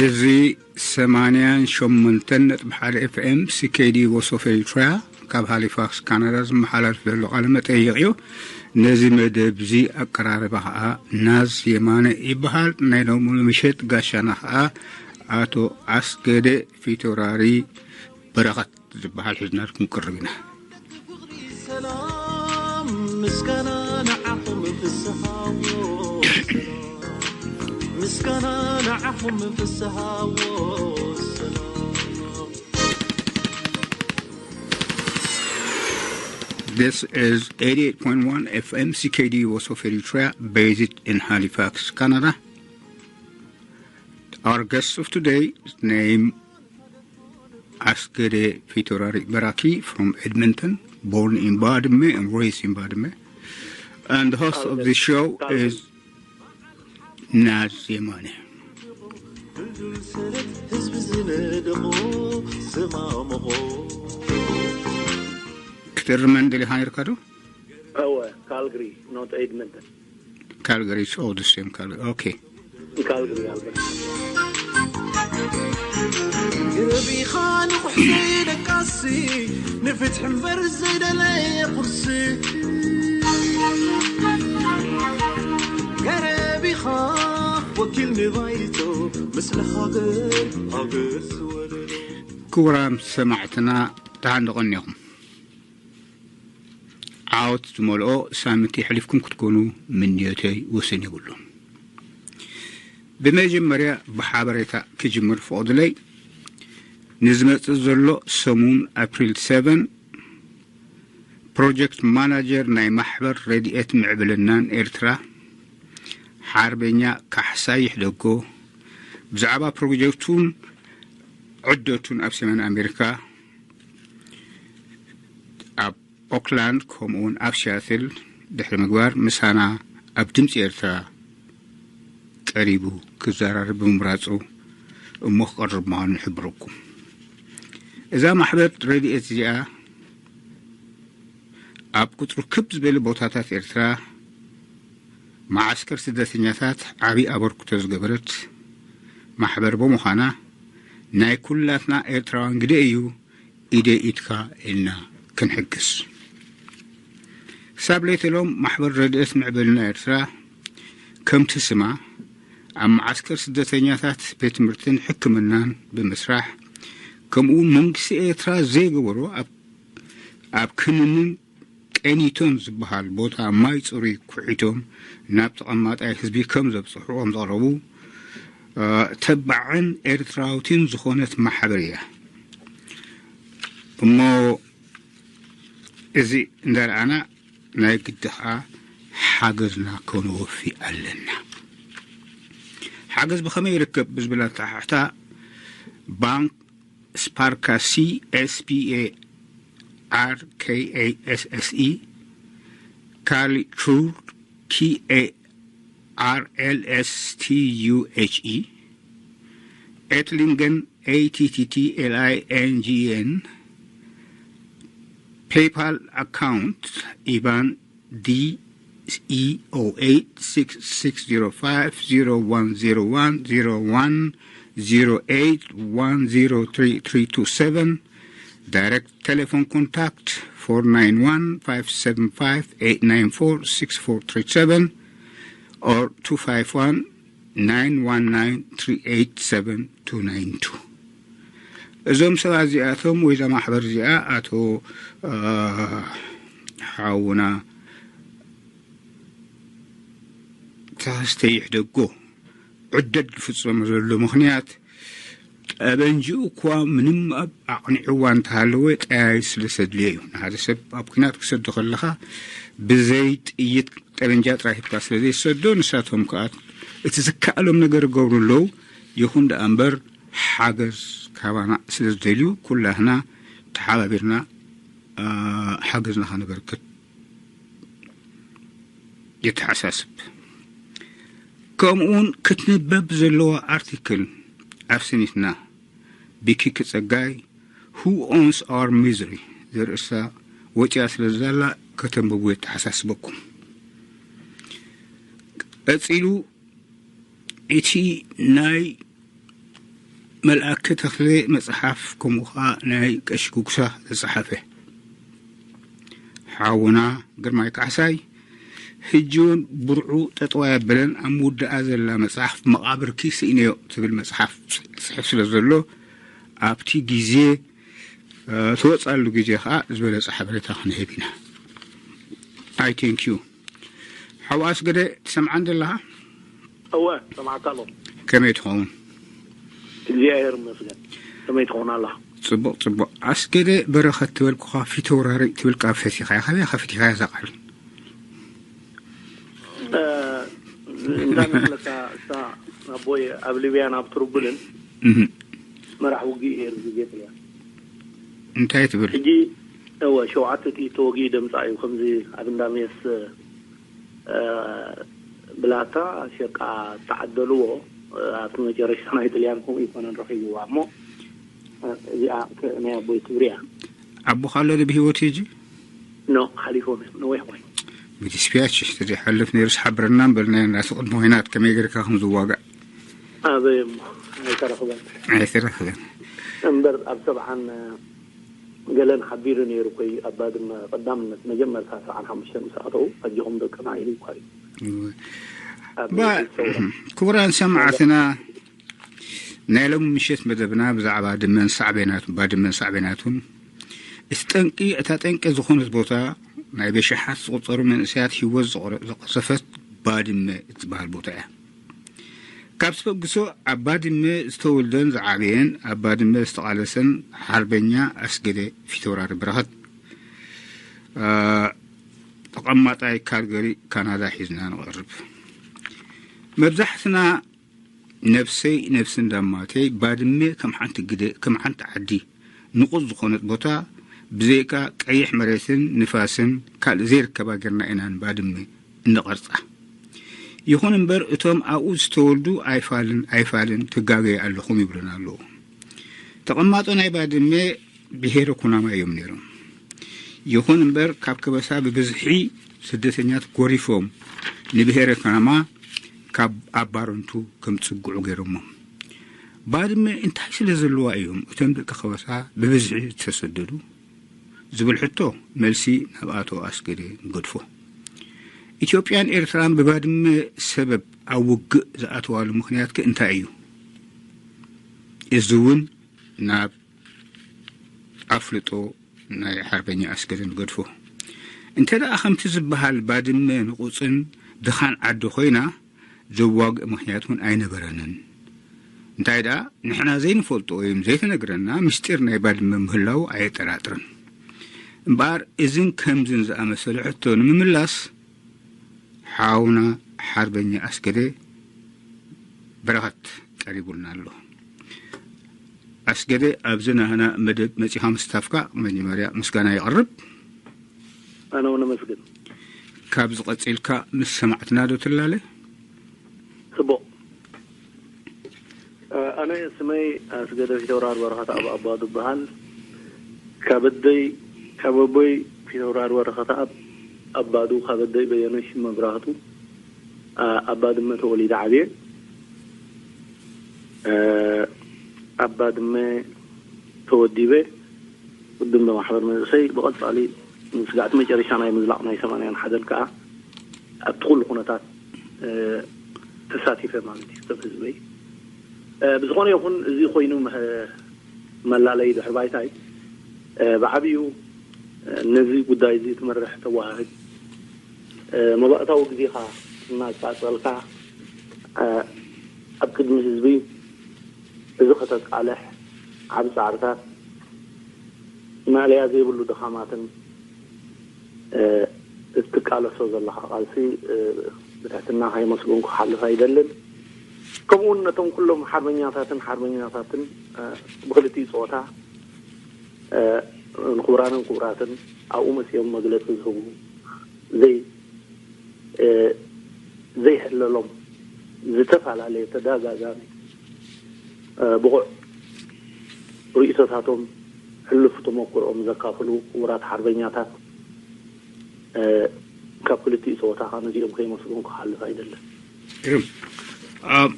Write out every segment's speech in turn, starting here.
እዚ ሰማንያን ሸሞንተን ነጥቢ ሓደ ኤፍኤም ሲኬዲ ቮይስ ኦፍ ኤሪትሪያ ካብ ሃሊፋክስ ካናዳ ዝመሓላለፍ ዘሎ ቃለ መጠይቕ እዩ። ነዚ መደብ እዚ ኣቀራርባ ኸዓ ናዝ የማነ ይበሃል። ናይ ሎሚ ምሸት ጋሻና ኸዓ ኣቶ ኣስገደ ፊቶራሪ በረኸት ዝበሃል ሒዝናልኩም ቅርብ ኢና። ሰላም ምስጋና ንዓኹም ፍስሃዎ ሰላም ምስጋና ንዓኹም ፍስሃዎ ሰላም This is eighty-eight point one F M C K D Voice of Eritrea, based in Halifax, Canada. Our guest of today's name Asgede Fitorari Baraki from Edmonton, born in Badme and raised in Badme. And the host of the show is Naz Yemane. ክትእርመን ደሊኻ ነይርካ ዶ? እወ፣ ካልግሪ፣ not Edmonton። ካልገሪ፣ it's all the same ካልገሪ። Okay. ካልግሪ ኣልበርታ። ገረቢኻ ንቑሕ ዘይደቃሲ ንፍትሒ እምበር ዘይደለየ ቁርሲ ገረቢኻ ወኪል ንባይቶ ምስለ ሃገር ሃገር ዝወለዶ ክቡራን ሰማዕትና ደሓን ዶ ቀኒኹም? ዓወት ዝመልኦ ሳምንቲ የሕሊፍኩም ክትኮኑ ምንዮተይ ወሰን የብሉን። ብመጀመርያ ብሓበሬታ ክጅምር ፍቐዱለይ። ንዝመጽእ ዘሎ ሰሙን ኣፕሪል ሰቨን ፕሮጀክት ማናጀር ናይ ማሕበር ረድኤት ምዕብልናን ኤርትራ ሓርበኛ ካሕሳይ ይሕደጎ ብዛዕባ ፕሮጀክቱን ዕደቱን ኣብ ሰሜን ኣሜሪካ ኣብ ኦክላንድ ከምኡውን ኣብ ሲያትል ድሕሪ ምግባር ምሳና ኣብ ድምፂ ኤርትራ ቀሪቡ ክዘራረብ ብምምራፁ እሞ ክቐርብ ምዃኑ ንሕብረኩም። እዛ ማሕበር ረድኤት እዚኣ ኣብ ቁፅሩ ክብ ዝበለ ቦታታት ኤርትራ መዓስከር ስደተኛታት ዓብዪ ኣበርክቶ ዝገበረት ማሕበር ብምዃና ናይ ኩላትና ኤርትራውያን ግደ እዩ ኢደይ ኢድካ ኢልና ክንሕግዝ። ክሳብ ለይተሎም ማሕበር ረድኤት ምዕበልና ኤርትራ ከምቲ ስማ ኣብ መዓስከር ስደተኛታት ቤት ትምህርትን ሕክምናን ብምስራሕ ከምኡውን መንግስቲ ኤርትራ ዘይገበሮ ኣብ ክንንን ቀኒቶን ዝበሃል ቦታ ማይ ፅሩይ ኩሒቶም ናብ ተቐማጣይ ህዝቢ ከም ዘብፅሑ ከም ዘቕረቡ ተባዕን ኤርትራውትን ዝኾነት ማሕበር እያ። እሞ እዚ እንዳረኣና ናይ ግዲ ከዓ ሓገዝና ከነወፊ ኣለና። ሓገዝ ብኸመይ ይርከብ ብዝብል ኣተሓሕታ ባንክ ስፓርካ C S P A R K A S S E ካሊ ቹር K A R L S T U H E ኤትሊንገን A T T T L I N G N PayPal account ኢባን D E O eight six six zero five zero one zero one zero one zero eight one zero three three two seven. Direct telephone contact four nine one five seven five eight nine four six four three seven or two five one nine one nine three eight seven two nine two. እዞም ሰባት እዚኣቶም ወይ እዛ ማሕበር እዚኣ ኣቶ ሓውና ተኸስተ ይሕደጎ ዕደት ዝፍፀሞ ዘሎ ምኽንያት ጠበንጅኡ እኳ ምንም ኣብ ኣቕኒዕዋ እንተሃለወ ጠያይት ስለ ዘድልዮ እዩ። ንሓደ ሰብ ኣብ ኩናት ክሰዶ ከለኻ ብዘይ ጥይት ጠበንጃ ጥራይ ሂብካ ስለ ዘይሰዶ ንሳቶም ከዓ እቲ ዝከኣሎም ነገር ይገብሩ ኣለዉ። ይኹን ደኣ እምበር ሓገዝ ካባና ስለ ዝደልዩ ኩላህና ተሓባቢርና ሓገዝና ከነበርክት የተሓሳስብ። ከምኡውን ክትንበብ ዘለዋ ኣርቲክል ኣብ ስኒትና ብኪኪ ጸጋይ Who Owns Our Misery ዘርእሳ ወፂኣ ስለ ዘላ ከተንብቡ የተሓሳስበኩም። ቀፂሉ እቲ ናይ መልኣከ ተኽለ መጽሓፍ፣ ከምኡ ኸኣ ናይ ቀሺ ጉግሳ ዝጸሓፈ። ሓውና ግርማይ ካሕሳይ፣ ሕጂ እውን ብርዑ ጠጠው ኣያበለን ኣብ ምውዳኣ ዘላ መጽሓፍ መቓብርኪ ስኢነዮ ትብል መጽሓፍ ጽሕፍ ስለ ዘሎ፣ ኣብቲ ግዜ፣ እ፣ ትወጽኣሉ ግዜ ኸኣ ዝበለጸ ሓበሬታ ክንህብ ኢና። I thank you። ሓው ኣስገደ፣ ትሰምዓን ዘለኻ? እወ፣ ሰማዕካ ኣሎ። ከመይ ትኸውን? እግዚኣብሔር ይመስገን። ከመይ ትኸውን ኣለኻ? ጽቡቕ፣ ጽቡቕ። ኣስገደ በረኸት ትበልኩኻ ፊተውራሪ ትብል ቃል ፈቲኻ ኢኻ። ካበይ ኢኻ ፈቲኻ እዛ ቃል? እ፣ እንታይ መስለካ፣ እሳ ኣቦይ ኣብ ሊብያን ኣብ ትርቡልን እህ። መራሕ ውግእ እየ፣ ርግጌት እያ። እንታይ ትብል? ሕጂ፣ እወ፣ ሸውዓተ ጥይት ተወጊኡ ደምጻ እዩ። ከምዚ ኣብ እንዳሜስ፣ እ፣ ብላታ ሸቃ ተዓደልዎ፣ እ፣ ኣብቲ መጨረሻ ናይ ጥልያን ከምኡ ይኮነን ረኺብዋ እሞ፣ እ፣ እዚኣ ከ-፣ ናይ ኣቦይ ክብሪ እያ። ኣቦኻ ኣሎ ዶ ብህይወት ሕጂ? ኖ፣ ሓሊፎም እዮም። ነዊሕ ኮይኑ። እንግዲህ ስፒያች ተዘይሓልፍ ነይሩ ስሓብረና እምበልና ኢና። እቲ ቅድሚ ኹናት ከመይ ጌርካ ከም ዝዋጋእ። ኣበይ እሞ? ኣይተረኽበን። ኣይተረኽበን። እምበር ኣብ ሰብዓን ገለን ሓቢሩ ነይሩ እኮ እዩ። ኣብ ባድመ ቀዳምነት መጀመርታ ሰብዓን ሓሙሽተን ምስ ኣተዉ፣ ኣጆኹም ደቅና ኢሉ እኳ እዩ። እወ። ኣብ ባ-፣ ሰውራ። ክቡራን ሰማዕትና፣ ናይ ሎሚ ምሸት መደብና ብዛዕባ ድመን ሳዕቤናቱን፣ ባድመን ሳዕቤናቱን፣ እቲ ጠንቂ፣ እታ ጠንቂ ዝኾነት ቦታ፣ ናይ በሽሓት ዝቑጸሩ መንእሰያት ህይወት ዝቐረ-፣ ዝቐሰፈት ባድመ እትበሃል ቦታ እያ። ካብ ስበግሶ ኣብ ባድመ ዝተወልደን ዝዓበየን፣ ኣብ ባድመ ዝተቓለሰን ሓርበኛ ኣስገደ ፊተውራሪ በረኸት፣ አ፣ ተቐማጣይ ካልገሪ ካናዳ ሒዝና ንቐርብ። መብዛሕትና ነብሰይ ነብሲ እንዳማተይ ባድመ ከም ሓንቲ ግደ፣ ከም ሓንቲ ዓዲ ንቑጽ ዝኾነት ቦታ፣ ብዘይካ ቀይሕ መሬትን ንፋስን ካልእ ዘይርከባ ጌርና ኢና ንባድመ እንቐርጻ። ይኹን እምበር እቶም ኣብኡ ዝተወልዱ ኣይፋልን፣ ኣይፋልን ትጋገዩ ኣለኹም ይብሉና ኣለዉ። ተቐማጦ ናይ ባድመ ብሄረ ኩናማ እዮም ነይሮም። ይኹን እምበር ካብ ከበሳ ብብዝሒ ስደተኛት ጎሪፎም ንብሄረ ኩናማ ካብ ኣብ ባረንቱ ከም ጽግዑ ገይሮሞም። ባድመ እንታይ ስለ ዘለዋ እዮም እቶም ደቂ ከበሳ ብብዝሒ ዝተሰደዱ? ዝብል ሕቶ መልሲ ናብ ኣቶ ኣስገደ ንገድፎ። ኢትዮጵያን ኤርትራን ብባድመ ሰበብ ኣብ ውግእ ዝኣተዋሉ ምኽንያት ከ እንታይ እዩ? እዚ እውን ናብ ኣፍልጦ ናይ ሓርበኛ ኣስገደ ንገድፎ። እንተ ደኣ ከምቲ ዝበሃል ባድመ ንቑጽን ድኻን ዓዲ ኮይና፣ ዘዋግእ ምኽንያት እውን ኣይነበረንን። እንታይ ደኣ፣ ንሕና ዘይንፈልጦ ወይም ዘይተነግረና ምስጢር ናይ ባድመ ምህላው ኣየጠራጥርን። እምበኣር፣ እዝን ከምዝን ዝኣመሰለ ሕቶ ንምምላስ፣ ሓውና ሓርበኛ ኣስገደ በረኸት ቀሪቡልና ኣሎ። ኣስገደ፣ ኣብዚ ናህና መደብ መጺኻ ምስታፍካ መጀመርያ ምስጋና የቕርብ። ኣነ እውን ኣመስግን። ካብዚ ቀጺልካ ምስ ሰማዕትና ዶ ትላለ? ጽቡቕ። እ፣ ኣነ ስመይ ኣስገደ ፊተውራሪ በረኸት ኣብ ኣባዱ እበሃል። ካብ ኣደይ፣ ካብ ኣቦይ ፊተውራሪ በረኸት ኣብ ኣባዱ፣ ካብ ኣደይ በየነሽ መብራህቱ፣ እ፣ ኣብ ባድመ ተወሊደ ዓብየ። እ፣ ኣብ ባድመ ተወዲበ፣ ቅድም ብማሕበር መንእሰይ ብቐጻሊ ንስጋዕቲ መጨረሻ ናይ ምዝላቕ ናይ ሰማንያን ሓደን ከኣ ኣብቲ ኩሉ ኩነታት፣ እ፣ ተሳቲፈ ማለት እዩ፣ ከም ህዝበይ። እ፣ ብዝኾነ ይኹን፣ እዚ ኮይኑ መ-፣ መላለዪ ድሕሪ ባይታይ፣ እ፣ ብዓብዩ፣ እ፣ ነዚ ጉዳይ እዚ ትመርሕ ተወሃህድ፣ እ፣ መባእታዊ ግዜኻ እናቃጸልካ፣ እ፣ ኣብ ቅድሚ ህዝቢ እዚ ከተቃልሕ ዓቢ ጻዕርታት፣ ማእለያ ዘይብሉ ድኻማትን፣ እ፣ እትቃለሶ ዘለኻ ቃልሲ፣ እ፣ ብትሕትና ከየመስገንኩ ክሓልፍ ኣይደልን። ከምኡ እውን ነቶም ኩሎም ሓርበኛታትን ሓርበኛታትን፣ እ፣ ብክልቲኡ ጾታ፣ እ፣ ንክቡራንን ክቡራትን ኣብኡ መጺኦም መግለጺ ዝህቡ፣ ዘይ-፣ እ፣ ዘይሕለሎም ዝተፈላለየ ተደጋጋሚ፣ እ፣ ብቑዕ ርእይቶታቶም፣ ሕሉፍ ተመኩሮኦም ዘካፍሉ ክቡራት ሓርበኛታት፣ እ፣ ካብ ክልቲኡ ጸወታ ከኣ ነዚኦም ከየመስገንኩ ክሓልፍ ኣይደልን። ግርም። ኣብ፣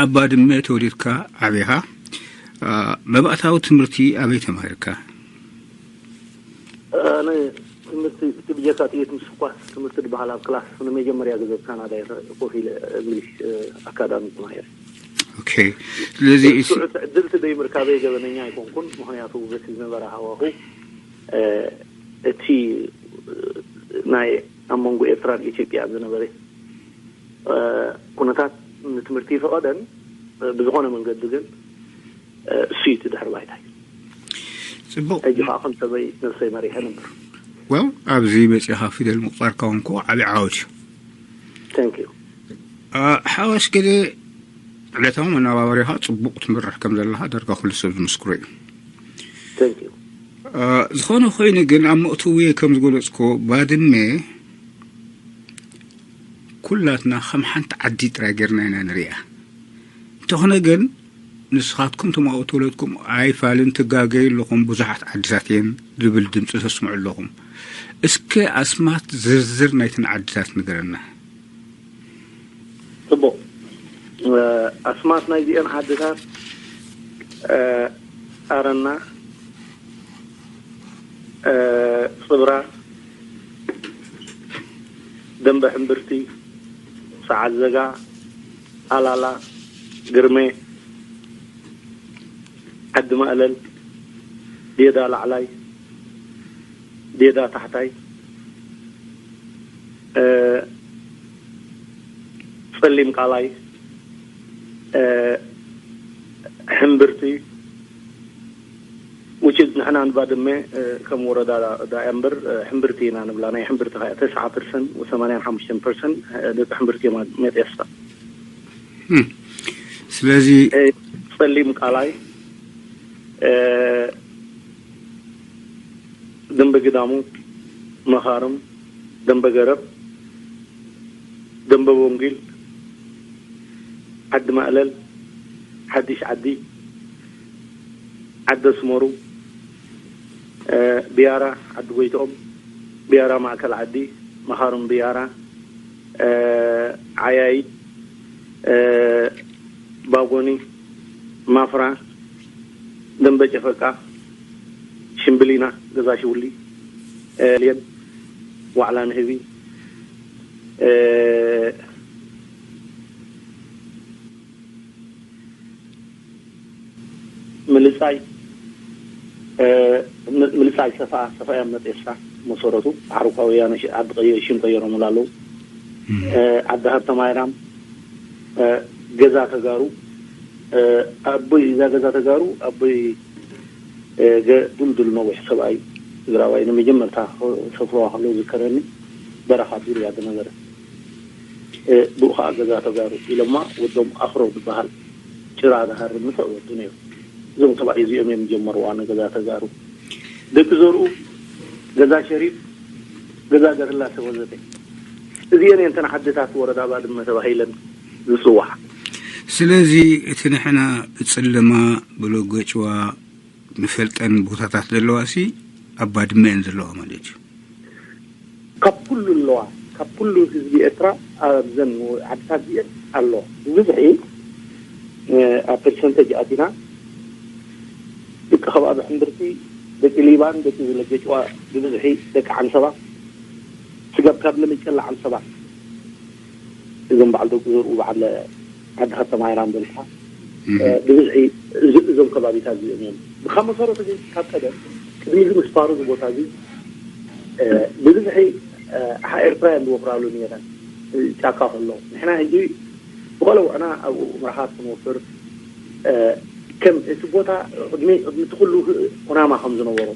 ኣብ ባድመ ተወሊድካ ዓቢኻ፣ መባእታዊ ትምህርቲ ኣበይ ተማሂርካ? ኣነ ትምህርቲ እቲ ብጀካ ጥይት ምስኳስ ትምህርቲ ዝበሃል ኣብ ክላስ ንመጀመርያ ግዜ ኣብ ካናዳ እየ ኮፍ ኢለ እንግሊሽ ኣካዳሚ ተማሂረ። ኦኬ። ስለዚ ስዑት ዕድልቲ ደይ ምርካበይ ገበነኛ ኣይኮንኩን። ምክንያቱ በቲ ዝነበረ ሃዋሁ እቲ ናይ ኣብ መንጎ ኤርትራን ኢትዮጵያን ዝነበረ ኩነታት ንትምህርቲ ይፈቐደን ብዝኾነ መንገዲ ግን እሱ እዩ እቲ ድሕሪ ባይታይ። ጽቡቕ። ሕጂ ከዓ ከም ሰበይ ነብሰይ መሪሐ ነበር። ወል ኣብዚ መጺኻ ፊደል ምቁጻርካ እውን እኮ ዓቢ ዓወት እዩ። Thank you። ሓወስ ገለ ዕለታዊ መነባበሪኻ ጽቡቕ ትምርሕ ከም ዘለኻ ዳርጋ ኩሉ ሰብ ዝምስክሮ እዩ። Thank you። ዝኾነ ኮይኑ ግን ኣብ መእተዊ ከም ዝገለጽኮ ባድመ ኩላትና ከም ሓንቲ ዓዲ ጥራይ ጌርና ኢና ንሪኣ። እንተኾነ ግን ንስኻትኩም ተማእተወለትኩም ኣይፋልን ትጋገዩ ኣለኹም፣ ብዙሓት ዓድታት እየን ዝብል ድምፂ ተስምዑ ኣለኹም። እስከ ኣስማት ዝርዝር ናይተን ዓድታት ንገረና። ጽቡቕ። ኣስማት ናይዚአን ዓድታት ኣረና፣ ጽብራ፣ ደንበ ሕምብርቲ፣ ሰዓት ዘጋ፣ ኣላላ፣ ግርሜ፣ ዓዲ ማእለል፣ ዴዳ ላዕላይ፣ ዴዳ ታሕታይ፣ ጸሊም ቃላይ፣ ሕምብርቲ፣ ውጭ ንሕና ንባድመ ከም ወረዳ ዳያ እምበር ሕምብርቲ ኢና ንብላ። ናይ ሕምብርቲ ከ ተስዓ ፐርሰንት ወሰማንያን ሓሙሽተን ፐርሰንት ደቂ ሕምብርቲ እዮም መጤስታ። ስለዚ ጸሊም ቃላይ፣ ደንበ ግዳሙ፣ መኻርም፣ ደንበ ገረብ፣ ደንበ ቦንጊል፣ ዓዲ ማእለል፣ ሓድሽ ዓዲ፣ ዓዲ ኣስመሩ፣ ቢያራ፣ ዓዲ ጎይትኦም፣ ቢያራ ማእከል ዓዲ፣ መኻርም ቢያራ፣ ዓያይት፣ ባጎኒ፣ ማፍራ፣ ደንበ ጨፈቃ፣ ሽምብሊና፣ ገዛ ሽውሊ፣ ሌን፣ ዋዕላ ንህቢ፣ ምልጻይ፣ ምልጻይ ሰፋ ሰፋ እያ መጤሳ መሰረቱ ዓርኳ ወያነ ዓዲ ቀየ ሽም ቀየሮምሉ ኣለዉ። ዓዲ ሃብተ ማይራም፣ ገዛ ተጋሩ፣ ኣቦይ እዛ ገዛ ተጋሩ ኣቦይ ድልዱል ነዊሕ ሰብኣይ ትግራዋይ ንመጀመርታ ሰፍሮዋ ከሎ ዝከረኒ በረኻ ዱር እያ ዝነበረ። ብኡ ከዓ ገዛ ተጋሩ ኢሎማ ወዶም ኣፍሮ ዝበሃል ጭራ ዝሃርም ንፍዕ ወዱ ነይሩ። እዞም ተባዕ እዚኦም እዮም ጀመርዋ ንገዛ ተጋሩ። ደቂ ዘርኡ ገዛ ሸሪፍ፣ ገዛ ገርላሰ ወዘተ እዚአን እየን ተን ዓድታት ወረዳ ባድመ ተባሂለን ዝፅዋዓ። ስለዚ እቲ ንሕና ብፅልማ ብሎጎጭዋ ንፈልጠን ቦታታት ዘለዋ ሲ ኣብ ባድመ እየን ዘለዋ ማለት እዩ። ካብ ኩሉ ኣለዋ ካብ ኩሉ ህዝቢ ኤርትራ ኣብዘን ዓድታት እዚአን ኣለዋ ብብዝሒ ኣብ ፐርሰንተጅ ኣቲና ደቂ ከባቢ ሕምብርቲ ደቂ ሊባን ደቂ ዝለገጭዋ ብብዝሒ ደቂ ዓንሰባ ስጋብ ካብ ለመጨላ ዓንሰባ እዞም በዓል ደቂ ዘርኡ በዓል ዓዲ ከተማ ኢራን በልካ ብብዝሒ እዞም ከባቢታት እዚኦም እዮም ብካ መሰረቱ ግን ካብ ቀደም ቅድሚ እዚ ምስፋሩ እዚ ቦታ እዚ ብብዝሒ ኣሓ ኤርትራ እዮም ዝወፍራሉ ነይረን ጫካ ከሎ ንሕና ሕጂ ብቆለውዕና ኣብኡ ምርሓት ክንወፍር ከም እቲ ቦታ ቅድሚ ቅድሚ እቲ ኩሉ ኩናማ ከም ዝነበሮ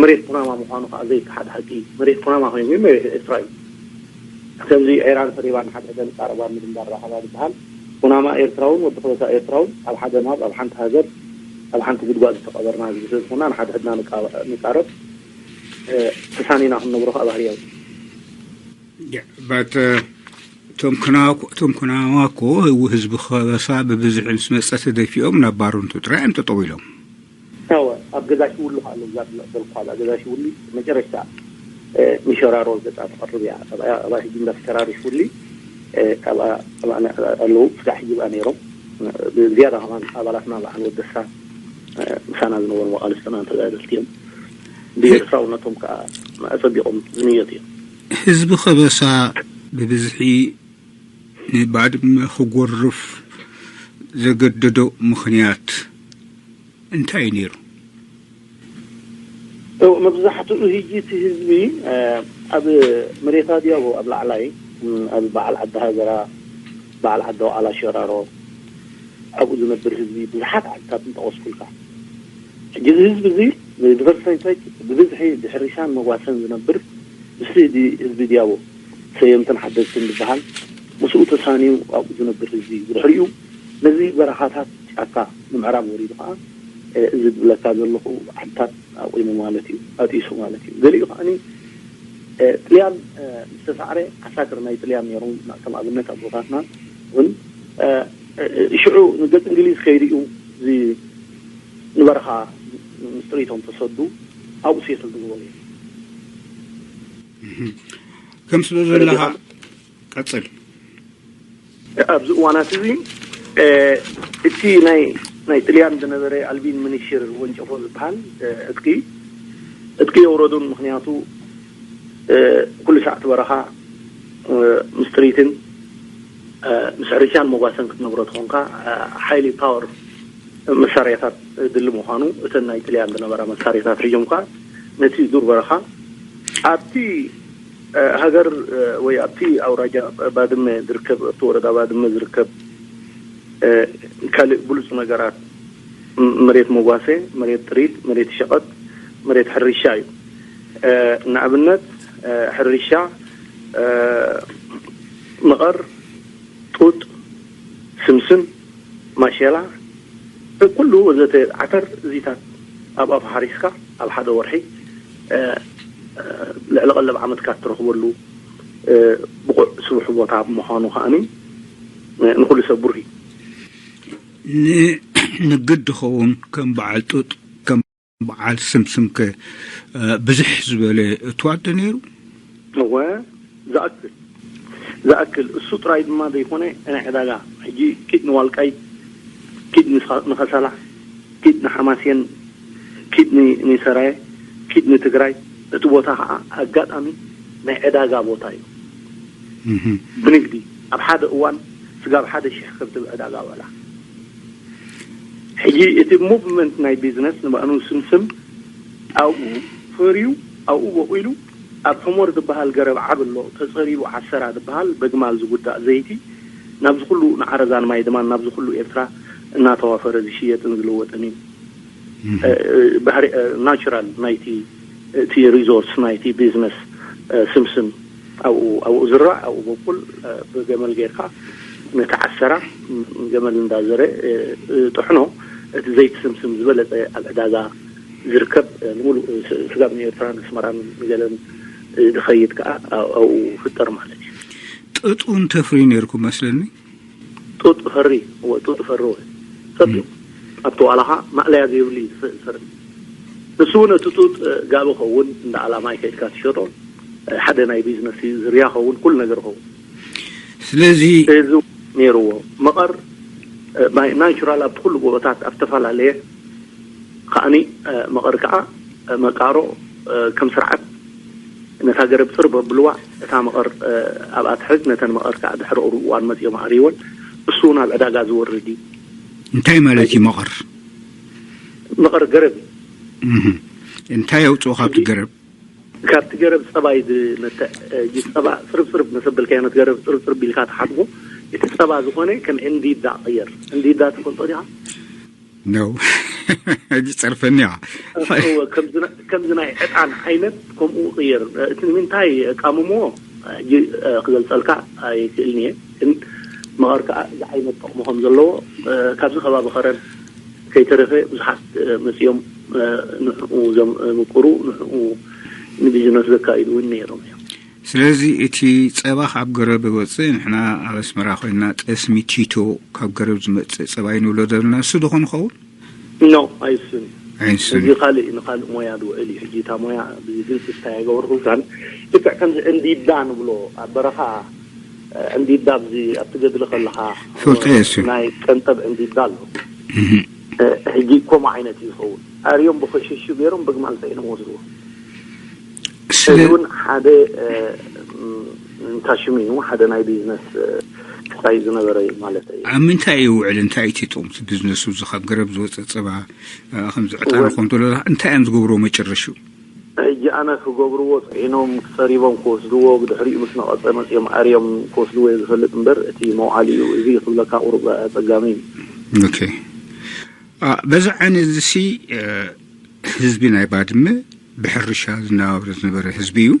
መሬት ኩናማ ምዃኑ ከዓ ዘይከሓድ ሓቂ መሬት ኩናማ ኮይኑ መሬት ኤርትራ እዩ። ከምዚ ዒራን ፈሪባን ሓድሕደን ቃረባ ምድንባር ራኸባ ዝበሃል ኩናማ ኤርትራውን ወዲ ከበሳ ኤርትራውን ኣብ ሓደ ናብ ኣብ ሓንቲ ሃገር ኣብ ሓንቲ ጉድጓድ ዝተቐበርና ዝብስል ዝኾና ንሓድሕድና ንቃረብ ተሳኒና ክንነብሮ ከዓ ባህርያዊ። በት እቶም ኩናማ እኮ ህዝቢ ከበሳ ብብዝሒ ምስ መፀ ተደፊኦም ናብ ባርንቱ ጥራይ እዮም ጠጠው ኢሎም። እወ ኣብ ገዛ ሽውሉ ከዓ ኣለዉ እዛ በልኳ እዛ ገዛ ሽውሉ መጨረሽታ ንሸራሮ ገፃ ትቐርብ እያ። ኣብኣ ሕጂ እንዳተሸራሪ ሽውሊ ኣብኣ ኣለዉ ክሳዕ ሕጂ ብኣ ነይሮም። ብዝያዳ ከማን ኣባላትና በዓል ወደሳ ምሳና ዝነበሩ መቓልስትና ተጋደልቲ እዮም። ብኤርትራውነቶም ከዓ ኣጸቢቖም ዝንየት እዮም። ህዝቢ ከበሳ ብብዝሒ ንባድመ ክጎርፍ ዘገደዶ ምኽንያት እንታይ እዩ ነይሩ? መብዛሕትኡ ህጂ እቲ ህዝቢ ኣብ መሬት ኣድያቦ ኣብ ላዕላይ ኣብ በዓል ዓዲ ሃገራ፣ በዓል ዓዲ ዋዕላ ሸራሮ፣ ኣብኡ ዝነብር ህዝቢ ብዙሓት ዓድታት እንጠቐስኩልካ። ሕጂ እዚ ህዝቢ እዚ ብፐርሰንቴጅ ብብዝሒ ብሕርሻን መጓሰን ዝነብር፣ ምስቲ ህዝቢ ድያቦ ሰየምትን ሓደግትን ዝበሃል ምስኡ ተሳንዩ ኣብኡ ዝነብር ህዝቢ እዩ። ብድሕሪኡ ነዚ በረኻታት ጫካ ንምዕራብ ወሪዱ ከዓ እዚ ዝብለካ ዘለኹ ዓድታት ኣቑሙ ማለት እዩ፣ ኣጢሱ ማለት እዩ። ገሊኡ ከዓኒ ጥልያን ምስ ተሳዕረ ዓሳክር ናይ ጥልያን ነይሮም፣ ከም ኣብነት ኣቦታትና እውን ሽዑ ንገፅ እንግሊዝ ከይሪኡ ንበረኻ ምስ ጥሪቶም ተሰዱ ኣብኡ ሴትል ዝገበሩ እዮም። ከም ስለ ዘለካ ቀፅል። ኣብዚ እዋናት እዚ እቲ ናይ ናይ ጥልያን ዝነበረ ኣልቢን ምንሽር ወንጨፎ ዝበሃል እጥቂ እጥቂ የውረዱን። ምክንያቱ ኩሉ ሰዓት በረኻ ምስ ጥሪትን ምስ ሕርሻን መጓሰን ክትነብሮ ተኾንካ ሓይሊ ፓወር መሳርያታት ድሊ ምዃኑ እተን ናይ ጥልያን ዝነበራ መሳርያታት ሒዞም ከዓ ነቲ ዱር በረኻ ኣብቲ ሃገር ወይ ኣብቲ ኣውራጃ ባድመ ዝርከብ ኣብቲ ወረዳ ባድመ ዝርከብ ካልእ ብሉፅ ነገራት መሬት መጓሰ፣ መሬት ጥሪት፣ መሬት ሸቐጥ፣ መሬት ሕርሻ እዩ። ንኣብነት ሕርሻ መቐር፣ ጡጥ፣ ስምስም፣ ማሸላ፣ ኩሉ ወዘተ ዓተር እዚታት ኣብ ኣፍ ሓሪስካ ኣብ ሓደ ወርሒ ልዕሊ ቀለብ ዓመትካ እትረኽበሉ ብቑዕ ስቡሕ ቦታ ብምዃኑ ከዓኒ ንኹሉ ሰብ ብሩህ እዩ። ንግዲ ኸውን ከም በዓል ጡጥ ከም በዓል ስምስምከ ብዝሕ ዝበለ እትዋደ ነይሩ? እወ ዝኣክል ዝኣክል እሱ ጥራይ ድማ ዘይኮነ ናይ ዕዳጋ ሕጂ ኪድ ንዋልቃይ ኪድ ንኸሰላ ኪድ ንሓማሴን ኪድ ንሰራየ ኪድ ንትግራይ እቲ ቦታ ከዓ ኣጋጣሚ ናይ ዕዳጋ ቦታ እዩ። ብንግዲ ኣብ ሓደ እዋን ስጋብ ሓደ ሽሕ ከብቲ ብዕዳጋ ውዕላ። ሕጂ እቲ ሙቭመንት ናይ ቢዝነስ ንባእኑ ስምስም ኣብኡ ፈርዩ ኣብኡ በቑሉ ኣብ ሕሞር ዝበሃል ገረብ ዓብሎ ተፀሪቡ ዓሰራ ዝበሃል በግማል ዝጉዳእ ዘይቲ ናብዚ ኩሉ ንዓረዛን ማይ ድማን ናብዚ ኩሉ ኤርትራ እናተዋፈረ ዝሽየጥን ዝልወጥን እዩ። ናቹራል ናይቲ እቲ ሪዞርስ ናይቲ ቢዝነስ ስምስም ኣብኡ ኣብኡ ዝራእ ኣብኡ በኩል ብገመል ጌርካ ነቲ ዓሰራ ገመል እንዳዘረ ጥሕኖ እቲ ዘይቲ ስምስም ዝበለፀ ኣብ ዕዳጋ ዝርከብ ንሙሉእ ስጋብ ንኤርትራን ኣስመራን ንገለን ዝኸይድ ከዓ ኣብኡ ፍጠር ማለት እዩ። ጥጥ እውን ተፍሪ ነርኩ መስለኒ። ጡጥ ፈሪ ጡጥ ፈሪ ወ ጸጥ ኣብቲ ዋላኻ ማእለያ ዘይብሉ እዩ ዝፍእል ፈሪ። ንሱ እውን እቲ ጡጥ ጋቢ ኸውን እንዳ ኣላማይ ከይድካ ትሸጦ ሓደ ናይ ቢዝነስ ዝርያ ኸውን ኩሉ ነገር ኸውን። ስለዚ እዚ ነይርዎ መቐር ናይ ናቹራል ኣብቲ ኩሉ ጎቦታት ኣብ ዝተፈላለየ ከዓኒ መቐር ከዓ መቃሮ ከም ስርዓት ነታ ገረብ ፅር በብልዋ እታ መቐር ኣብኣ ትሕዝ ነተን መቐር ከዓ ድሕሪ ቁሩብ እዋን መፂኦም ኣዕርይወን እሱ ናብ ዕዳጋ ዝወርድ እዩ። እንታይ ማለት እዩ መቐር? መቐር ገረብ እንታይ ኣውፅኦ ካብቲ ገረብ? ካብቲ ገረብ ፀባይ ዝመትዕ ፀባ ፅርብ ፅርብ መሰበልካዮ ነት ገረብ ፅርብ ፅርብ ኢልካ ተሓትቦ እቲ ፀባ ዝኾነ ከም እንዲዳ ቀየር እንዲዳ ትፈልጦ ዲኻ? ነው ሕጂ ጸርፈኒ ከምዚ ናይ ዕጣን ዓይነት ከምኡ ቅየር እቲ ንምንታይ ቃምሞ ክገልጸልካ ኣይክእልን እየ ግን መቐር ከዓ እዚ ዓይነት ጥቕሚ ከም ዘለዎ ካብዚ ከባቢ ከረን ከይተረፈ ብዙሓት መፅኦም ንኡ ዘምቅሩ ንኡ ንቢዝነስ ዘካይዱ እውን ነይሮም እዮም። ስለዚ እቲ ጸባ ካብ ገረብ ይወጽእ፣ ንሕና ኣብ ኣስመራ ኮይና ጠስሚ ቲቶ ካብ ገረብ ዝመጽእ ጸባ እዩ ንብሎ ዘለና፣ እሱ ዶ ኾን ይኸውን? ኖ ኣይሱን እዩ። ኣይሱን እዚ ካልእ እዩ፣ ንኻልእ ሞያ ዝውዕል እዩ። ሕጂ እታ ሞያ ብግልፂ ስታይ ኣይገበርኩልካን። ልክዕ ከምዚ እንዲዳ ንብሎ ኣብ በረኻ ዕንዲዳ ኣብዚ ኣብቲ ገድሊ ከለኻ ፍርቂ እሱ። ናይ ቀንጠብ ዕንዲዳ ኣሎ። ሕጂ ከምኡ ዓይነት እዩ ዝኸውን። ኣርዮም ብኸሸሹ ገይሮም በግማል ሰኢኖም ወስድዎ። ስለ- እዚ እውን ሓደ እንታሽሚኑ ሓደ ናይ ቢዝነስ ክሳይ ዝነበረ እዩ ማለት እዩ። ኣብ ምንታይ እዩ ውዕል እንታይ እቲ ጥቕምቲ ቢዝነሱ እዚ ካብ ገረብ ዝወፀ ፀባ ከምዚ ዕጣን ኮም ተሎ እንታይ እዮም ዝገብርዎ መጨረሹ? ሕጂ ኣነ ክገብርዎ ፅዒኖም ክፀሪቦም ክወስድዎ ብድሕሪኡ ምስ ነቐፀ መፅኦም ኣርዮም ክወስድዎ እየ ዝፈልጥ እምበር እቲ መውዓሊ እዩ እዚ ክብለካ ቁሩብ ኣፀጋሚ እዩ። ኦኬ። በዚ ዓይነት እዚ ሲ ህዝቢ ናይ ባድመ ብሕርሻ ዝነባብር ዝነበረ ህዝቢ እዩ።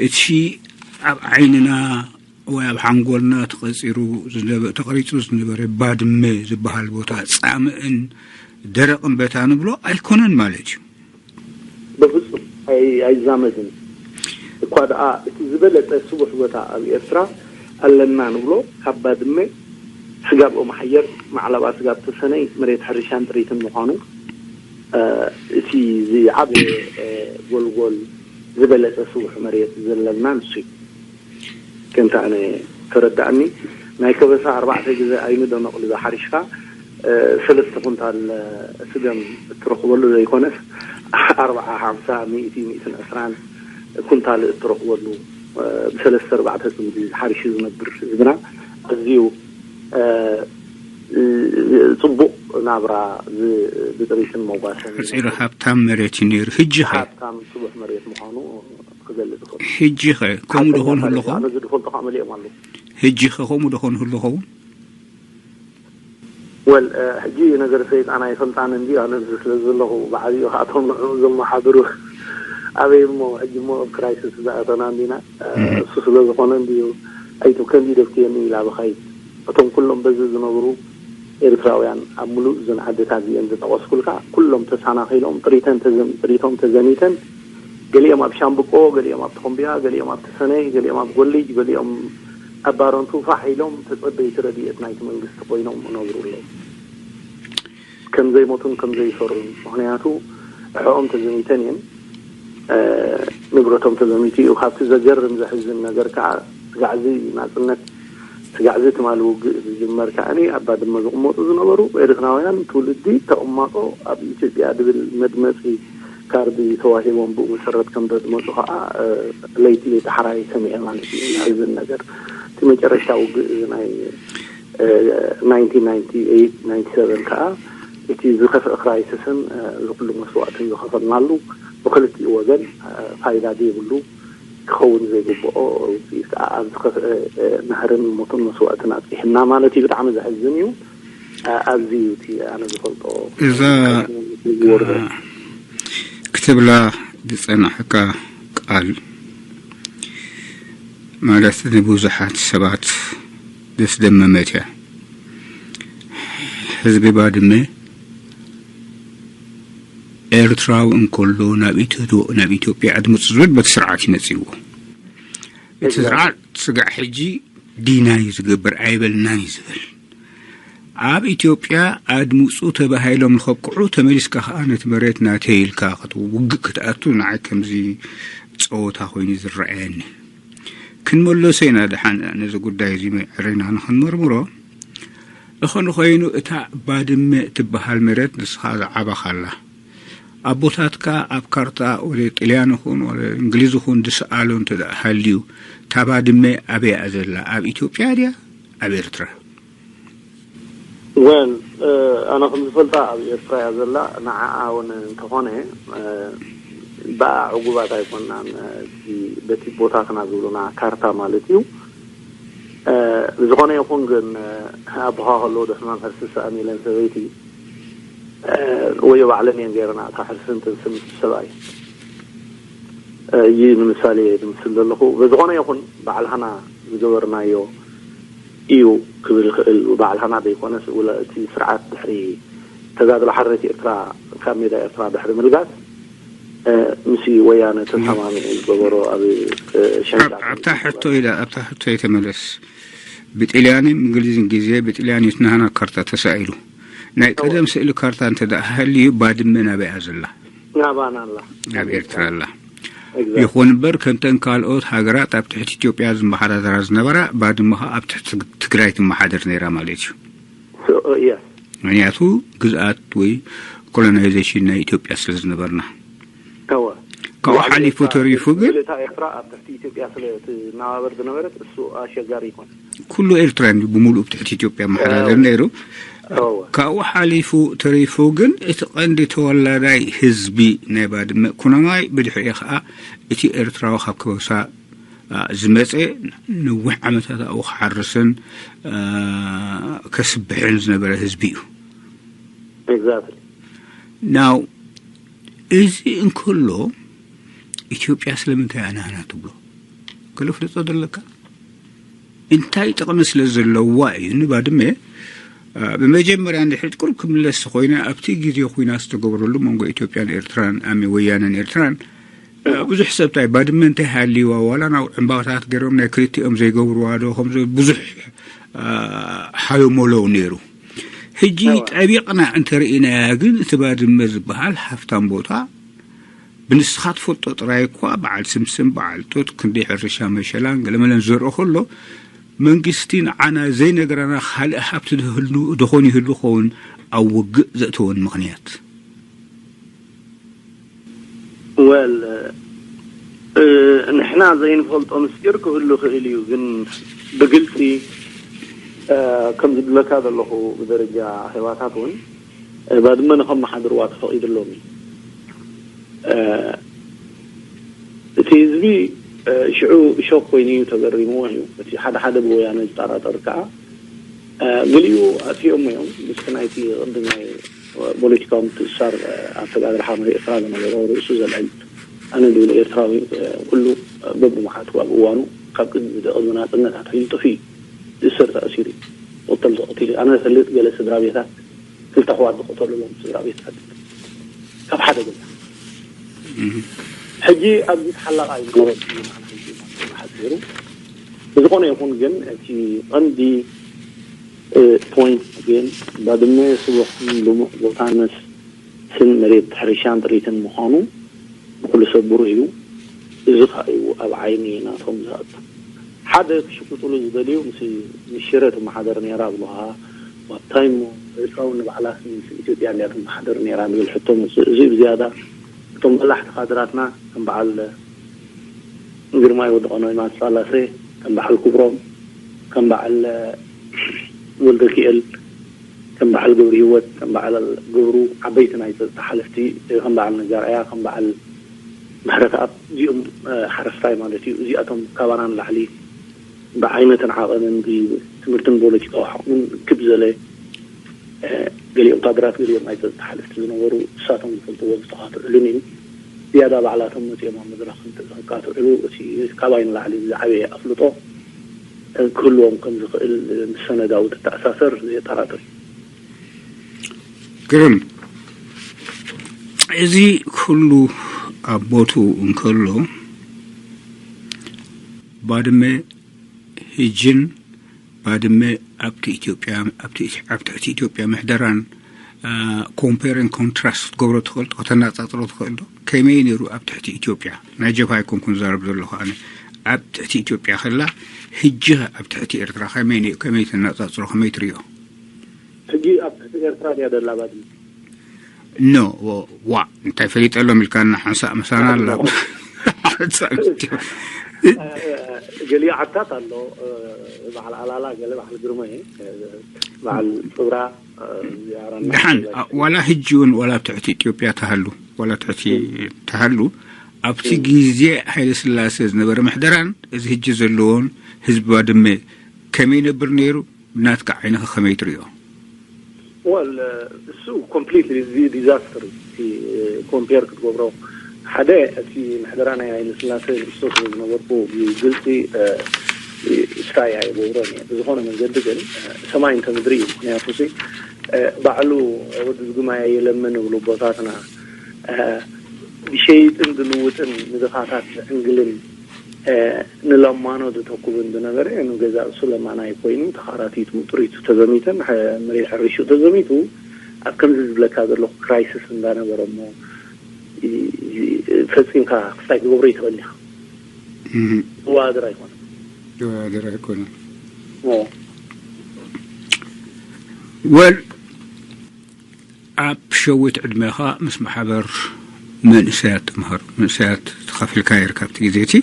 እቲ ኣብ ዓይንና ወይ ኣብ ሓንጎልና ተቐፂሩ ዝነበ- ተቐሪፁ ዝነበረ ባድመ ዝበሃል ቦታ ፃምእን ደረቕን በታ ንብሎ ኣይኮነን ማለት እዩ። በፍፁም ኣይ- ኣይዛመድን። እኳ ደኣ እቲ ዝበለፀ ስቡሕ ቦታ ኣብ ኤርትራ ኣለና ንብሎ ካብ ባድመ ስጋብ ኦም ሓየር ማዕለባ ስጋብ ተሰነይ መሬት ሕርሻን ጥሪትን ምዃኑ እቲ ዝዓበየ ጎልጎል ዝበለፀ ስቡሕ መሬት ዘለና ንሱ እዩ። ከምቲ ኣነ ተረዳእኒ ናይ ከበሳ ኣርባዕተ ግዜ ኣይኑ ደመቕ ልዛ ሓሪሽካ ሰለስተ ኩንታል ስገም እትረኽበሉ ዘይኮነስ ኣርባዓ ሓምሳ ሚእቲ ሚእትን ዕስራን ኩንታል እትረኽበሉ ብሰለስተ ኣርባዕተ ፅምዲ ሓሪሹ ዝነብር ህዝብና ኣዝዩ ፅቡቕ ናብራ ብጥሪትን መጓሰን ሓፂሩ ሃብታም መሬት እዩ ነይሩ። ሕጂ ኸ ሃብታም ስቡሕ መሬት ምዃኑ ክገልፅ ይኽእል። ሕጂ ኸ ከምኡ ዶ ኮን ህልኹም? ኣነ ዝድፈልጦ ከዓ መሊኦም ኣለዉ። ሕጂ ኸ ከምኡ ዶ ኮን ህልኹም? ወል ሕጂ ነገር ሰይጣን ኣይፈልጣን እንዲ ኣነ እዚ ስለ ዘለኹ ብዓብኡ ከኣቶም ንዕኡ ዘመሓድሩ ኣበይ እሞ ሕጂ እሞ ኣብ ክራይሲስ ዝኣተና እንዲና እሱ ስለ ዝኾነ እንዲዩ ኣይቱ ከምዚ ደፍትየኒ ኢላ ብኸይድ እቶም ኩሎም በዚ ዝነብሩ ኤርትራውያን ኣብ ምሉእ እዘን ዓድታት እዚአን ዝጠቐስኩልካ ኩሎም ተሳናኺሎም ጥሪተን ተዘም- ጥሪቶም ተዘሚተን ገሊኦም ኣብ ሻምብቆ ገሊኦም ኣብ ተኾምቢያ ገሊኦም ኣብ ተሰነይ ገሊኦም ኣብ ጎሊጅ ገሊኦም ኣብ ባረንቱ ፋሕ ኢሎም ተጸበይቲ ረድኤት ናይቲ መንግስቲ ኮይኖም እነብሩ ኣለዉ። ከም ዘይሞቱን ከም ዘይፈሩን ምኽንያቱ ኣሕኦም ተዘሚተን እየን። ንብረቶም ተዘሚቱ እዩ። ካብቲ ዘገርም ዘሕዝን ነገር ከዓ ስጋዕ እዚ ናፅነት ስጋዕ እዚ ትማሊ ውግእ ዝጅመር ከዓኒ ኣብ ባድመ ዝቕመጡ ዝነበሩ ኤርትራውያን ትውልዲ ተቕማጦ ኣብ ኢትዮጵያ ድብል መድመፂ ካርዲ ተዋሂቦም ብኡ መሰረት ከም ዘድመፁ ከዓ ለይቲ ዳሕራይ ሰሚዐ ማለት እዩ። ዘሕዝን ነገር እቲ መጨረሽታ ውግእ እዚ ናይ ናይንቲን ናይንቲ ኤይት ናይንቲ ሰቨን ከዓ እቲ ዝኸፍአ ክራይስስን ዝኩሉ መስዋእትን ዝኸፈልናሉ ብክልቲኡ ወገን ፋይዳ ዘይብሉ ክኸውን ዘይግብኦ ውፅኢት ከዓ ኣብ ዝኸፍአ ናህርን ሞትን መስዋእትን ኣብፂሕና ማለት እዩ። ብጣዕሚ ዘሕዝን እዩ። ኣብዚ እዩ እቲ ኣነ ዝፈልጦ እዛ ዝወርዶ ክትብላ ዝፀናሕካ ቃል ማለት ንብዙሓት ሰባት ዘስደመመት እያ። ህዝቢ ባድመ ኤርትራዊ እንከሎ ናብ ኢትዮ- ናብ ኢትዮጵያ ኣድምፁ ዝብል በቲ ስርዓት እዩ ነፂዎ። እቲ ስርዓት ስጋዕ ሕጂ ዲናይ ዝገብር ኣይበልናን እዩ ዝብል። ኣብ ኢትዮጵያ ኣድምፁ ተባሂሎም ንኸብቅዑ ተመሊስካ ከዓ ነቲ መሬት ናተይ ኢልካ ክትውግእ ክትኣቱ ንዓይ ከምዚ ፀወታ ኮይኑ ዝረኣየኒ። ክንመለሶ ኢና ደሓን ነዚ ጉዳይ እዚ መዕሪና ንኽንመርምሮ። እኸ ንኸይኑ እታ ባድመ እትበሃል መሬት ንስኻ ዝዓበኻላ ኣቦታትካ ኣብ ካርታ ወደ ጥልያን ይኹን ወደ እንግሊዝ ይኹን ዝሰኣሎ እንተ ደኣ ሃልዩ እታ ባድመ ኣበይ እያ ዘላ? ኣብ ኢትዮጵያ ድያ ኣብ ኤርትራ? ወል ኣነ ከም ዝፈልጣ ኣብ ኤርትራ እያ ዘላ። ንዓኣ እውን እንተኾነ ብኣ ዕጉባት ኣይኮናን። በቲ ቦታትና ዝብሉና ካርታ ማለት እዩ። ብዝኾነ ይኹን ግን ኣቦኻ ከለዉ ዶ ሕማም ሕርሲ ሰኣን ኢለን ሰበይቲ ወዮ ባዕለን እየን ገይረና እታ ሕርሲ እንትን ስም ሰብኣይ እይ ንምሳሌ እየ ዝምስል ዘለኹ። ብዝኾነ ይኹን ባዕልኻና ዝገበርናዮ እዩ ክብል ይኽእል። ባዕልኻና ዘይኮነስ ውለ እቲ ስርዓት ድሕሪ ተጋድሎ ሓርነት ኤርትራ ካብ ሜዳ ኤርትራ ድሕሪ ምልጋስ ምስ ወያነ ተሰማሚዑ ዝገበሮ ኣብ ሸንካ ኣብታ ሕቶ ኢለ ኣብታ ሕቶ የተመለስ ብጥልያንን እንግሊዝን ግዜ ብጥልያን እዩ ናህና ካርታ ተሳኢሉ ናይ ቀደም ስእሊ ካርታ እንተ ደኣ ሃልዩ ባድመ ናበይ እያ ዘላ? ናባና ኣላ። ኣብ ኤርትራ ኣላ። ይኹን እምበር ከምተን ካልኦት ሃገራት ኣብ ትሕቲ ኢትዮጵያ ዝመሓዳደራ ዝነበራ፣ ባድመ ኸኣ ኣብ ትሕቲ ትግ- ትግራይ ትመሓደር ነይራ ማለት እዩ። So, uh, yes. ምክንያቱ ግዝኣት ወይ ኮሎናይዜሽን ናይ ኢትዮጵያ ስለ ዝነበርና። እወ። ካብኡ ሓሊፉ ተሪፉ ግን እታ ኤርትራ ኣብ ትሕቲ ኢትዮጵያ ስለ ትናባበር ዝነበረት እሱ ኣሸጋሪ ይኮን። ኩሉ ኤርትራ እዩ ብሙሉእ ኣብ ትሕቲ ኢትዮጵያ መሓዳደር ነይሩ። እወ። ካብኡ ሓሊፉ ተሪፉ ግን እቲ ቀንዲ ተወላዳይ ህዝቢ ናይ ባድመ ኩናማይ፣ ብድሕሪኡ ከዓ እቲ ኤርትራዊ ካብ ከበሳ አ፣ ዝመፀ ነዊሕ ዓመታት ኣብኡ ክሓርስን አ፣ ከስብሕን ዝነበረ ህዝቢ እዩ። Exactly. ናው እዚ እንከሎ ኢትዮጵያ ስለምንታይ ኣናህና ትብሎ? ገለ ፍልጦ ዘለካ? እንታይ ጥቕሚ ስለ ዘለዋ እዩ ንባድመ? አ፣ ብመጀመርያ እንድሕር ቁሩብ ክምለስ ኮይነ ኣብቲ ግዜ ኩናት ዝተገብረሉ መንጎ ኢትዮጵያን ኤርትራን ኣሚ ወያነን ኤርትራን አ፣ ብዙሕ ሰብ ታይ ባድመ እንታይ ሃልይዋ ዋላ ናብ ዕምባታት ገይሮም ናይ ክልቲኦም ዘይገብርዋ ዶ ከም ብዙሕ አ፣ ሓለሞለው ነይሩ። ሕጂ ጠቢቕና እንተርኢናያ ግን እቲ ባድመ ዝበሃል ሃፍታም ቦታ ብንስኻ ትፈልጦ ጥራይ እኳ በዓል ስምስም በዓል ጡጥ ክንደይ ሕርሻ መሸላን ገለመለን ዘርኦ ከሎ መንግስቲ ንዓና ዘይነገረና ካልእ ሃብቲ ዝህሉ ደኾን ይህሉ ኸውን ኣብ ውግእ ዘእተወን ምኽንያት ወል ንሕና ዘይንፈልጦ ምስጢር ክህሉ ክእል እዩ፣ ግን ብግልፂ ከም ዝብለካ ዘለኹ ብደረጃ ኣኼባታት እውን ባድመ ንኸመሓድርዋ ተፈቒድሎም እዩ። እቲ ህዝቢ ሽዑ ሾክ ኮይኑ እዩ ተገሪምዎ እዩ። እቲ ሓደ ሓደ ብወያነ ዝጠራጠር ከዓ ገሊኡ ኣጥፊኦሞ እዮም። ምስቲ ናይቲ ቅድም ናይ ፖለቲካዊ ምትእስሳር ኣብ ተጋድሎ ሓመድ ኤርትራ ዝነበሮ ርእሱ ዘልዕል ኣነ ዝብል ኤርትራዊ ኩሉ በብመዓቱ ኣብ እዋኑ ካብ ቅድሚ ደቂ ናጽነት ኣትሒዙ ጠፊኡ እዩ። ዝእሰር ተኣሲሩ እዩ። ዝቕተል ተቐቲሉ እዩ። ኣነ ዝፈልጥ ገለ ስድራ ቤታት ክልተ ኣሕዋት ዝቐተሉሎም ስድራ ቤታት ካብ ሓደ ገዛ ሕጂ ኣብዚ ተሓላቓ እዩ ዝነበረ። ሓፂሩ ብዝኾነ ይኹን ግን እቲ ቀንዲ ፖይንት ግን ባድመ ስቡሕን ልሙዕ ቦታ መስ ስን መሬት ሕርሻን ጥሪትን ምዃኑ ንኩሉ ሰብ ብሩህ እዩ። እዚ ከዓ እዩ ኣብ ዓይኒ ናቶም ዝኣቱ። ሓደ ክሽቅጥሉ ዝደልዩ ምስ ሽረ ትመሓደር ነይራ ብለኻ ዋታይ እሞ ኤርትራውን ንባዕላስ ምስ ኢትዮጵያ እንድያ ትመሓደር ነይራ ንብል ሕቶ መፅእ። እዚ ብዝያዳ እቶም በላሕቲ ካድራትና ከም በዓል ግርማይ ወዲ ቀኖይ ማትሳላሴ ከም በዓል ክብሮም ከም በዓል ወልደኪኤል ከም በዓል ገብሪ ህይወት ከም በዓል ገብሩ ዓበይቲ ናይ ፀጥታ ሓለፍቲ ከም በዓል ነጋርያ ከም በዓል ምሕረተኣብ እዚኦም ሓረስታይ ማለት እዩ። እዚኣቶም ካባና ንላዕሊ ብዓይነትን ዓቐንን ብትምህርትን ፖለቲካዊ ሓቕምን ክብ ዘለ ገሊኦም ካድራት ገሊኦም ናይ ፀጥታ ሓለፍቲ ዝነበሩ እሳቶም ዝፈልጥዎ ዝተኻትዕሉን እዩ። ዝያዳ ባዕላቶም መፂኦም ኣብ መድረኽ ከካትዕሉ እቲ ካባይ ንላዕሊ ዝዓበየ ኣፍልጦ ክህልዎም ከም ዝኽእል ምስ ሰነዳዊ ተተኣሳሰር ዘየጠራጥር እዩ። ግርም እዚ ኩሉ ኣብ ቦትኡ እንከሎ ባድመ ህጅን ባድመ ኣብቲ ኢትዮጵያ ኣብቲ ኣብ ትሕቲ ኢትዮጵያ ምሕደራን ኮምፔርን ኮንትራስት ክትገብሮ ትኽእል ዶ? ከተነፃፅሮ ትኽእል ዶ? ከመይ ነይሩ ኣብ ትሕቲ ኢትዮጵያ? ናይ ጀብሃ ኣይኮንኩን ዛረብ ዘለኹ ኣነ። ኣብ ትሕቲ ኢትዮጵያ ከላ ህጂ ኣብ ትሕቲ ኤርትራ ከመይ ነይሩ? ከመይ ተነፃፅሮ? ከመይ ትሪኦ? ሕጂ ኣብ ትሕቲ ኤርትራ ድያ ደላ ባድመ? ኖ ዋ እንታይ ፈሊጠሎም ኢልካና ሓንሳእ ምሳና ኣላ ሓንሳእ ገሊኡ ዓድታት ኣሎ። በዓል ኣላላ ገለ በዓል ግርመ በዓል ፅብራ ደሓን ዋላ ሕጂ እውን ዋላ ኣብ ትሕቲ ኢትዮጵያ ተሃሉ ዋላ ትሕቲ ተሃሉ ኣብቲ ግዜ ሃይለ ስላሴ ዝነበረ ምሕደራን እዚ ሕጂ ዘለዎን ህዝቢ ባድመ ከመይ ይነብር ነይሩ? ብናትካ ዓይንኻ ከመይ ትሪኦ? ወል እሱ ኮምፕሊትሊ ዲዛስተር እቲ ኮምፔር ክትገብሮ ሓደ እቲ ምሕደራ ናይ ሃይለ ስላሴ ንእሽቶ ስለ ዝነበርኩ ብግልፂ ስታይ ኣይገብሮን እየ። ብዝኾነ መንገዲ ግን ሰማይ እንተ ምድሪ እዩ። ምክንያቱ ሲ ባዕሉ ወዲ ዝጉማይ ኣይለምን እብሉ ኣቦታትና ብሸይጥን ብልውጥን ንድኻታት ዝዕንግልን ንለማኖ ዘተኩብን ዝነበረ ንገዛእ ርእሱ ለማናይ ኮይኑ ተኻራቲቱ ጥሪቱ ተዘሚተን መሬት ሕርሽኡ ተዘሚቱ ኣብ ከምዚ ዝብለካ ዘለኹ ክራይስስ እንዳነበረ እሞ ፈፂምካ ክስታይ ክገብሮ ይትኽእል ኢኻ። እዋድር ኣይኮነን። ተወዳደር ኣይኮነን። ወል ኣብ ሸዊት ዕድሜኻ ምስ ማሕበር መንእሰያት ትምህር፣ መንእሰያት ተኻፊልካ ይርከብ እቲ ግዜ እቲ።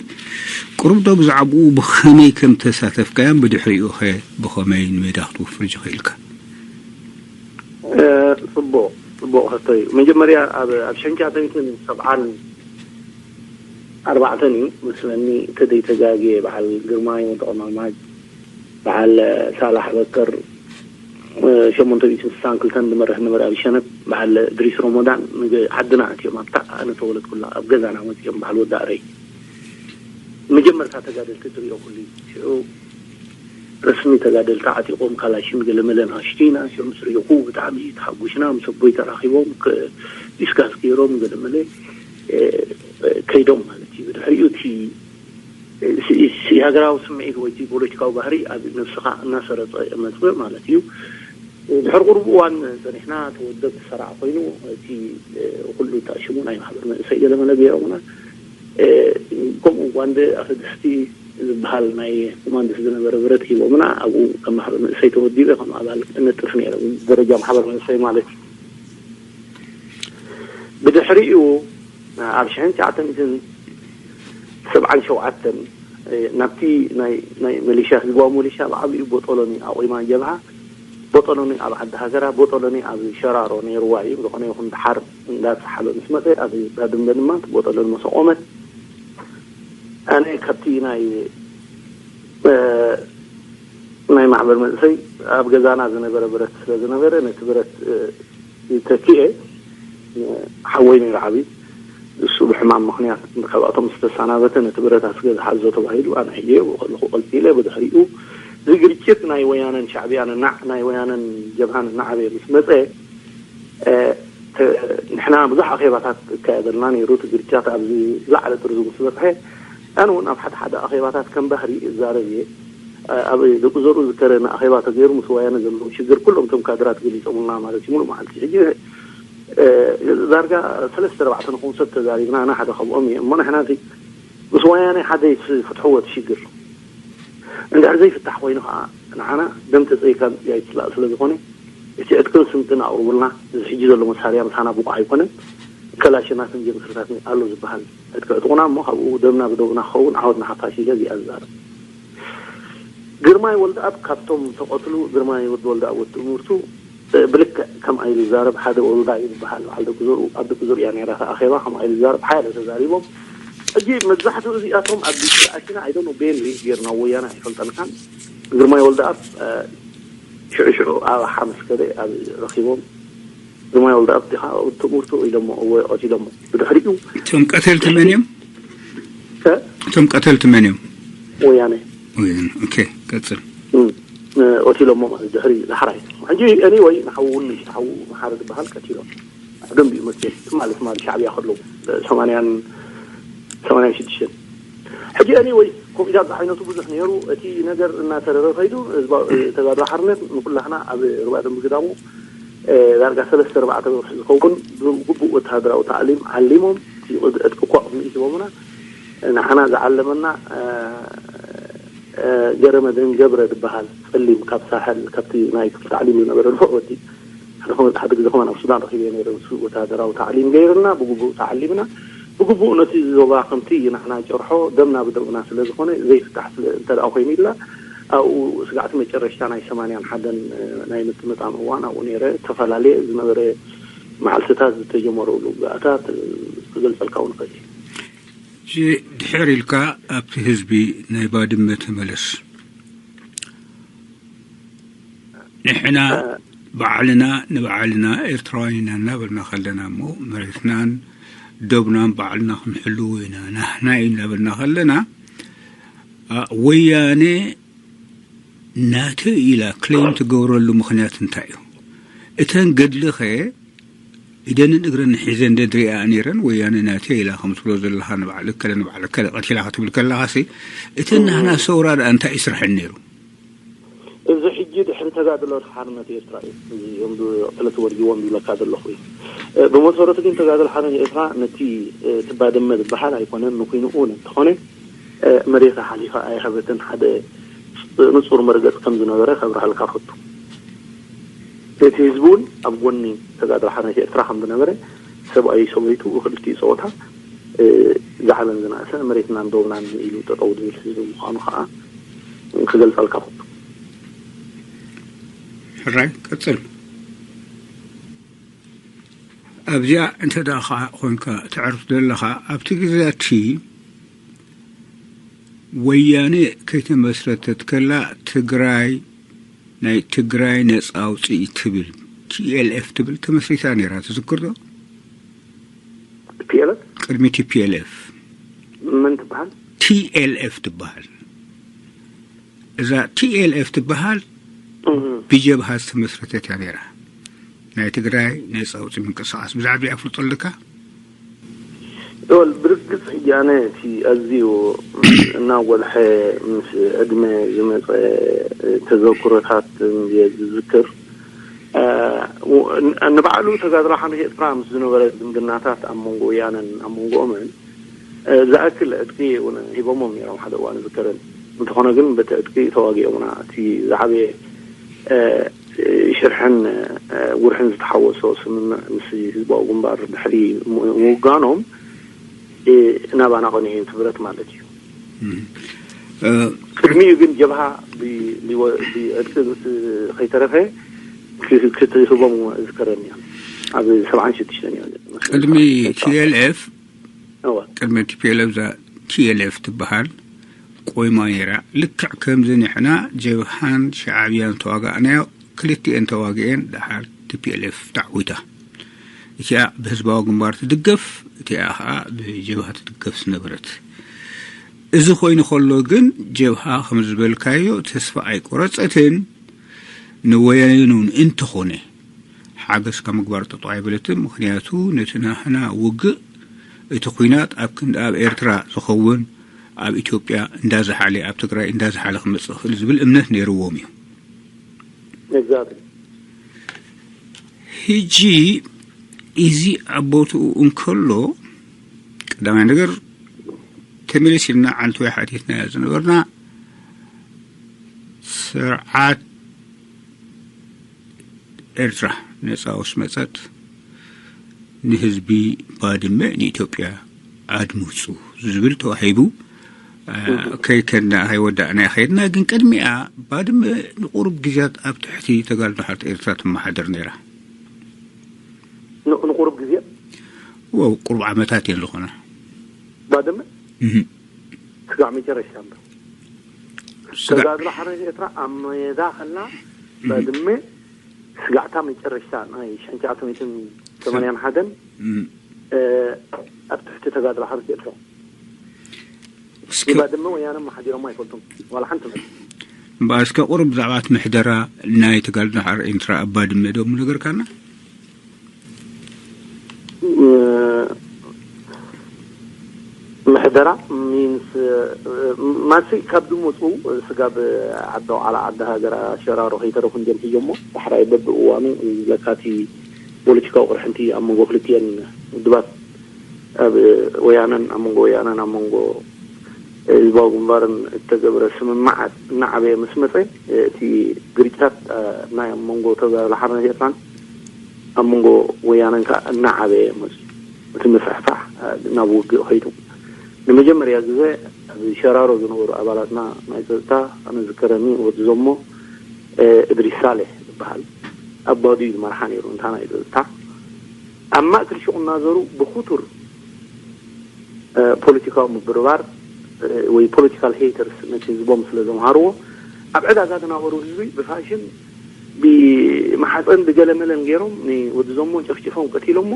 ቁሩብ ዶ ብዛዕባኡ ብኸመይ ከም ተሳተፍካዮም፣ ብድሕሪኡ ኸ ብኸመይ ንሜዳ ክትወፍር ጀኺእልካ? ጽቡቕ ጽቡቕ ሕቶ እዩ። መጀመርያ ኣብ ኣብ ሸንቻ ተንትን ሰብዓን ኣርባዕተን እዩ መስለኒ፣ እንተደይተጋግየ፣ በዓል ግርማይ ወዲ ቆማማጅ፣ በዓል ሳላሕ በከር፣ ሸሞንተ ሚእትን ስሳን ክልተን ዝመርሕ ነበረ ኣብ ሸነፍ፣ በዓል እድሪስ ሮሞዳን ንገ-፣ ዓድና ኣትዮም ኣብታ ኣነ ተወለድኩላ ኣብ ገዛና መፅኦም በዓል ወዲ ኣረይ መጀመርታ ተጋደልቲ ትሪኦ ኩሉ እዩ። ሽዑ ረስሚ ተጋደልቲ ዓጢቖም ካላሽን ገለመለን ሃሽቲና ሽዑ ምስ ሪእኹ ብጣዕሚ ተሓጒስና ምስ ኣቦይ ተራኺቦም ዲስካስ ገይሮም ገለመለ ከይዶም ማለት እዩ። ብድሕሪኡ እቲ ሃገራዊ ስምዒት ወይ እቲ ፖለቲካዊ ባህሪ ኣብ ነብስኻ እናሰረጸ መጽእ ማለት እዩ። ድሕሪ ቁሩብ እዋን ጸኒሕና ተወደብ ተሰራዕ ኮይኑ እቲ ኩሉ ተኣሽሙ ናይ ማሕበር መንእሰይ ገለመለ ገይሮምና። ከምኡ ጓንደ ኣፈድስቲ ዝበሃል ናይ ኮማንድስ ዝነበረ ብረት ሂቦምና ኣብኡ ከም ማሕበር መንእሰይ ተወዲበ ከም ኣባል እነጥፍ ነይረ። ደረጃ ማሕበር መንእሰይ ማለት እዩ። ብድሕሪኡ ኣብ ሽሕን ትሽዓተ ሚእትን ሰብዓን ሸውዓተን ናብቲ ናይ ናይ ሚሊሻ ህዝባዊ ሚሊሻ ብዓብኡ ቦጦሎኒ ኣቑማ ጀብሃ ቦጦሎኒ ኣብ ዓዲ ሃገራ ቦጦሎኒ ኣብ ሸራሮ ነይርዋ እዩ። ዝኾነ ይኹን ድሓር እንዳተሓበ ምስ መፀ ኣብ ባድመ ድማ ቦጦሎኒ መሰቆመት ኣነ ካብቲ ናይ ናይ ማሕበር መንእሰይ ኣብ ገዛና ዝነበረ ብረት ስለ ዝነበረ ነቲ ብረት ተኪኤ ሓወይ ነይሩ ዓብይ እሱ ብሕማም ምክንያት ካብኣቶም ዝተሰናበተ ነቲ ብረት ኣስገዝ ሓዞ ተባሂሉ ኣነ ሒጀ ብኡ ከለኹ ቀልጢለ ብድሕሪኡ እዚ ግርጭት ናይ ወያነን ሻዕብያን ናዕ ናይ ወያነን ጀብሃን እናዓበየ ምስ መፀ ንሕና ብዙሕ ኣኼባታት እካየደልና ነይሩ እቲ ግርጭት ኣብዚ ዝለዓለ ጥርዙ ምስ በፅሐ ኣነ እውን ኣብ ሓደ ሓደ ኣኼባታት ከም ባህሪ እዛረብ እየ ኣብ ደቂ ዘርኡ ዝከረ ንኣኼባ ተገይሩ ምስ ወያነ ዘለዉ ሽግር ኩሎም እቶም ካድራት ገሊፆምልና ማለት እዩ ሙሉእ መዓልቲ ሕጂ ዳርጋ ሰለስተ ኣርባዕተ ንኸውን ሰብ ተዛሪብና ኣነ ሓደ ካብኦም እየ እሞ ንሕና እቲ ምስ ወያነ ሓደ ፍትሕዎ እቲ ሽግር እንድሕር ዘይፍታሕ ኮይኑ ከዓ ንዓና ደም ተፀይካ ምፅያይ ትፅላእ ስለ ዝኾነ እቲ ዕጥቅን ስንቅን ኣቕርቡልና እዚ ሕጂ ዘሎ መሳርያ ምሳና ብቑዕ ኣይኮነን ከላሽናትን ጀምስርታትን ኣሎ ዝበሃል ዕጥቂ ዕጥቁና እሞ ካብኡ ደምና ብደምና ክኸውን ዓወትና ሓፋሽ ኢለ እዚኣ ዝዛረብ ግርማይ ወልደኣብ ካብቶም ተቐትሉ ግርማይ ወዲ ወልደኣብ ወዲ ትምህርቱ ብልክዕ ከምኣ ኢሉ ይዛረብ ሓደ ወልዳ እዩ ዝበሃል በዓል ደቂ ዘርኡ ኣብ ደቂ ዘርኡ እያ ነይራ እታ ኣኼባ ከምኣ ኢሉ ይዛረብ ሓያለ ተዛሪቦም ሕጂ መብዛሕትኡ እዚኣቶም ኣብ ቢቲ ኣቲና ኣይደኖ ቤን ሪድ ጌርና ወያነ ኣይፈልጠልካን ግርማይ ወልደኣብ ሽዑ ሽዑ ኣብ ሓምስ ከደ ኣብ ረኺቦም ግርማይ ወልደኣብ ዲኻ ትምህርቱ ኢሎሞ እወ ቀቲሎሞ ብድሕሪኡ እቶም ቀተልቲ መን እዮም? እቶም ቀተልቲ መን እዮም? ወያነ ወያነ ኦኬ ቀጽል ቀቲሎሞ ማለት ድሕሪ ዳሕራይ ሕጂ እኔ ወይ ንሓዉ ውልሽ ሓዉ መሓሪ ዝበሃል ቀቲሎም ደንብ እዩ መቼ ትማሊ ትማሊ ሻዕብያ ከለዉ ሰማንያን ሰማንያን ሽዱሽተን ሕጂ እኔ ወይ ኮሚዳት ዝዓይነቱ ብዙሕ ነይሩ እቲ ነገር እናተረረ ከይዱ ተጋድሎ ሓርነት ንኩላህና ኣብ ሩባ ደንብ ግዳሙ ዳርጋ ሰለስተ ኣርባዕተ ወርሒ ዝኸውን ብግቡእ ወተሃደራዊ ታዕሊም ዓሊሞም ዕጥቂ እኳ ቅድሚ ሂቦምና ንዓና ዝዓለመና ገረመ ደንገብረ ዝበሃል ፀሊም ካብ ሳሕል ካብቲ ናይ ክፍሊ ታዕሊም ዝነበረ ንፉዕ ወዲ ሓደ ግዜ ከማን ኣብ ሱዳን ረኪበ ነረ ምስ ወተሃደራዊ ታዕሊም ገይርና ብግቡእ ታዕሊምና ብግቡእ ነቲ ዞባ ከምቲ ንሕና ጨርሖ ደምና ብደምና ስለ ዝኾነ ዘይፍታሕ ስለ እንተ ደኣ ኮይኑ ኢልና ኣብኡ ስጋዕቲ መጨረሽታ ናይ ሰማንያን ሓደን ናይ ምጥምጣም እዋን ኣብኡ ነይረ ዝተፈላለየ ዝነበረ መዓልትታት ዝተጀመረሉ ጋእታት ክገልፀልካ እውን ይኽእል እዩ ድሕር ኢልካ ኣብቲ ህዝቢ ናይ ባድመ ተመለስ ንሕና ባዕልና ንባዕልና ኤርትራውያን ኢና እናበልና ከለና እሞ መሬትናን ደብናን ባዕልና ክንሕልዎ ኢና ናህና እዩ እናበልና ከለና ወያነ ናተይ ኢላ ክሌም ትገብረሉ ምኽንያት እንታይ እዩ? እተን ገድሊ ኸ ኢደንን እግረን ሒዘን ደድሪኣ ነይረን ወያነ ናተይ ኢላ ከም ትብሎ ዘለኻ ንባዕል እከለ ንባዕል እከለ ቀቲላ ክትብል ከለኻሲ እተን ናህና ሰውራ ደኣ እንታይ እዩ ስርሐን ነይሩ? እዚ ሕጂ ድሕሪ ተጋድሎ ሓርነት ኤርትራ እዩ። እዚ እዮም ክልተ ወዲዎም ዝብለካ ዘለኹ እዩ። ብመሰረቱ ግን ተጋድሎ ሓርነት ኤርትራ ነቲ እቲ ባድመ ዝበሃል ኣይኮነን፣ ንኩይንኡ እንተኾነ መሬታ ሓሊፋ ኣይሃበትን። ሓደ ንጹር መርገጽ ከም ዝነበረ ከብርሃልካ ፈቱ። እቲ ህዝቢ እውን ኣብ ጎኒ ተጋድሎ ሓርነት ኤርትራ ከም ዝነበረ፣ ሰብኣዩ ሰበይቱ ክልቲኡ ጾታ ዝዓበን ዝነኣሰ መሬትናን ዶብናን ኢሉ ጠጠው ዝብል ህዝቢ ምዃኑ ከዓ ክገልጸልካ ፈቱ። ሕራይ ቀጽል። ኣብዚኣ እንተ ደኣ ኸዓ ኾንካ ተዕርፍ ዘለኻ ኣብቲ ግዜ እቲ ወያነ ከይተመስረተት ከላ ትግራይ ናይ ትግራይ ነፃ ኣውፅኢ ትብል ቲኤልኤፍ ትብል ተመስሪታ ነይራ ትዝክር ዶ? ፒኤልኤፍ ቅድሚ ቲፒኤልኤፍ ምን ትበሃል? ቲኤልኤፍ ትበሃል። እዛ ቲኤልኤፍ ትበሃል ብጀብሃ ዝተመስረተት እያ ነይራ። ናይ ትግራይ ነፃ ኣውፅኢ ምንቅስቃስ ብዛዕባ ኣፍልጦ ኣለካ? ል ብርግፅ ሕጂ ኣነ እቲ ኣዝዩ እናጎልሐ ምስ ዕድመ ዝመፀ ተዘክሮታት ዝዝክር፣ ንባዕሉ ተጋድሎ ሓርነት ኤርትራ ምስ ዝነበረ ዝምድናታት ኣብ መንጎ ወያነን ኣብ መንጎኦምን ዝኣክል ዕጥቂ እውን ሂቦሞም ነይሮም ሓደ እዋን ዝዝከረኒ። እንተኾነ ግን በቲ ዕጥቂ ተዋጊኦምና። እቲ ዝዓበየ ሽርሕን ጉርሕን ዝተሓወሶ ስምምዕ ምስ ህዝባዊ ግንባር ድሕሪ ምውጋኖም ናባና ቀኒሑ እቲ ብረት ማለት እዩ። ቅድሚኡ ግን ጀብሃ ብዕጥቂ ከይተረፈ ክትህቦም ዝከረኒ እዮም። ኣብ ሰብዓን ሽዱሽተን እዮም። ቅድሚ ቲኤልኤፍ ቅድሚ ቲፒኤልኤፍ እዛ ቲኤልኤፍ ትበሃል ቆይማ ነይራ። ልክዕ ከምዚ ንሕና ጀብሃን ሻዕብያን ተዋጋእናዮ ክልቲኤን ተዋጊኤን ደሓር ቲፒኤልኤፍ ተዓዊታ። እቲኣ ብህዝባዊ ግንባር ትድገፍ፣ እቲኣ ከዓ ብጀብሃ ትድገፍ ዝነበረት። እዚ ኮይኑ ከሎ ግን ጀብሃ ከም ዝበልካዮ ተስፋ ኣይቆረፀትን። ንወያነ እውን እንተኾነ ሓገዝ ካብ ምግባር ጠጠው ኣይበለትን። ምኽንያቱ ነቲ ናህና ውግእ እቲ ኲናት ኣብ ክንዲ ኣብ ኤርትራ ዝኸውን ኣብ ኢትዮጵያ እንዳዝሓለ ኣብ ትግራይ እንዳዝሓለ ክመፅእ ይኽእል ዝብል እምነት ነይርዎም እዩ። Exactly. ሕጂ እዚ ኣብ ቦትኡ እንከሎ ቀዳማይ ነገር ተመሊስ ኢልና ዓንተወይ ሓቲትና ዝነበርና ስርዓት ኤርትራ ነፃ ወስ መፀት ንህዝቢ ባድመ ንኢትዮጵያ ኣድምፁ ዝብል ተዋሂቡ ከይከና ከይወዳእና ከይድና። ግን ቅድሚኣ ባድመ ንቁሩብ ግዜያት ኣብ ትሕቲ ተጋድሎ ሓርነት ኤርትራ ትመሓደር ነይራ። ንቁሩብ ግዜ ወው ቁሩብ ዓመታት እየን ዝኾና። ባድመ ስጋዕ መጨረሻ እምበር ተጋድሎ ሓርነት ኤርትራ ኣብ ሜዳ ከላ ባድመ ስጋዕታ መጨረሻ ናይ ሸንቻ ኣቶሜትን ሰማንያን ሓደን ኣብ ትሕቲ ተጋድሎ ሓርነት ኤርትራ ባድመ ወያነ መሓዲሮም ኣይፈልጡም ዋላ ሓንቲ መ እምበኣር እስከ ቁሩብ ብዛዕባ እቲ ምሕደራ ናይ ተጋድሎ ሓርነት ኤርትራ ኣብ ባድመ ዶ ምነገርካና? ምሕደራ ሚንስ ማሲ ካብ ዝመፁ ስጋብ ዓዲ ዓላ ዓዲ ሃገራ ሸራሮ ከይተረፉ እንዲም ሕዮሞ ዳሕራይ በብእዋኑ ዝብለካ እቲ ፖለቲካዊ ቅርሕንቲ ኣብ መንጎ ክልቲኤን ውድባት ኣብ ወያነን ኣብ መንጎ ወያነን ኣብ መንጎ ህዝባዊ ግንባርን እተገብረ ስምምዓት እናዓበየ ምስ መፀ እቲ ግርጭታት ናይ ኣብ መንጎ ተጋድሎ ሓርነት ኤርትራን ኣብ መንጎ ወያነን ከዓ እናዓበየ መፅዩ እቲ ምፍሕፋሕ ናብ ውግእ ከይዱ። ንመጀመርያ ግዜ ኣብ ሸራሮ ዝነበሩ ኣባላትና ናይ ፀጥታ ኣነ ዝከረኒ ወዲ ዘሞ እድሪስ ሳሌሕ ዝበሃል ኣባዱ እዩ ዝመርሓ ነይሩ እንታ ናይ ፀጥታ ኣብ ማእከል ሽቑ እናዘሩ ብክቱር ፖለቲካዊ ምብርባር ወይ ፖለቲካል ሄይተርስ ነቲ ህዝቦም ስለ ዘምሃርዎ ኣብ ዕዳጋ ዝነበሩ ህዝቢ ብፋሽን ብማሓፀን ብገለመለን ገይሮም ንወዲ ዘሞ ጨፍጭፎም ቀቲሎሞ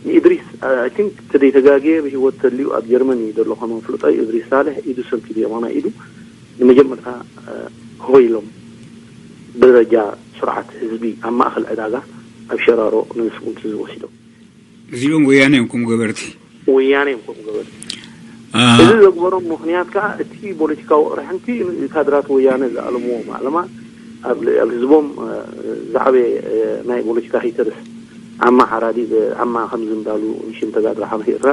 ንኢድሪስ I think ተደይተጋግየ ብህይወት ተልዩ ኣብ ጀርመን እዩ ዘሎ ከመን ፍልጦ እዩ እድሪስ ሳልሕ ኢዱ ሰንኪሉ የማና ኢዱ ንመጀመርታ ሆይሎም ብደረጃ ስርዓት ህዝቢ ኣብ ማእኸል ዕዳጋ ኣብ ሸራሮ ንስጉምቲ ዝወሲዶም እዚኦም ወያነ እዮም ከምኡ ገበርቲ። ወያነ እዮም ከምኡ ገበርቲ። እዚ ዘግበሮም ምኽንያት ከዓ እቲ ፖለቲካዊ ቅርሕንቲ ካድራት ወያነ ዝኣለምዎ ማለማ ኣብ ህዝቦም ዝዓበየ ናይ ፖለቲካ ሂተርስ ዓማ ሓራዲ ዓማ ከምዚ እንዳሉ ሽም ተጋድሎ ሓመት ኤርትራ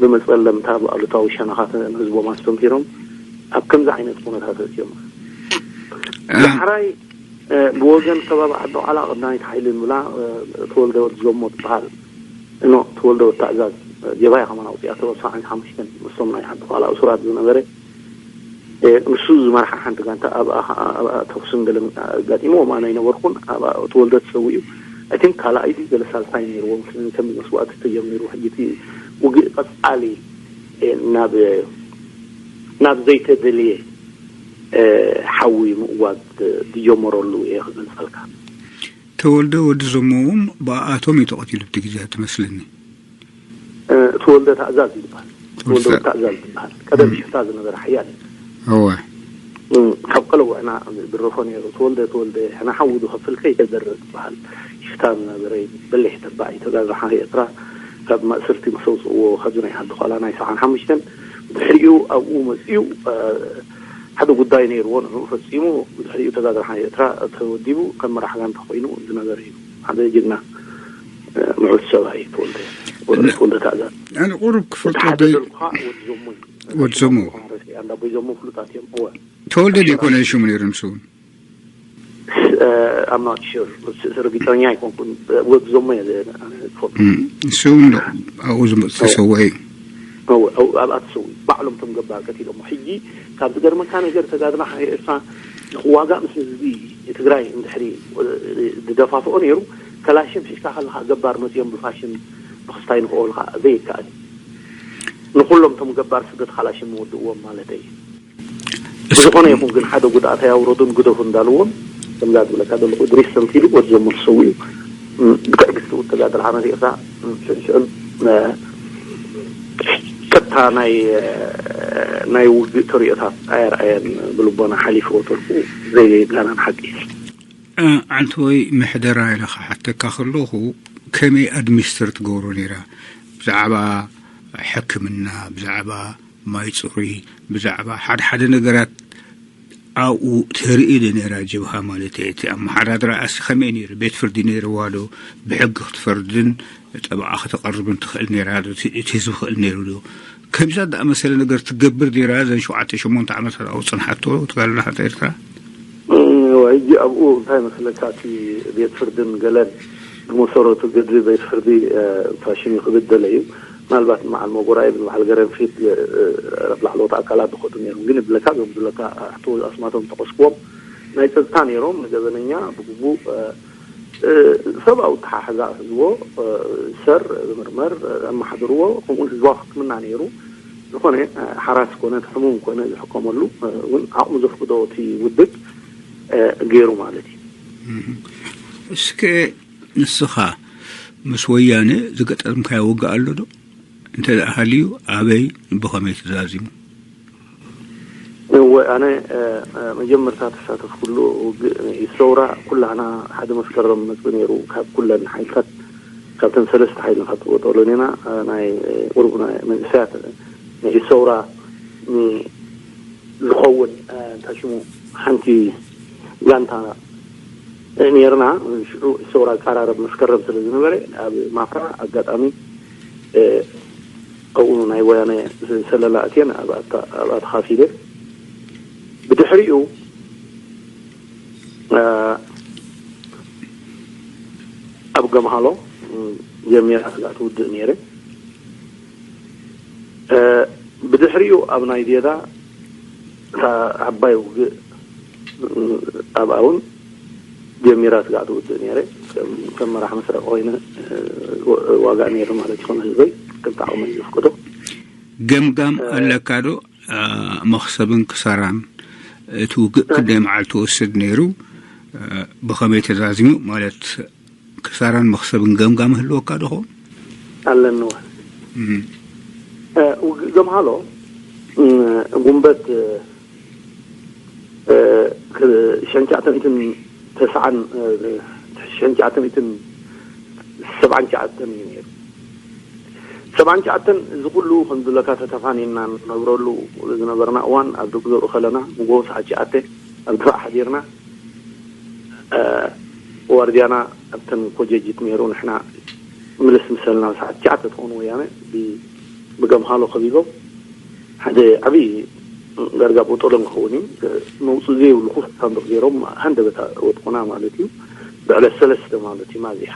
ብመጸለምታ ብኣሉታዊ ሸነኻት ንህዝቦም ኣስተምሂሮም ኣብ ከምዚ ዓይነት ኩነታት ኣእትዮም። ዳሕራይ ብወገን ከባቢ ዓዲ ቋላ ቀዳመይቲ ሓይሊ ንብላ ተወልደ ወዲ ዘሞ ትበሃል። እኖ ተወልደ ወዲ ታእዛዝ ጀባይ ከማን ኣውፅኣቶ ኣብ ሰብዓን ሓሙሽተን ምስቶም ናይ ዓዲ ቋላ እሱራት ዝነበረ ንሱ ዝመርሓ ሓንቲ ጋንታ ኣብኣ ተኩስን ገለን ኣጋጢሞ ኣነ ኣይነበርኩን። ኣብኣ ተወልደ ተሰዊኡ። ኣይ ቲንክ ካልኣይ ድዩ ገለ ሳልሳይ ነይርዎ መስለኒ ከም መስዋእቲ ተጀሚሩ። ሕጂ እቲ ውግእ ቀፃሊ ናብ ናብ ዘይተደልየ ሓዊ ምእዋጅ ዝጀመረሉ እየ ክገልፀልካ። ተወልደ ወዲ ዘመዎም ብኣኣቶም እዩ ተቐቲሉ ብቲ ግዜ ትመስለኒ። ተወልደ ታእዛዝ ይበሃል። ተወልደ ወዲ ታእዛዝ ይበሃል። ቀደም ሽፍታ ዝነበረ ሓያል እዩ። እወ ካብ ቀለውዕና ድረፎ ነይሩ። ተወልደ ተወልደ ሕና ሓዊ ዝኸፍል ከይተዘርእ ዝበሃል ሽፍታ ዝነበረ በሊሕ ተባዕ እዩ። ተጋግሓ ኤርትራ ካብ ማእስርቲ ምስ ኣውፅእዎ ካብዚ ናይ ዓዲ ኳላ ናይ ሰብዓን ሓሙሽተን ድሕሪኡ ኣብኡ መፅኡ ሓደ ጉዳይ ነይርዎ ንዕኡ ፈፂሙ ብድሕሪኡ ተጋግሓ ኤርትራ ተወዲቡ ከም መራሕ ጋንታ ኮይኑ ዝነበረ እዩ። ሓደ ጅግና ምዑት ሰብኣይ ተወልደ ተወልደ ታእዛዝ ኣነ ቁሩብ ክፈልጦ ሓደ ደይ- ደልኩኻ ወዲ ዘሞ እዩ። ወዲ ዘሞ። ረሲዐ እንዳቦይ ዘሞ ፍሉጣት እዮም። እወ ተወልደ ዘይኮነ ሽሙ ነይሩ ንሱ እውን I'm not sure ርግፀኛ ኣይኮንኩን። ወዲ ዘሞ እየ ዝፈልጦ። እም፣ ንሱ እውን ዶ ኣብኡ ዝመ- ዝተሰወአ እዩ። ኣብኣ ተሰዊ ባዕሎም ቶም ገባር ቀቲሎሞ። ሕጂ ካብ ዝገርመካ ነገር ተጋድላ ሓይሊ ኤርትራ ንክዋጋእ ምስ ህዝቢ ትግራይ እንድሕሪ ዝደፋፍኦ ነይሩ ከላሽን ሒዝካ ከለካ ገባር መፅኦም ብፋሽን ብክስታይ ንክኦልካ ዘይከኣል እዩ። ንኩሎም ቶም ገባር ስደት ካላሽን መወድእዎም ማለት እዩ። ብዝኾነ ይኹን ግን ሓደ ጉድኣት ኣያውረዱን ግደፉ እንዳልዎም ከምዛ ዝብለካ ዘለኹ እድሪስ ሰምቲሉ ወዲ ዘሞ ተሰዊኡ። ብትዕግስቲ እውን ተጋደል ሓመት ኤርትራ ሽዕሽዕን ቀጥታ ናይ ናይ ውግእ ተሪኦታት ኣየርኣየን። ብልቦና ሓሊፍዎ ተርፉ ዘይጋናን ሓቂ። ኣንተ ወይ ምሕደራ ኢለ ክሓተካ ከለኹ ከመይ ኣድሚኒስትር ትገብሮ ነይራ? ብዛዕባ ሕክምና፣ ብዛዕባ ማይ ፅሩይ፣ ብዛዕባ ሓደ ሓደ ነገራት ኣብኡ ተርኢ ዶ ነይራ ጀብሃ ማለት እየ። እቲ ኣመሓዳድራ ኣሲ ከመይ ነይሩ? ቤት ፍርዲ ነይርዋ ዶ? ብሕጊ ክትፈርድን ጠበቓ ከተቐርብን ትኽእል ነይራ ዶ? እቲ ህዝቢ ክኽእል ነይሩ ዶ? ከምዛ ዝኣመሰለ ነገር ትገብር ነይራ ዘን ሸውዓተ ሸሞንተ ዓመታት ኣብኡ ፅንሓቶ ተጋድሎ ሓርነት ኤርትራ? ሕጂ ኣብኡ እንታይ መስለካ እቲ ቤት ፍርድን ገለን ብመሰረቱ ገድሊ ቤት ፍርዲ ፋሽን ክብደለ እዩ። ምናልባት በዓል መጎራይ በዓል ገረንፊት ኣብ ላዕለዎት ኣካላት ዝኸዱ ነይሮም ግን ይብለካ ዞም ዝብለካ ኣሕቶ ኣስማቶም ጠቀስክዎም ናይ ፀጥታ ነይሮም ንገበነኛ ብግቡእ ሰብኣዊ ተሓሕዛ ህዝቦ ሰር ዝምርመር ኣመሓድርዎ ከምኡውን ህዝባዊ ሕክምና ነይሩ። ዝኾነ ሓራስ ኮነ ሕሙም ኮነ ዝሕከመሉ እውን ዓቕሙ ዘፍቅዶ እቲ ውድብ ገይሩ ማለት እዩ። እስከ ንስኻ ምስ ወያነ ዝገጠምካዮ ውግእ ኣሎ ዶ? እንተ ደኣ ሃልዩ ኣበይ ብኸመይ ተዛዚሙ? እወ ኣነ መጀመርታ ተሳተፍኩሉ ውግእ ኢሰውራ ኩላህና ሓደ መስከረም መፅእ ነይሩ ካብ ኩለን ሓይልታት ካብተን ሰለስተ ሓይልታት ወጠሎኔና ናይ ቁሩብ ናይ መንእሰያት ናይ ኢሰውራ ዝኸውን እንታይ ሽሙ ሓንቲ ጋንታ ነርና። ሽዑ ሰውራ ኣቀራረብ መስከረም ስለ ዝነበረ ኣብ ማፍራ ኣጋጣሚ ኣብኡ ናይ ወያነ ሰለላ ኣትየን ኣብኣ ተኻፊለ ብድሕሪኡ ኣብ ገምሃሎ ጀሚራ ስጋዕ ትውድእ ነይረ። ብድሕሪኡ ኣብ ናይ ዜዳ እታ ዓባይ ውግእ ኣብኣ እውን ጀሚራ ስጋዕ ትውድእ ነይረ። ከም መራሕ መስረቂ ኮይነ ዋጋእ ነይረ ማለት ይኮነ ህዝበይ ከምቲ ዓቕመይ ዘፍቅዶ። ገምጋም ኣለካ ዶ? መኽሰብን ክሳራን እቲ ውግእ ክንደይ መዓልቲ ወስድ ነይሩ? ብኸመይ ተዛዚሙ ማለት ክሳራን መኽሰብን ገምጋም ህልወካ ዶ ኸውን? ኣለኒ እወ። ውግእ ገምሃሎ ጉንበት ሸንቻዕተ ሚእትን ተስዓን ሸንቻዕተ ሚእትን ሰብዓን ሸዓተን እዩ ነይሩ። ሰብዓን ሸዓተን እዚ ኩሉ ከም ዝብለካ ተተፋኒና ንነብረሉ ዝነበርና እዋን ኣብ ደቂ ዘርኡ ከለና ንጎሆ ሰዓት ሸዓተ ኣብ ድፋዕ ሓዲርና ዋርድያና ኣብተን ኮጀጅት ነይሩ ንሕና ምልስ ምሰልና ሰዓት ትሽዓተ ትኾኑ ወያነ ብ- ብገምሃሎ ከቢቦም ሓደ ዓብዪ ዳርጋ ቦጦሎ ክኸውን እዩ። መውፅእ ዘይብሉ ክፉት ሳንዱቕ ገይሮም ሃንደበታ ወጥቁና ማለት እዩ። ብዕለት ሰለስተ ማለት እዩ ማዝያ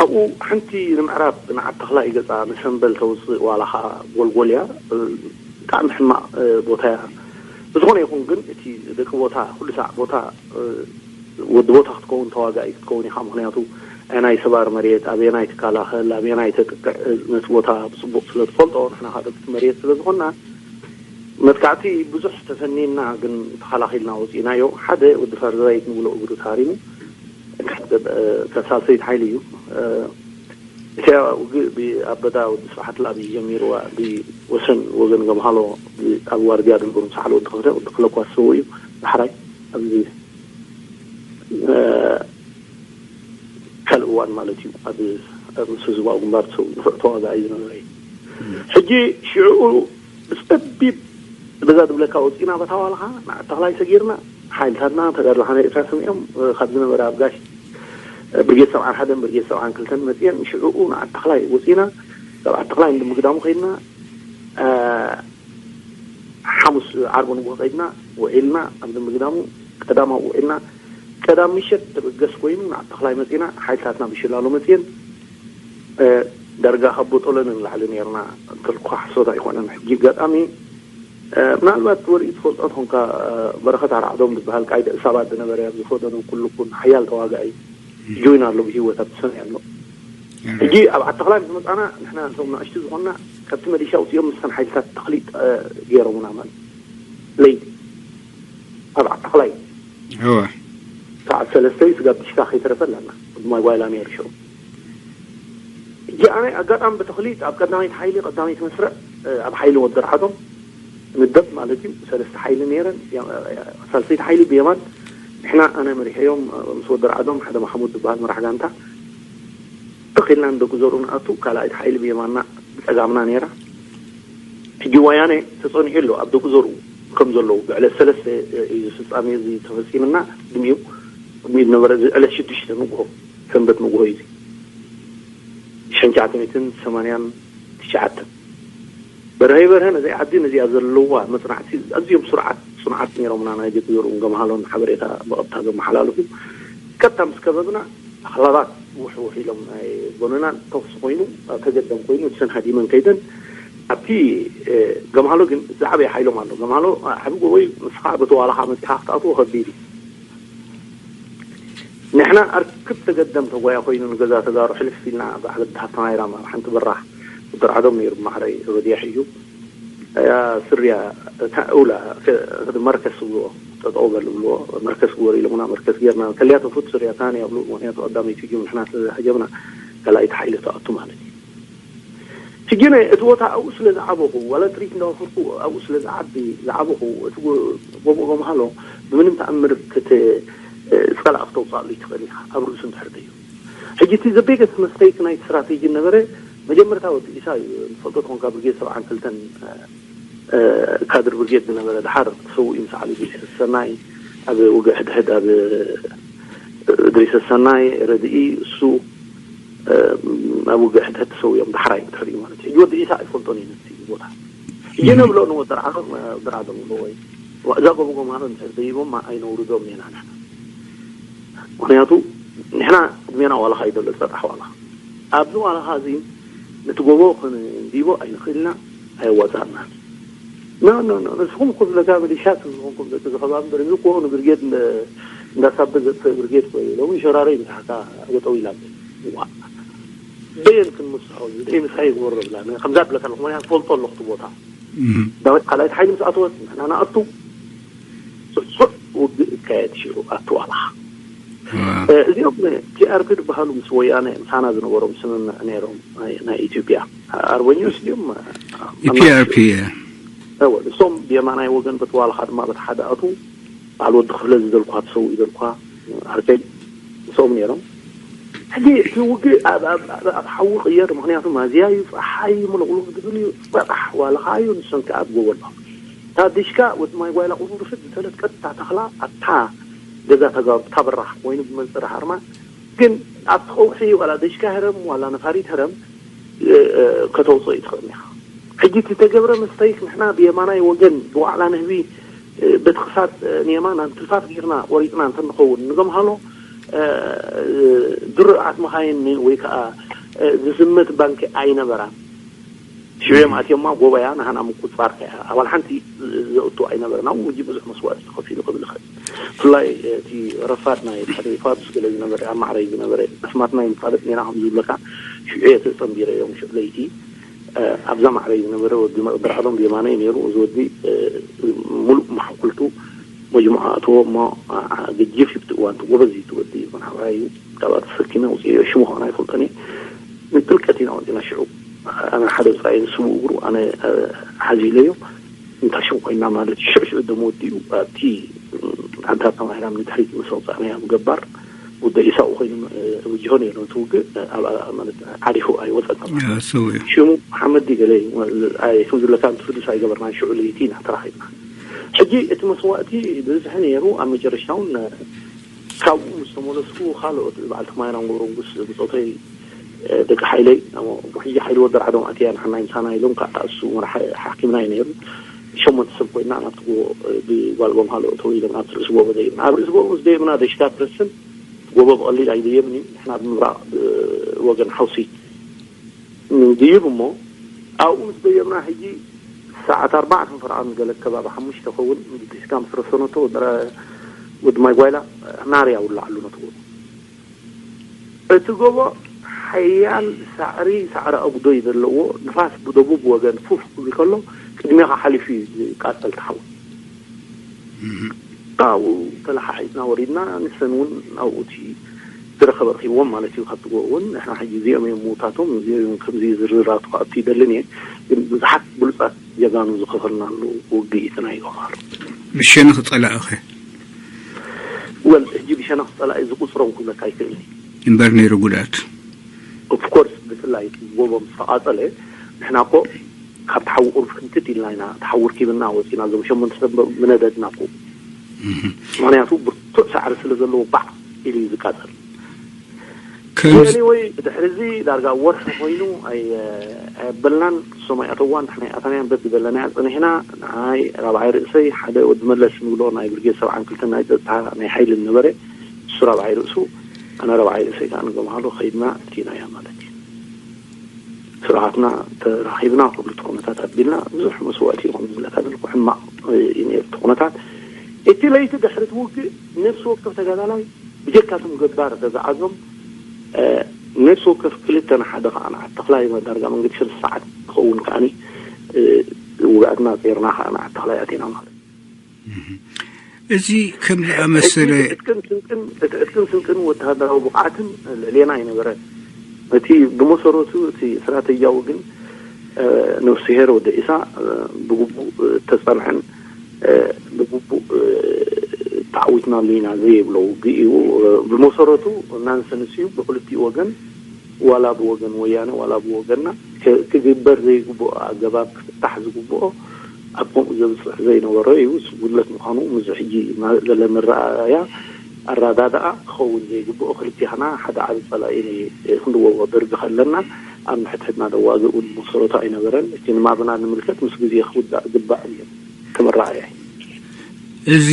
ኣብኡ ሓንቲ ንምዕራብ ንዓድ ተኽላይ ገፃ ንሰንበል ተውፅእ ዋላ ኸዓ ጎልጎልያ ብጣዕሚ ሕማቕ ቦታ እያ። ብዝኾነ ይኹን ግን እቲ ደቂ ቦታ ኩሉ ሳዕ ቦታ ወዲ ቦታ ክትከውን ተዋጋኢ ክትከውን ኢኻ። ምክንያቱ ኣየናይ ሰባር መሬት ኣበየናይ ትከላኸል ኣበየናይ ተጥቅዕ ነቲ ቦታ ብፅቡቕ ስለ ትፈልጦ ንሕና ከዓ ደቂ መሬት ስለ ዝኾንና መጥቃዕቲ ብዙሕ ተፈኒና ግን ተኸላኺልና ወፂእናዮ። ሓደ ወዲ ፈርዛይት ንብሎ እግሩ ታሪሙ ሳልሰይቲ ሓይሊ እዩ። እቲያ ውግእ ብኣበዳ ወዲ ስብሓት ላብ ጀሚርዋ ብወሰን ወገን ገምሃሎ ኣብ ዋርድያ ድንብሩ ምሳሓለ ወዲ ክፍለ ወዲ ክፍለ ኳ ዝሰው እዩ። ዳሕራይ ኣብዚ ካልእ እዋን ማለት እዩ ኣብ ምስ ህዝባዊ ግንባር ዝሰው ንፉዕ ተዋጋኢ ዝነበረ እዩ። ሕጂ ሽዕኡ ብፀቢብ በዛ ዝብለካ ወፂና በታ ዋልኻ ንዓተኽላይ ሰጊርና ሓይልታትና ተጋድሎ ሓመድ ኤርትራ ሰሚዖም ካብ ዝነበረ ኣብ ጋሽ ብርጌድ ሰብዓን ሓደን ብርጌድ ሰብዓን ክልተን መፅየን ሽዕኡ ንዓተኽላይ ወፂና ካብ ዓተኽላይ እንድምግዳሙ ከይድና ሓሙስ ዓርቢ ንጉሆ ከይድና ውዒልና ኣብ ድምግዳሙ ቀዳም ኣብኡ ውዒልና ቀዳም ምሸት ተበገስ ኮይኑ ንዓተኽላይ መፂና ሓይልታትና ብሽላሎ መፅየን ዳርጋ ካብ ቦጦሎኒ ንላዕሊ ነርና እንተልኩ ሓሶት ኣይኮነን። ሕጂ ኣጋጣሚ ምናልባት ወርኢ ትፈልጦ ትኾንካ በረኸት ኣርዓዶም ዝበሃል ቃይደ ዕሳባት ዝነበረ ኣብ ዝፈደኑ ኩልኩን ሓያል ተዋጋኢ ጆይን ኣሎ ብሂወት ኣብቲ ሰማይ ኣሎ። ሕጂ ኣብ ዓተኽላይ ምስ መፃና ንሕና እቶም ንእሽቱ ዝኾንና ካብቲ መሊሻ ውፅኦም ምስተን ሓይልታት ተኽሊጥ ገይሮምና ማለት ለይቲ ኣብ ዓተኽላይ እወ ሰዓት ሰለስተ እዩ ስጋብ ዲሽካ ከይተረፈ ኣለና ቅድማይ ጓይላ ነይሩ ሽዑ ሕጂ ኣነ ኣጋጣሚ ብተኽሊጥ ኣብ ቀዳመይቲ ሓይሊ ቀዳመይቲ መስርዕ ኣብ ሓይሊ ወዲ ርዓዶም ንደብ ማለት እዩ ሰለስተ ሓይሊ ነይረን ሳልሰይቲ ሓይሊ ብየማን ንሕና ኣነ መሪሐዮም ምስ ወዲ ርዓዶም ሓደ ማሕሙድ ዝበሃል መራሕ ጋንታ ተኺልና ንደቂ ዘርኡ ንኣቱ ካልኣይቲ ሓይሊ ብየማንና ብፀጋምና ነይራ ሕጂ ወያነ ተፀኒሑ ኣሎ ኣብ ደቂ ዘርኡ ከም ዘለዉ ብዕለት ሰለስተ እዩ ፍፃሜ እዚ ተፈፂምና ቅድሚኡ ቅድሚኡ ዝነበረ እዚ ዕለት ሽዱሽተ ንግሆ ሰንበት ንግሆ እዩ ሸንቻዕተሚትን ሰማንያን ትሽዓተን በርሀይ በርሀ ነዚ ዓዲ ነዚኣ ዘለዋ መፅናዕቲ ኣዝዮም ስርዓት ፅኑዓት ነይሮምና ናይ ደቂ ዘርኡን ገምሃሎን ሓበሬታ ብቐጥታ ዘመሓላልፉ ቀጥታ ምስ ከበብና ኣኽላባት ውሕ ውሕ ኢሎም ናይ ጎንና ተኹሲ ኮይኑ ተገደም ኮይኑ እሰን ሃዲመን ከይደን ኣብቲ ገምሃሎ ግን ዝዓበየ ሓይሎም ኣሎ ገምሃሎ ዓቢ ጎቦይ ንስኻ በቲ ዋላኻ መፂኻ ክትኣትዎ ከቢድ እዩ ንሕና ኣርክብ ተገደም ተጓያ ኮይኑ ንገዛ ተጋሩ ሕልፍ ኢልና ብዓል ብድሃብ ተማሂራም ኣብ ሓንቲ በራሕ ብርዓዶም ነይሩ ማዕረይ ረድያ ሒዙ እያ ስርያ እታ እውላ መርከስ ዝብልዎ ጠጠው በል ዝብልዎ መርከስ ግበር ኢሎምና መርከስ ጌርና ከልያ ተፉት ስርያ ታን ያብሉ ምክንያቱ ቀዳመይቲ ጅም ንሕና ስለ ዝሃጀምና ካልኣይቲ ሓይሊ ተኣቱ ማለት እዩ ሕጂ ናይ እቲ ቦታ ኣብኡ ስለ ዝዓበኹ ዋላ ጥሪት እንዳወፈርኩ ኣብኡ ስለ ዝዓቢ ዝዓበኹ እቲ ጎቦ ገምሃሎ ብምንም ተኣምር ክትፀላእ ክተውፅኣሉ ይትኽእል ኢኻ ኣብ ርእሱ እንድሕር ተይሩ ሕጂ እቲ ዘቤገስ መስተይክ ናይ ስትራቴጂ ነበረ መጀመርታ ወዲ ኢሳ እዩ ንፈልጦ ትኾንካ ብርጌድ ሰብዓን ክልተን ካድር ብርጌድ ዝነበረ ድሓር ተሰዊኡ ምስ ዓሊ እድሪስ ሰናይ ኣብ ውግእ ሕድሕድ ኣብ እድሪስ ሰናይ ረድኢ እሱ ኣብ ውግእ ሕድሕድ ተሰዊኦም ዳሕራይ ብድሕሪኡ ማለት እዩ ሕጂ ወዲ ዒሳ ኣይፈልጦን እዩ ነቲ ቦታ ሕጂ ነብሎ ንወዲ ርዓዶም ድራዶም ወይ እዛ ጎቦ ጎማኖ እንድሕር ደይቦም ኣይነውርዶም ኢና ንሕና ምክንያቱ ንሕና ዕድሜና ዋላ ከይደሎ ፀጣሕ ዋላ ኣብዚ ዋላኻ እዚ ነቲ ጎቦ ክንዲቦ ኣይንኽእልና ኣየዋፃእና ኖ ኖ ኖ ንስኹም እኮ ዝለካ ሚሊሻት ዝኾንኩም ደቂ ዝኸባ እምበር እዚ እኮ ንብርጌድ እንዳሳበ ዘጥፈ ብርጌድ እኮ እዩ ሎሚ ሸራሮ ይምሳሕካ ወጠው ኢላ ዋ ደየን ክንምስሖ እዩ ደይ ምሳይ ይግበሮ ብላ ከምዛ ብለካ ኣለኹ ምክንያት ፈልጦ ኣለኹ እቲ ቦታ ዳዊት ካልኣይቲ ሓይሊ ምስ ኣተወት ንሕና ንኣቱ ስሱዕ ውግእ ይካየድ ሽዑ ኣትዋላ እዚኦም ቲኣርፒ ዝበሃሉ ምስ ወያነ ምሳና ዝነበሮም ስምምዕ ነይሮም ናይ ኢትዮጵያ ኣርበኞች ድዮም ፒኣርፒ እወ ንሶም ብየማናይ ወገን በትዋልኻ ድማ በቲ ሓደ ኣቱ በዓል ወዲ ክፍለ ዝደልኳ ትሰው ይደልኳ ኣርከይ ንሶም ነይሮም ሕጂ እቲ ውግእ ኣብ ሓዊ ቅየር ምክንያቱ ማዝያ እዩ ፀሓይ እዩ ምልቕሉቕ ዝብል እዩ ፀጣሕ ዋልኻ እዩ ንሶም ከዓ ኣብ ጎቦ ኣሎ ታዲሽካ ወዲ ማይ ጓይላ ቁሩርፍት ዝተለት ቀጥታ ተኽላ ኣታ ገዛ ተጋሩ ታበራኽ ኮይኑ ብመንፅር ሃርማ ግን ኣብቲ ቀውሒ ዋላ ደሽካ ህረም ዋላ ነፋሪት ህረም ከተውፅኦ ይትኽእል ኢኻ። ሕጂ እቲ ተገብረ መስተይክ ንሕና ብየማናይ ወገን ብዋዕላ ንህቢ በቲ ክሳድ ንየማን ኣንትልፋፍ ጌርና ቆሪፅና እንተንኸውን ንገምሃሎ ድሩዓት መኻይን ወይ ከዓ ዝዝመት ባንኪ ኣይነበራን። ሽዑ እዮም ኣትዮማ ጎበያ ንሃና ምቁፅፃር ከያ ኣባል ሓንቲ ዘእቱ ኣይነበረን። ኣብኡ ሕጂ ብዙሕ መስዋእቲ ተኸፊሉ ክብል ይኽእል። ብፍላይ እቲ ረፋድ ናይ ሓደ ፋዱስ ገለ ዝነበረ ኣብ ማዕረይ ዝነበረ ኣስማትና ይንፋለጥ ኔና ከም ዝብለካ ሽዑ እየ ተፀንቢረ እዮም ሽዑ ለይቲ ኣብዛ ማዕረይ ዝነበረ ወዲ መቕድር ዓሎም ብየማነይ ነይሩ። እዚ ወዲ ሙሉእ መሓኩልቱ መጅሙዓ ኣትዎ እሞ ገጅፍ ይብቲ እዋን ጎበዝ እዩ ትወዲ ይኹን ሓባይ እዩ። ካብኣ ተሰኪመ ውፅዮ ሽሙ ከሆን ኣይፈልጦን እየ። ንጥልቀት ኢና ወፂና ሽዑ ኣነ ሓደ ብፃይ ንስቡ እግሩ ኣነ ሓዚለዮ እንታሽም ኮይና ማለት ሽዑ ሽዑ ደሞ ወዲኡ ኣብቲ ኣንታ ተማሂራ ንድሕሪት ምስ ኣውፃእናያ ብገባር ወደ ኢሳኡ ኮይኑ ጅሆ ነይሩ ትውግእ ኣብኣ ማለት ዓሪፉ ኣይወፀን ተማሂሩ። ሽሙ መሓመድ ገለ ከም ዝብለካ ንትፍዱስ ኣይገበርናን ሽዑ ለይቲ ኢና ተራኺብና። ሕጂ እቲ መስዋእቲ ብዝሒ ነይሩ ኣብ መጨረሻ እውን ካብኡ ምስ ተመለስኩ ካልኦት በዓል ተማሂራን ገብረንጉስ ብፆተይ ደቂ ሓይለይ ሕጂ ሓይሊ ወደር ዓዶም ኣትያ ንሓናይ ምሳና ኢሎም ከዓ እሱ ሓኪምና እዩ ነይሩ። ሸሞንተ ሰብ ኮይና ናብቲ ጎቦ ብጓልቦም ሃሎ ተወ ኢሎም ናብቲ ርእሲ ጎቦ ደይብና ኣብ ርእሲ ጎቦ ምስ ደየብና ደሽካ ትረስን ጎቦ ብቐሊል ኣይደየብን እዩ። ንሕና ብምብራቕ ወገን ሓውሲ ድይብ እሞ ኣብኡ ምስ ደየብና ሕጂ ሰዓት ኣርባዕተ ፈርቓን ገለ ከባቢ ሓሙሽተ ኸውን ዲስካ ምስ ረሰነቶ ወዲ ማይ ጓይላ ናርያ ውላዓሉ ነቲ ጎቦ። እቲ ጎቦ ሓያል ሳዕሪ ሳዕሪ ኣጉዶይ ዘለዎ ንፋስ ብደቡብ ወገን ፉፍ ክብል ከሎ ቅድሜኻ ሓሊፉ እዩ ዝቃጸል ተሓወ ኣብኡ ተለሓሒጥና ወሪድና ንሰን እውን ኣብኡ እቲ ዝረኸበ ርኪቦም ማለት እዩ። ካብቲ ጎ እውን ንሕና ሕጂ እዚኦም እዮም ምውታቶም እዚኦም እዮም ከምዚ ዝርዝራቱ ከኣቱ ይደልን እየ። ግን ብዙሓት ብሉፃት ጀጋኑ ዝኸፈልናሉ ውግእ እዩ እቲ ናይ ኦማር። ብሸነኽ ፀላእኸ? ወል ሕጂ ብሸነኽ ፀላኢ ዝቁፅሮም ክብለካ ኣይክእልን እምበር ነይሩ ጉድኣት። ኦፍኮርስ ብፍላይ እቲ ጎቦ ምስ ተቓፀለ ንሕና እኮ ካብ ተሓዊ ቁሩብ ፍንትት ኢልና ኢና ተሓዊ ርኪብና ወፂና እዞም ሸሞንተ ሰብ ምነደድና እኮ ምክንያቱ ብርቱዕ ሳዕሪ ስለ ዘለዎ ባዕ ኢሉ እዩ ዝቃፀል። ከምዚ ወይ ድሕሪ እዚ ዳርጋ ወርሒ ኮይኑ ኣየበልናን እሶም ኣይኣተዋን ንሕና ኣይኣተናያን በብ ዝበለናያ ፀኒሕና ንዓይ ራብዓይ ርእሰይ ሓደ ወዲ መለስ ንብሎ ናይ ብርጌድ ሰብዓን ክልተን ናይ ፀጥታ ናይ ሓይሊ ዝነበረ እሱ ራብዓይ ርእሱ ኣነ ራብዓይ ርእሰይ ከዓ ንገምሃሎ ከይድና እቲናያ ማለት እዩ። ስርዓትና ተራኺብና ኩሉ እቲ ኩነታት ኣቢልና ብዙሕ መስዋእቲ ይኹን ዝብለካ ዘለኩ ሕማቕ እዩ ነይሩ እቲ ኩነታት። እቲ ለይቲ ድሕሪ እቲ ውግእ ነፍሲ ወከፍ ተጋዳላይ ብጀካ እቶም ገባር ተጋዓዞም ነፍሲ ወከፍ ክልተ ንሓደ ከዓ ንዓት ተኽላይ ዳርጋ መንገዲ ሰለስተ ሰዓት ክኸውን ከዓኒ ውግኣትና ጼርና ከዓ ንዓት ተኽላይ ኣቲና ማለት እዚ ከም ዝኣመሰለ ዕጥቅን ስንቅን እቲ ዕጥቅን ስንቅን ወተሃደራዊ ብቕዓትን ልዕሌና ኣይነበረን። እቲ ብመሰረቱ እቲ ስትራተጂያዊ ግን ነፍስሄር ወደ ኢሳ ብግቡእ ተፀንሐን ብግቡእ ተዓዊትናሉ ኢና ዘይብሎ ውግእ እዩ። ብመሰረቱ ናንሰንስ እዩ ብክልቲኡ ወገን ዋላ ብወገን ወያነ ዋላ ብወገንና ክግበር ዘይግብኦ ኣገባብ ክፍታሕ ዝግብኦ ኣብ ከምኡ ዘብፅሕ ዘይነበሮ እዩ። ጉድለት ምዃኑ ምስ ሕጂ ዘለ መረኣያ ኣረዳድኣ ክኸውን ዘይግብኦ ክልቲኽና ሓደ ዓቢ ፀላኢ ክንድወቦ ደርጊ ከለና ኣብ ንሕድሕድና ደዋግእ እውን መሰረቱ ኣይነበረን። እቲ ንማብና ንምልከት ምስ ግዜ ክውዳእ ግባእ እዩ ተመረኣያ። እዚ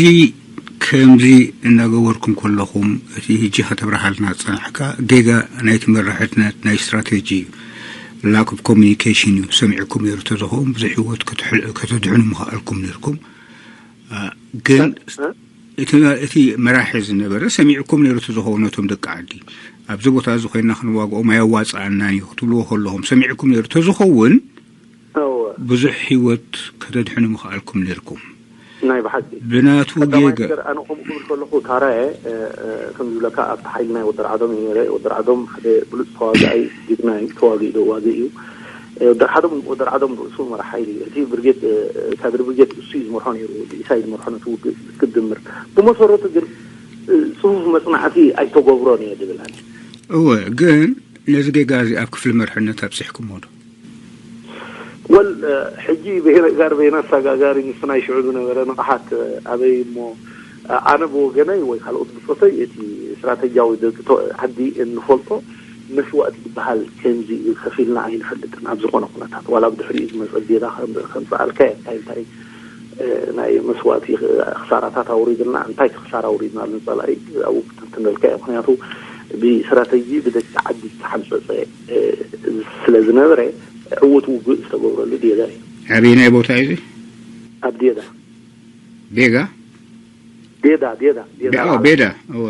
ከምዚ እናገበርኩም ከለኹም እቲ ህጂ ከተብርሃልና ዝፀናሕካ ጌጋ ናይ ትመራሕትነት ናይ ስትራቴጂ እዩ። lack of communication እዩ። ሰሚዕኩም ነይሩ ተዝኸውን ብዙሕ ህይወት ከተድሕኑ ምኽኣልኩም ነይርኩም። ግን እቲ መራሒ ዝነበረ ሰሚዕኩም ነይሩ ተዝኸውን ነቶም ደቂ ዓዲ ኣብዚ ቦታ እዚ ኮይና ክንዋግኦም ኣየዋፅኣናን እዩ ክትብልዎ ከለኹም ሰሚዕኩም ነይሩ ተዝኸውን ብዙሕ ህይወት ከተድሕኑ ምኽኣልኩም ነይርኩም። ናይ ብሓቂ ብናቱ ጌጋ ኣነ ከምኡ ክብል ከለኹ ታራየ ከም ዝብለካ ኣብቲ ሓይሊ ናይ ወደር ዓዶም እዩ ነይረ። ወደር ዓዶም ሓደ ብሉፅ ተዋጋኣይ ጅግና እዩ። ተዋጊኡ ዶ ዋግእ እዩ። ወደር ዓዶም ወደር ዓዶም ርእሱ መራሕ ሓይሊ እዩ። እቲ ብርጌድ ካድሪ ብርጌድ እሱ እዩ ዝመርሖ ነይሩ። ኢሳይ ዝመርሖ ነቲ ውግእ ክትድምር ብመሰረቱ ግን ፅፉፍ መፅናዕቲ ኣይተገብሮን እየ ዝብል ኣነ። እወ ግን ነዚ ጌጋ እዚ ኣብ ክፍሊ መርሕነት ኣብፂሕኩሞ ዶ? ወል ሕጂ ብሄረ ጋር በይና ኣሳጋጋሪ ምስ ናይ ሽዑ ዝነበረ ንቕሓት ኣበይ እሞ ኣነ ብወገነይ ወይ ካልኦት ብፆተይ እቲ ስትራተጂያዊ ደቂ ተ- ዓዲ እንፈልጦ መስዋእቲ ዝበሃል ከምዚ እዩ ከፊልና ኣይንፈልጥን። ኣብ ዝኾነ ኩነታት ዋላ ብድሕሪኡ ዝመፀ ጌጋ ከም- ከምፀኣልካ እንታይ እንታይ እ፣ ናይ መስዋእቲ ክሳራታት ኣውሪድና እንታይ ክሳራ ኣውሪድና ንፀላኢ ኣብኡ ክትንትነልካ እዩ። ምክንያቱ ብስትራተጂ ብደቂ ዓዲ ዝተሓንፀፀ እ፣ ስለ ዝነበረ ዕዉት ውግእ ዝተገብረሉ ዴጋ እዩ። ኣበየናይ ቦታ እዩ እዚ? ኣብ ዴዳ ቤጋ ዴዳ ዴዳ ዴዳ ቤ- ኦ፣ በዓል- ቤዳ እወ።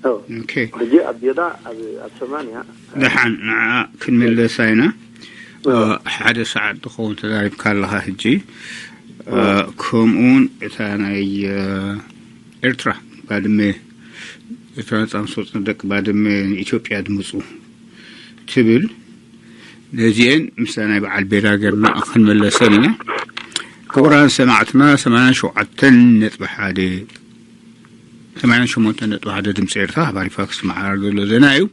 ኦ፣ ኦኬ። ሕጂ ኣብ ዴዳ ኣብ ኣብ ሰማንያ ደሓን ንዓ ክንምለሳ ኢና። ኦ። እ፣ ሓደ ሰዓት ዝኸውን ተዛሪብካ ኣለኻ። ሕጂ እ፣ ከምኡውን እታ ናይ እ፣ ኤርትራ ባድመ፣ ኤርትራ ነጻ ምስ ወጽኡ ደቂ ባድመ ንኢትዮጵያ ድምጹ ትብል። ነዚኤን ምስታ ናይ በዓል ቤዳ ጌርና ክንመለሰን ኢና። ክቡራን ሰማዕትና ሰማንያን ሸውዓተን ነጥቢ ሓደ ሰማንያን ሸሞንተን ነጥቢ ሓደ ድምፂ ኤርትራ፣ ሃባሪፋክስ መዓራር ዘሎ ዜና እዩ።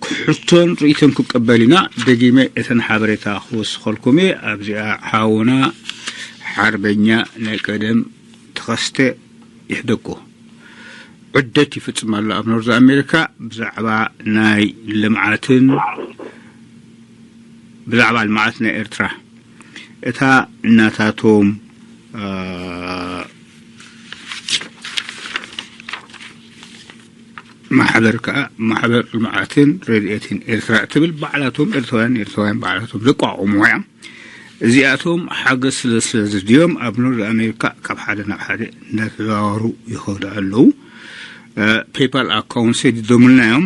ክሕቶን ርእይቶን ክቀበል ኢና። ደጊመ እተን ሓበሬታ ክወስኸልኩም እየ። ኣብዚኣ ሓውና ሓርበኛ ናይ ቀደም ተኸስተ ይሕደጎ ዕደት ይፍጽም ኣሎ ኣብ ኖርዝ ኣሜሪካ ብዛዕባ ናይ ልምዓትን ብዛዕባ ልምዓት ናይ ኤርትራ እታ እናታቶም እ፣ ማሕበር ከዓ ማሕበር ልምዓትን ረድኤትን ኤርትራ ትብል ባዕላቶም ኤርትራውያን ኤርትራውያን ባዕላቶም ዘቋቋሙ እያ። እዚኣቶም ሓገዝ ስለ ስለ ዝድዮም ኣብ ኖርዝ ኣሜሪካ ካብ ሓደ ናብ ሓደ እናተዘዋወሩ ይኸዱ ኣለዉ። እ፣ ፔፓል ኣካውንት ሰዲዶምልና እዮም።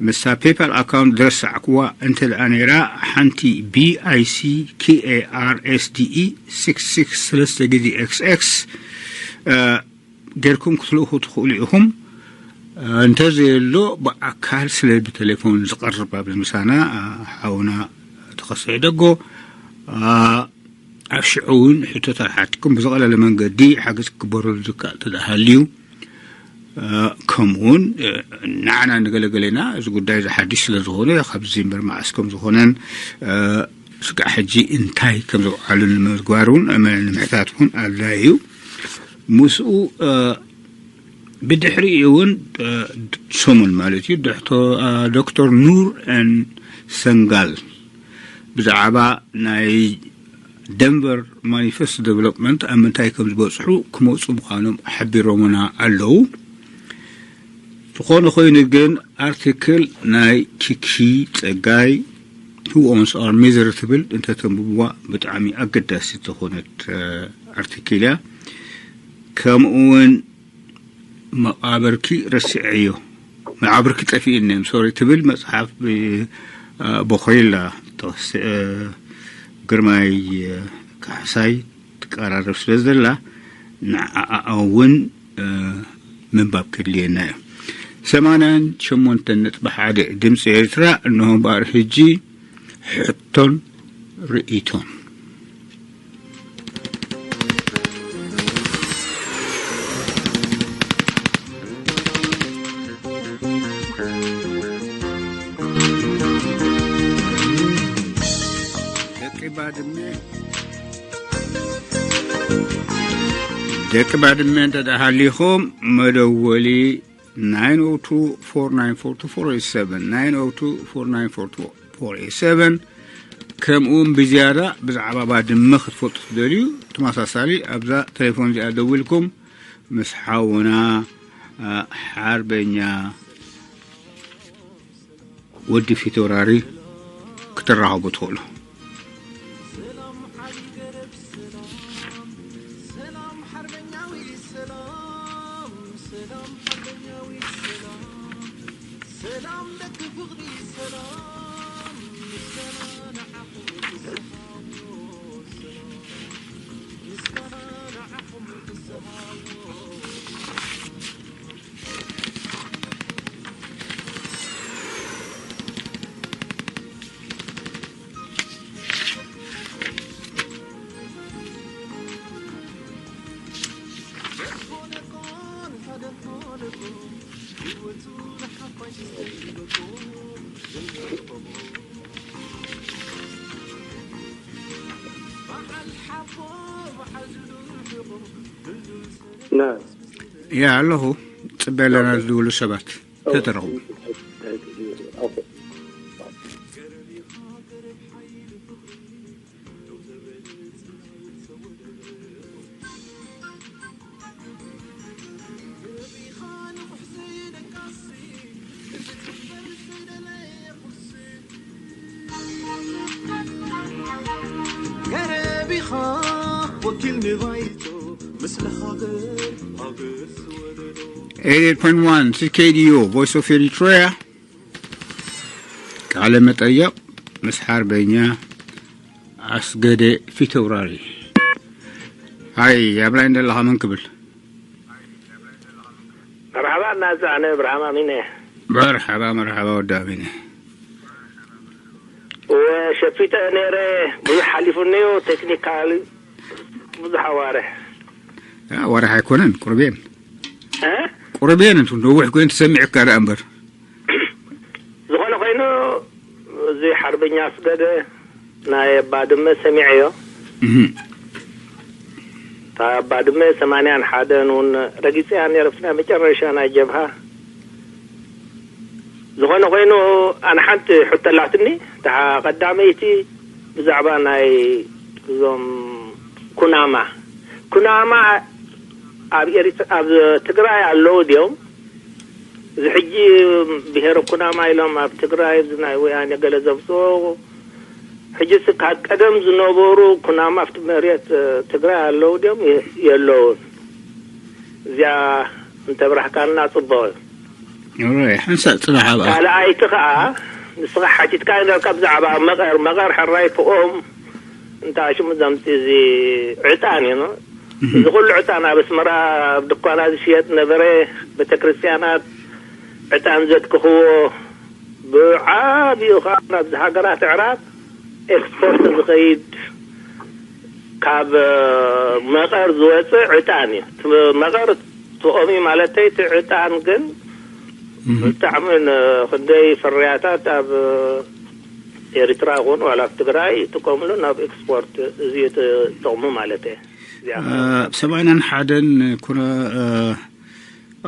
ምስታ ፔፓል ኣካውንት ዝረሳዕክዋ እንተ ደኣ ነይራ ሓንቲ ቢኣይሲ ኪኤኣር ኤስዲኢ ስክስ ስክስ ሰለስተ ግዜ ኤክስኤክስ እ፣ ጌርኩም ክትልእኹ ትኽእሉ ኢኹም። እ፣ እንተዘየሎ ብኣካል ስለ ብቴሌፎን ዝቐርብ ኣብዚ ምሳና እ፣ ሓውና ተኸስተ ይደጎ እ፣ ኣብ ሽዑ እውን ሕቶታት ሓትኩም ብዝቐለለ መንገዲ ሓገዝ ክግበረሉ ዝከኣል ተደሃልዩ ከምኡውን ንዓና ንገለገሌና እዚ ጉዳይ እዚ ሓድሽ ስለ ዝኾነ ካብዚ እምበር መዓስ ከም ዝኾነን ስጋዕ ሕጂ እንታይ ከም ዘውዓሉ ንምግባር እውን ንምሕታት እውን ኣድላይ እዩ። ምስኡ ብድሕሪኡ እውን ሰሙን ማለት እዩ ዶክተር ኑር ሰንጋል ብዛዕባ ናይ ደንቨር ማኒፌስቶ ዴቨሎፕመንት ኣብ ምንታይ ከም ዝበፅሑ ክመፁ ምዃኖም ሓቢሮምና ኣለዉ። ዝኾነ ኮይኑ ግን ኣርቲክል ናይ ኪኪ ፀጋይ Who Owns Our Misery ትብል እንተተንብብዋ ብጣዕሚ ኣገዳሲት ዝኾነት ኣርቲክል እያ። ከምኡ እውን መቓብርኪ ረሲዐዮ መቓብርኪ ጠፊእኒ ሶሪ ትብል መፅሓፍ ብቦኽሪላ ተወስአ ግርማይ ካሕሳይ ትቀራረብ ስለ ዘላ ንዓኣ እውን ምንባብ ከድልየና እዩ። ሰማንያን ሸሞንተን ነጥቢ ሓደ ድምፂ ኤርትራ እንሆ እምበኣር ሕጂ ሕቶን ርእይቶን። ደቂ ባድመ ደቂ ባድመ እንተ ደኣ ሃሊኹም መደወሊ nine oh two four nine four two four eight seven nine oh two four nine four two four eight seven ከምኡውን ብዝያዳ ብዛዕባ ባድመ ክትፈልጡ ትደልዩ ተመሳሳሊ ኣብዛ ቴሌፎን እዚኣ ደዊልኩም ምስ ሓውና ሓርበኛ ወዲ ፊተውራሪ ክትራኸቡ ትኽእሉ። ያ ኣለኹ። ጽበ ኣለና ዝድውሉ ሰባት ተተረኽቡ። ገረብ ኢኻ ወኪል ንባይቶ፣ ምስለ ሃገር፣ ሃገር ዝወለዶ። ኤይት ኤይት ፖይንት ዋን ሲ ኬ ዲ ዩ፣ Voice of Eritrea። ቃለ መጠየቕ ምስ ሓርበኛ ኣስገደ ፊተውራሪ። ሃይ፣ ኣብ ላይን ዘለኻ መን ክብል? መርሓባ እናዛ፣ ኣነ እብርሃም ኣሚነ። መርሓባ፣ መርሓባ ወዲ ኣሚነ። ወሸፊተ ነይረ፣ ብዙሕ ሓሊፉኒ እዩ፣ ቴክኒካል ብዙሕ ኣዋርሕ። ያ፣ ኣዋርሕ ኣይኮነን፣ ቁርቤን። እ? ቁርቤን እንቱ ነዊሕ ኮይን ትሰሚዕ እካ ደኣ እምበር። ዝኾነ ኮይኑ፣ እዚ ሓርበኛ ኣስገደ ናይ ባድመ ሰሚዐዮ። እህ። እታ ባድመ ሰማንያን ሓደን እውን ረጊጸያ ነይረ፣ ኣብቲ ናይ መጨረሻ ናይ ጀብሃ። ዝኾነ ኮይኑ፣ ኣነ ሓንቲ ሕቶ ኣላትኒ። እታ ቀዳመይቲ ብዛዕባ ናይ እዞም ኩናማ። ኩናማ ኣብ ኤሪት-፣ ኣብ ትግራይ ኣለዉ ድዮም? እዚ ሕጂ ብሄረ ኩናማ ኢሎም ኣብ ትግራይ፣ እዚ ናይ ወያኔ ገለ ዘምፅኦ፣ ሕጂ ስ-፣ ካብ ቀደም ዝነበሩ ኩናማ ኣብቲ መሬት፣ እ፣ ትግራይ ኣለዉ ድዮም? የ-፣ የለውን። እዚኣ እንተብራህካና ጽቡቕ እዩ። ኦራይ፣ ሓንሳእ ጽናሕ ኣብኣ። ካልኣይቲ ከኣ፣ ንስኻ ሓቲትካ ነበርካ ብዛዕባ መቐር፣ መቐር ሕራይ ፎኦም እንታይ ሽሙ ዘምጽእ፣ እዚ ዕጣን እዩ፣ ኖ? እህ። እዚ ኩሉ ዕጣን ኣብ ኣስመራ ኣብ ድኳና ዝሽየጥ ነበረ፣ ቤተክርስትያናት ዕጣን ዘትክኽዎ፣ ብዓቢኡ ከኣ ናብዚ ሃገራት ኣዕራብ ኤክስፖርት ዝኸይድ ካብ፣ እ፣ መቐር ዝወጽእ ዕጣን እዩ። እቲ መቐር ትኦም እዩ ማለተይ፣ እቲ ዕጣን ግን እህ። ብጣዕሚ ን-፣ ክንደይ ፍርያታት ኣብ ኤርትራ ይኹን ዋላ ኣብ ትግራይ ይጥቀምሉ፣ ናብ ኤክስፖርት እዚ እዩ እቲ ጥቕሙ ማለት እየ። እዚኣ እ፣ ኣብ ሰማንያን ሓደን ኩነ፣ እ፣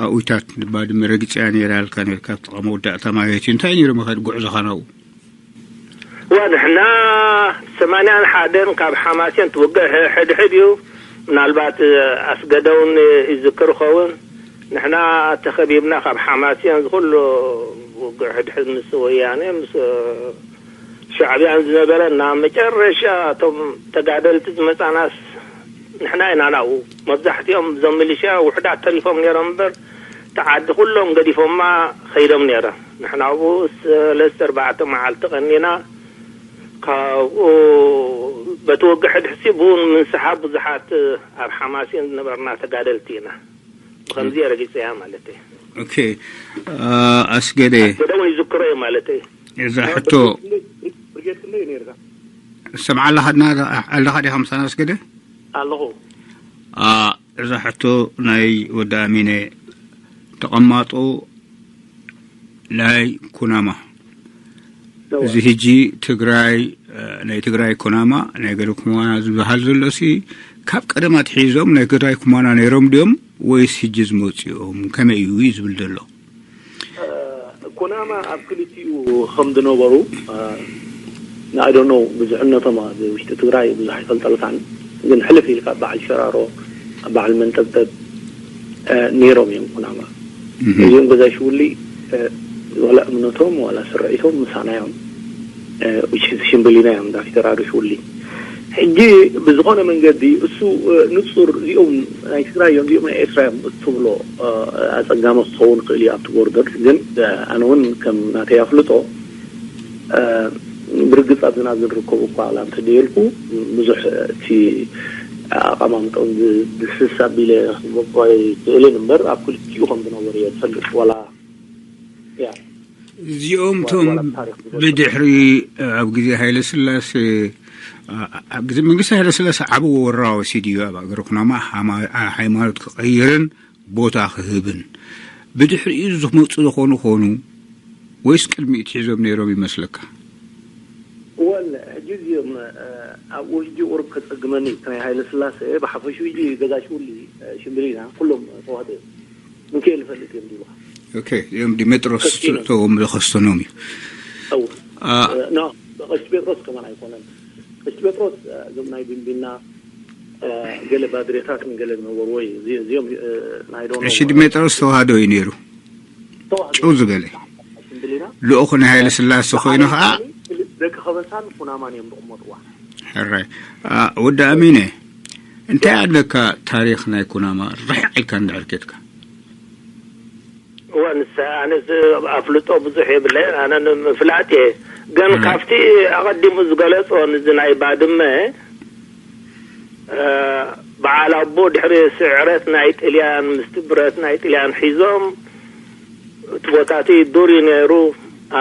ኣዊታት ባድመ ረጊጽያ ነይራ ያልካ ነርካ፣ ኣብቲ ቀመ ወዳእታ ማለት እዩ። እንታይ ነይሩ መኸድ ጉዕዞኻ ናብኡ? እዋ ንሕና ሰማንያን ሓደን ካብ ሓማሴን ትውግእ ሕ-፣ ሕድሕድ እዩ። ምናልባት ኣስገደውን ይዝክር ኸውን። ንሕና ተኸቢብና ካብ ሓማሴን ዝኹሉ ውግእ ሕድሕድ ምስ ወያኔ፣ ምስ ሻዕብያን ዝነበረ፣ እና መጨረሻ እቶም ተጋደልቲ ዝመጻናስ ንሕና ኢና ናብኡ። መብዛሕትኦም እዞም ሚሊሽያ ውሑዳት ተሪፎም ነይሮም እምበር፣ እቲ ዓዲ ኩሎም ገዲፎማ ኸይዶም ነይሮም። ንሕና ኣብኡ ሰለስተ ኣርባዕተ መዓልቲ ቀኒና፣ ካብኡ በቲ ውግእ ሕድሕሲ ብኡ ንምንስሓብ ብዙሓት ኣብ ሓማሴን ዝነበርና ተጋደልቲ ኢና። ብኸምዚ እየ ረጊጸያ ማለት እየ። ኦኬ፣ አ፣ ኣስገደ። ኣስገደ እውን ይዝክሮ እየ ማለት እየ። እዛ ሕቶ ብርጌድ ክንደይ ነይርካ? ሰምዓ ኣለኻ ድና-፣ ኣለኻ ዲኻ ምሳና ኣስገደ? ኣለኹ። አ፣ እዛ ሕቶ ናይ ወዲ ኣሚነ ተቐማጦ ናይ ኩናማ። እዋ። እዚ ሕጂ ትግራይ፣ እ፣ ናይ ትግራይ ኩናማ፣ ናይ ገለ ኩማና ዝበሃል ዘሎሲ፣ ካብ ቀደም ኣትሒዞም ናይ ትግራይ ኩማና ነይሮም ድዮም ወይስ ሕጂ ዝመጹ እዮም? ከመይ እዩ እዩ ዝብል ዘሎ? እ፣ ኩናማ ኣብ ክልቲኡ ከም ዝነበሩ፣ እ፣ I don't know፣ ብዙሕነቶም ኣብ ውሽጢ ትግራይ ብዙሕ ኣይፈልጠልካን፣ ግን ሕልፍ ኢልካ በዓል ሸራሮ፣ በዓል መንጠብጠብ፣ እ፣ ነይሮም እዮም ኩናማ። እህ። እዚኦም ገዛ ሽውሊ፣ እ፣ ዋላ እምነቶም ዋላ ስርዒቶም ምሳና እዮም፣ እ፣ which is ሽምብሊና እዮም፣ ዳክተር ኣዱ ሽውሊ። ሕጂ ብዝኾነ መንገዲ እሱ፣ እ፣ ንጹር እዚኦም ናይ ትግራይ እዮም፣ እዚኦም ናይ ኤርትራ እዮም እትብሎ፣ እ፣ ኣጸጋሚ ክኸውን ይኽእል እዩ ኣብቲ ቦርደር። ግን፣ እ፣ ኣነ እውን ከም ናተይ ኣፍልጦ፣ እ፣ ብርግጽ ኣብዚ ናብዚ ንርከቡ እኳ ዋላ እንተደየልኩ፣ ብዙሕ እቲ ኣቐማምጦም ዝ-፣ ዝስስ ኣቢለ ክገልጾ ኣይክእልን እምበር፣ ኣብ ክልቲኡ ከም ዝነበሩ እየ ዝፈልጥ። ዋላ፣ ያ፣ እዚኦም ዋላ፣ እቶም ዋላ ታሪኽ ዝገልጹ። ብድሕሪ ኣብ ግዜ ሃይለ ስላሴ፣ ኣብ ግዜ መንግስቲ ሃይለ ስላሴ ዓቢ ወረራ ወሲዱ እዩ ኣብ ሃገረ ኩናማ ሃማ-፣ ሃይማኖት ክቐይርን ቦታ ክህብን። ብድሕሪኡ ዝመጹ ዝኾኑ ኾኑ ወይስ ቅድሚኡ ሒዞም ነይሮም ይመስለካ? ወል፣ ሕጂ እዚኦም፣ እ፣ ኣብኡ ሕጂ ቁሩብ ከጸግመኒ እዩ። እቲ ናይ ሃይለ ስላሴ ብሓፈሽኡ ሕጂ ገዛ ሽውሊ፣ እ፣ ሽምብሊና ኩሎም ተዋህዶ እዮም። ሚካኤል ይፈልጥ እዮም ዝብሉኻ። ኦኬ፣ እዮም ዲሜጥሮስ ከሲኖም። እቶም ዝኸሰኖም እዩ። ኣው። አ- እ፣ ኖ፣ ቀሺ ጴጥሮስ ከማን ኣይኮነን። ቀሺ ጴጥሮስ፣ እ፣ እዞም ናይ ቢንቢና፣ እ፣ ገለ ባድሬታት ንገለ ዝነበርዎ እዩ። እዚ-፣ እዚኦም፣ እ፣ ናይ ዶኖ ቀሺ ዲሜጥሮስ ተዋህዶ እዩ ነይሩ። ተዋህዶ። ጭው ዝበለ። ሽምብሊና። ልኡኹ ናይ ሃይለ ስላሴ ኮይኑ ኸዓ። ደቂ ከበሳን ኩናማን እዮም ዝቕመጥዋ። ሕራይ። አ፣ ወዲ ኣሚነ፣ እንታይ ኣለካ ታሪኽ ናይ ኩናማ ርሕቕ ኢልካ እንድሕር ኬድካ? እወ፣ ንሳ፣ ኣነስ ኣፍልጦ ብዙሕ የብለይን። ኣነ ንምፍላጥ እየ። ግን እም። ካብቲ ኣቐዲሙ ዝገለጾ፣ ንዚ ናይ ባድመ፣ እ፣ በዓል ኣቦ ድሕሪ ስዕረት ናይ ጥልያን፣ ምስቲ ብረት ናይ ጥልያን ሒዞም፣ እቲ ቦታ እቲ ዱር እዩ ነይሩ።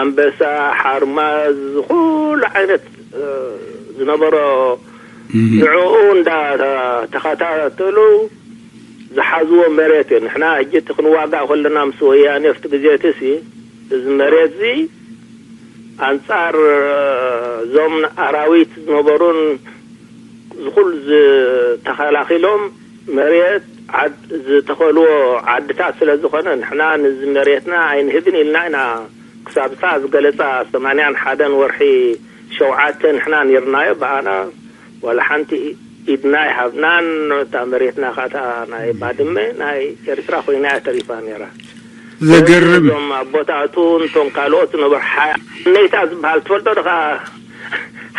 ኣንበሳ፣ ሓርማዝ፣ ኩሉ ዓይነት፣ እ፣ ዝነበሮ እም። ንዕኡ እንዳ ተኸታተሉ ዝሓዝዎ መሬት እዩ። ንሕና ሕጂ እቲ ክንዋጋእ ከለና ምስ ወያኔ ኣብቲ ግዜ እቲ ሲ፣ እዚ መሬት እዚ ኣንጻር፣ እ፣ እዞም ኣራዊት ዝነበሩን ዝኹል ዝተኸላኺሎም መሬት ዓድ-፣ ዝተኸልዎ ዓድታት ስለ ዝኾነ፣ ንሕና ነዚ መሬትና ኣይንህብን ኢልና ኢና ክሳብ እታ ዝገለጻ ሰማንያን ሓደን ወርሒ ሸውዓተ ንሕና ኔርናዮ። ብኣና ዋላ ሓንቲ ኢድና ኣይሃብናን። እታ መሬትና ኸኣ እታ ናይ ባድመ ናይ ኤርትራ ኮይና እያ ተሪፋ ነይራ። ዘገርም። እዞም ኣቦታቱን እቶም ካልኦት ዝነበሩ ሓ-፣ ሓኔታ ዝበሃል ትፈልጦ ዶ ኸኣ?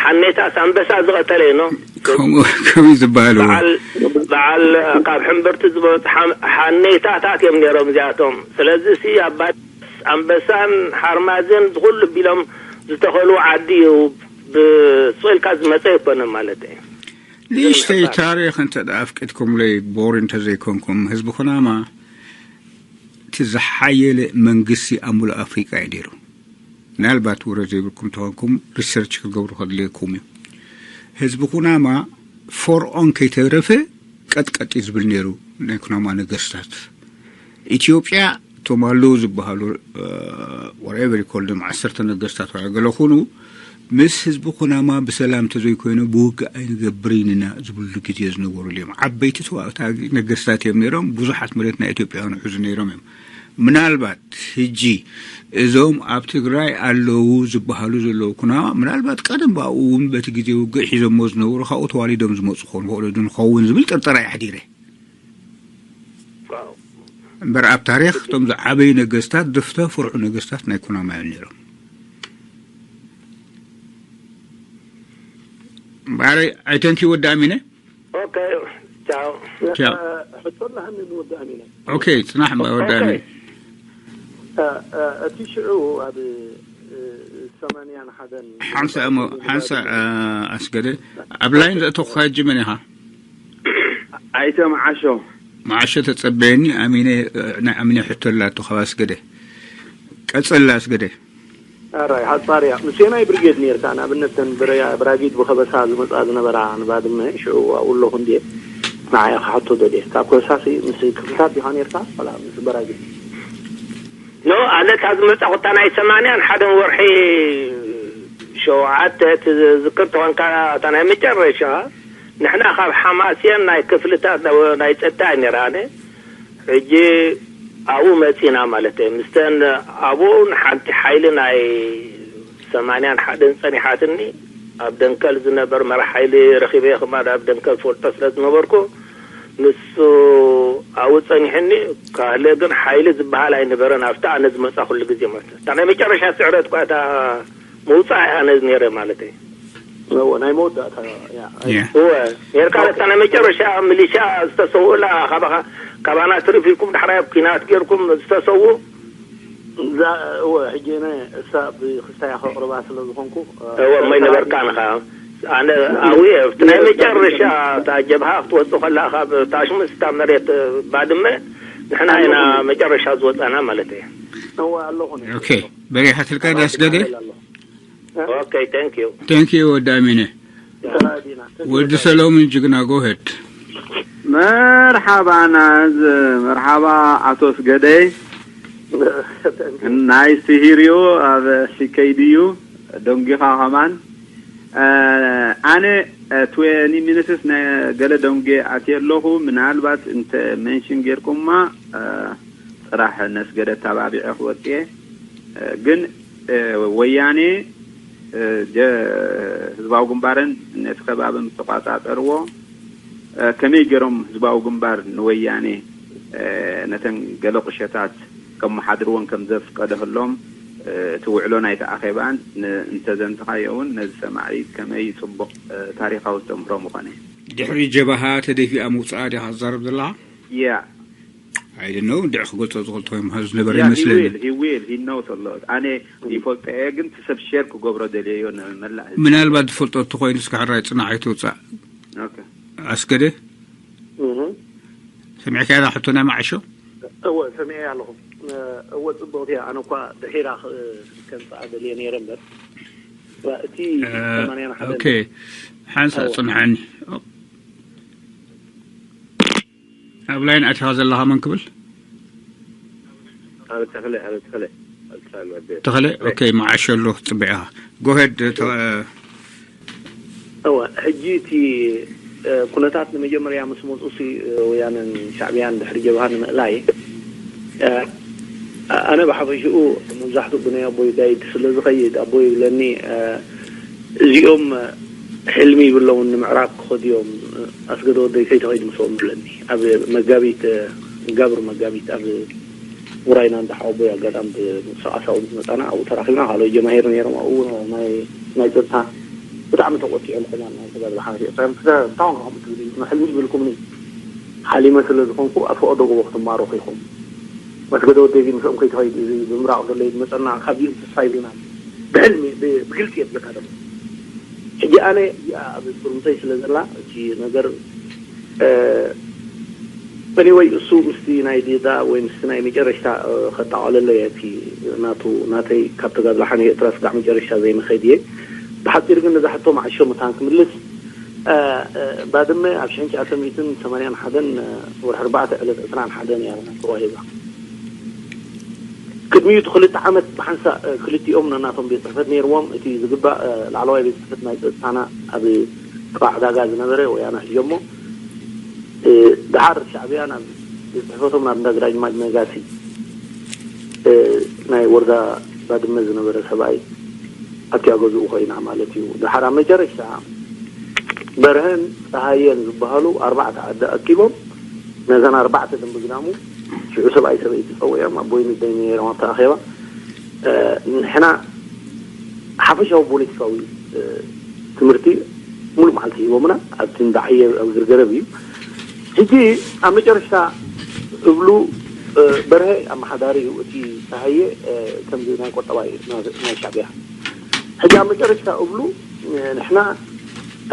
ሓኔታስ ኣንበሳ ዝቐተለ እዩ፣ ኖ? ከምኡ፣ ከምኡ ዝበሃል፣ እዎ። በዓል፣ በዓል ካብ ሕምብርቲ ዝመጹ ሓ-፣ ሓኔታታት እዮም ነይሮም እዚኣቶም። ስለዚ ሲ ኣባ-፣ ኣንበሳን ሓርማዝን ዝኹሉ ቢሎም ዝተኸሉ ዓዲ እዩ። ብስቕ ኢልካ ዝመጸ ኣይኮነን ማለት እዩ። ንእሽተይ ታሪኽ እንተ ደኣ ኣፍቂድኩምለይ፣ ቦር እንተ ዘይኮንኩም፣ ህዝቢ ኩናማ እቲ ዝሓየለ መንግስቲ ኣብ ሙሉእ ኣፍሪቃ እዩ ነይሩ። ምናልባት ወረ ዘይብልኩም ተኾንኩም፣ ሪሰርች ክትገብሩ ከድልየኩም እዩ። ህዝቢ ኩናማ ፈርዖን ከይተረፈ ቀጥቀጥ እዩ ዝብል ነይሩ፣ ናይ ኩናማ ነገስታት። ኢትዮጵያ፣ እቶም ኣለዉ ዝበሃሉ፣ እ፣ whatever you call them፣ ዓሰርተ ነገስታት ዋላ ገለ ኩኑ፣ ምስ ህዝቢ ኩናማ ብሰላም ተዘይኮይኑ ብውግእ ኣይንገብርን ኢና ዝብሉ ግዜ ዝነበሩሉ እዮም። ዓበይቲ ተዋእታ ነገስታት እዮም ነይሮም። ብዙሓት መሬት ናይ ኢትዮጵያውያን ይሕዙ ነይሮም እዮም። ምናልባት ሕጂ እዞም ኣብ ትግራይ ኣለዉ ዝበሃሉ ዘለዉ ኩናማ፣ ምናልባት ቀደም ብኣኡ እውን በቲ ግዜ ውግእ ሒዞሞ ዝነበሩ ካብኡ ተዋሊዶም ዝመፁ ክኾኑ ይኽእሉ ዶ ንኸውን ዝብል ጥርጠራ የሕዲረ። እምበር ኣብ ታሪኽ እቶም ዝዓበዩ ነገስታት፣ ዝተፈርዑ ነገስታት ናይ ኩናማ እዮም ነይሮም። እምበኣር፣ I thank you ወዲ ኣሚነ። ኦኬ፣ ቻው። ቻው። እ፣ ሕቶ ኣለሃኒ ንወዲ ኣሚነ። ኦኬ፣ ጽናሕ እምበኣር ወዲ ኦኬ። ኣሚነ። እ፣ እ፣ እቲ ሽዑ ኣብ፣ እ፣ ሰማንያን ሓደን ሓንሳእ እሞ፣ ሓንሳእ፣ እ፣ ኣስገደ፣ ኣብ ላይን ዘእተኹኻ ሕጂ መን ኢኻ? ኣይተ መዓሾ። መዓሾ ተጸበየኒ፣ ኣሚነ፣ እ፣ ናይ ኣሚነ ሕቶ ኣላቶ ካብ ኣስገደ። ቀጽል ኣስገደ። ኣራይ፣ ሓጻር እያ። ምስ የናይ ብርጌድ ኔርካ? ንኣብነት፣ ተን ብረ-፣ ብራጊድ ብኸበሳ ዝመጻ ዝነበራ ንባድመ፣ ሽዑ ኣብኡ ኣለኹ እንድየ። ንዓይ ክሓቶ ደልየ። ካብ ከበሳሲ ምስ ክፍልታት ዲኻ ኔርካ? ዋላ ምስ በራጊድ? ኖ፣ ኣነ እታ ዝመጻኹ እታ ናይ ሰማንያን ሓደን ወርሒ ሸውዓተ፣ እቲ ዝዝክር ተኾንካ፣ እታ ናይ መጨረሻ፣ ንሕና ካብ ሓማስየን ናይ ክፍልታት ናይ ጸጥታ እያ ኔራ፣ ኣነ። ሕጂ ኣብኡ መጺና ማለት እየ። ምስተን ኣብኡ ንሓንቲ ሓይሊ ናይ ሰማንያን ሓደን ጸኒሓትኒ። ኣብ ደንከል ዝነበር መራሕ ሓይሊ ረኺበ ከማን ኣብ ደንከል ፈልጦ ስለ ዝነበርኩ፣ ንሱ ኣብኡ ጸኒሕኒ። ካልእ ግን ሓይሊ ዝበሃል ኣይነበረን ኣብታ ኣነ ዝመጻኹሉ ግዜ ማለት እዩ። እታ ናይ መጨረሻ ስዕረት እኳ እታ ምውጻእ ኣነ ነይረ ማለት እዩ። እወ፣ ናይ መወዳእታ፣ ያ። ያ። እወ፣ ኔርካ ኦኬ። እታ ናይ መጨረሻ ሚሊሻ ዝተሰውኡላ ካባኻ፣ ካባና ትርፍ ኢልኩም ዳሕራይ ኣብ ኲናት ጌርኩም ዝተሰዉ? እዛ፣ እወ፣ ሕጂ እነ እሳ ብክስታያ ከቕርባ ስለ ዝኾንኩ፣ እ፣ እወ፣ እሞ ኣይነበርካን ኢኻ። ኣነ ኣብኡ እየ፣ ኣብቲ ናይ መጨረሻ እታ ጀብሃ ክትወጽእ ከላ ካብ ታሽሙስ እታ መሬት ባድመ ንሕና ኢና ኣለኹ። መጨረሻ ዝወጻና ማለት እየ። እወ፣ ኣለኹ እኔ። ኦኬ፣ በሪኻትልካ ዳስ ገደ? ኣለኹ። ኦኬ፣ thank you። Thank you ወዲ ኣሚነ። ተራዲና። ወዲ ሰሎሙን ጅግና፣ go ahead። መርሓባ ናዝ፣ መርሓባ ኣቶ ኣስገደይ። ናይ ስሂርዮ ኣብ ሲከይድዩ ደንጊኻ ከማን። እ፣ ኣነ፣ እ፣ ትዌኒ ሚኒትስ ናይ ገለ ደንጌ ኣትየ ኣለኹ። ምናልባት እንተ ሜንሽን ጌርኩማ፣ እ፣ ጥራሕ ነስገደ ኣተባቢዐ ክወፅየ። ግን ወያኔ ህዝባዊ ግንባርን ነቲ ከባቢ ምስ ተቋፃፀርዎ፣ ከመይ ገይሮም ህዝባዊ ግንባር ንወያኔ ነተን ገለ ቁሸታት ከመሓድርዎን ከም ዘፍቀደህሎም እቲ ውዕሎ ናይቲ ኣኼባን እንተዘንትኻዮ እውን ነዚ ሰማዒ ከመይ ፅቡቕ ታሪኻዊ ዝተምህሮ ምኾነ። ድሕሪ ጀባሃ ተደፊኣ ምውፅኣ ዲኻ ትዛረብ ዘለኻ? ያ። ኣይድነው እንድዕ ክገልፆ ዝኽእል ተኮይኑ ዝነበረ ይመስለኒ። ሂዊል ሂዊል ሂነው ተሎ ኣነ ይፈልጦ እየ፣ ግን እቲ ሰብ ሸር ክገብሮ ደልየዮ ንመላእ ህዝቢ። ምናልባት ዝፈልጦ እንተኮይኑ እስከ ሕራይ ፅናሕ ኣይትውፃእ። ኦኬ። ኣስገደ እህ ሰሚዕካያ ሕቶ ናይ መዓሾ? እወ ሰሚዐ ኣለኹ። እወ ጽቡቕቲ እያ። ኣነ እኳ ድሒራ ክ- ከምጽኣ ደልየ ነይረ እምበር እቲ ሰማንያን ሓደ ኦኬ ሓንሳ ኣዎ። ጽንሓኒ። ኣብ ላይን ኣቲኻ ዘለኻ መን ክብል? ኣነ ተኽለ ኣነ ተኽለ ኣልትራን ወደ ተኽለ ኦኬ መዓሸ ኣሎ ጽቢዕኻ። ጎሄድ እወ ሕጂ እቲ ኩነታት ንመጀመርያ ምስ መፁ ሲ ወያነን ሻዕብያን ድሕሪ ጀብሃ ንምእላይ ኣነ ብሓፈሽኡ መብዛሕትኡ ብናይ ኣቦይ ጋይድ ስለ ዝኸይድ ኣቦይ ይብለኒ እዚኦም ሕልሚ ይብለውን ንምዕራብ ክኸዱ እዮም ኣስገደ ወደይ ከይተኸይድ ምስኦም ይብለኒ ኣብ መጋቢት ጋብር መጋቢት ኣብ ውራይና እንዳ ሓወቦይ ኣጋጣሚ ብምንቅስቃስ ኣብኡ ምስ መፃና ኣብኡ ተራኺብና ካልኦት ጀማሂር ነይሮም ኣብኡ ናይ ናይ ፀጥታ ብጣዕሚ ተቆጢዖም ከማን ናይ ተጋድሎ ሓንቲ ኤርትራ እዮም እንታይ እንታይ ከምኡ ትብል ንሕልሚ ይብልኩምኒ ሓሊመ ስለ ዝኾንኩ ኣብ ፈቐዶ ጎቦ ክትማረኹ ኢኹም መስገደ ወደይ ምስኦም ከይትኸይድ እዚ ብምራቕ ዘሎ እዩ ዝመፀና ካብዚኦም ተስፋ ይብልና ብሕልሚ ብግልፂ የብለካ ደሞ ሕጂ ኣነ እዚኣ ኣብ ብርምተይ ስለ ዘላ እቲ ነገር anyway እሱ ምስቲ ናይ ዲዳ ወይ ምስቲ ናይ መጨረሽታ ከጣቐለሎ እየ እቲ ናቱ ናተይ ካብ ተጋድሎ ሓኒ ኤርትራ ስጋዕ መጨረሽታ ዘይምኸይድ እየ ብሓፂር ግን ነዛ ሕቶ ማዕሾ መታን ክምልስ ባድመ ኣብ ሽሕን ትሽዓተ ሚእትን ሰማንያን ሓደን ወርሒ ኣርባዕተ ዕለት ዕስራን ሓደን እያ ተዋሂባ ቅድሚኡ እቲ ክልተ ዓመት ብሓንሳእ ክልቲኦም ነናቶም ቤት ፅሕፈት ነይርዎም እቲ ዝግባእ ላዕለዋይ ቤት ፅሕፈት ናይ ፀጥታና ኣብ ጥቓ ዕዳጋ ዝነበረ ወያነ ሕጆሞ ደሓር ሻዕብያ ናብ ቤት ፅሕፈቶም ናብ እንዳ ግራጅ ማጅ መጋሲ ናይ ወረዳ ባድመ ዝነበረ ሰብኣይ ኣብቲኣ ገዝኡ ኮይና ማለት እዩ ደሓር ኣብ መጨረሽታ በርሀን ፀሃየን ዝበሃሉ ኣርባዕተ ዓዲ ኣኪቦም ነዘን ኣርባዕተ ደንቢ ግዳሙ ሽዑ ሰብኣይ ሰበይቲ ፀዊዖም ኣቦይ ንደይ ነይሮም ኣብቲ ኣኼባ ንሕና ሓፈሻዊ ፖለቲካዊ ትምህርቲ ሙሉእ መዓልቲ ሂቦምና ኣብቲ እንዳዓየ ኣብ ግርገረብ እዩ ሕጂ ኣብ መጨረሽታ እብሉ በርሀ ኣመሓዳሪ እዩ እቲ ተሃየ ከምዚ ናይ ቆጠባ እዩ ናይ ሻዕብያ ሕጂ ኣብ መጨረሽታ እብሉ ንሕና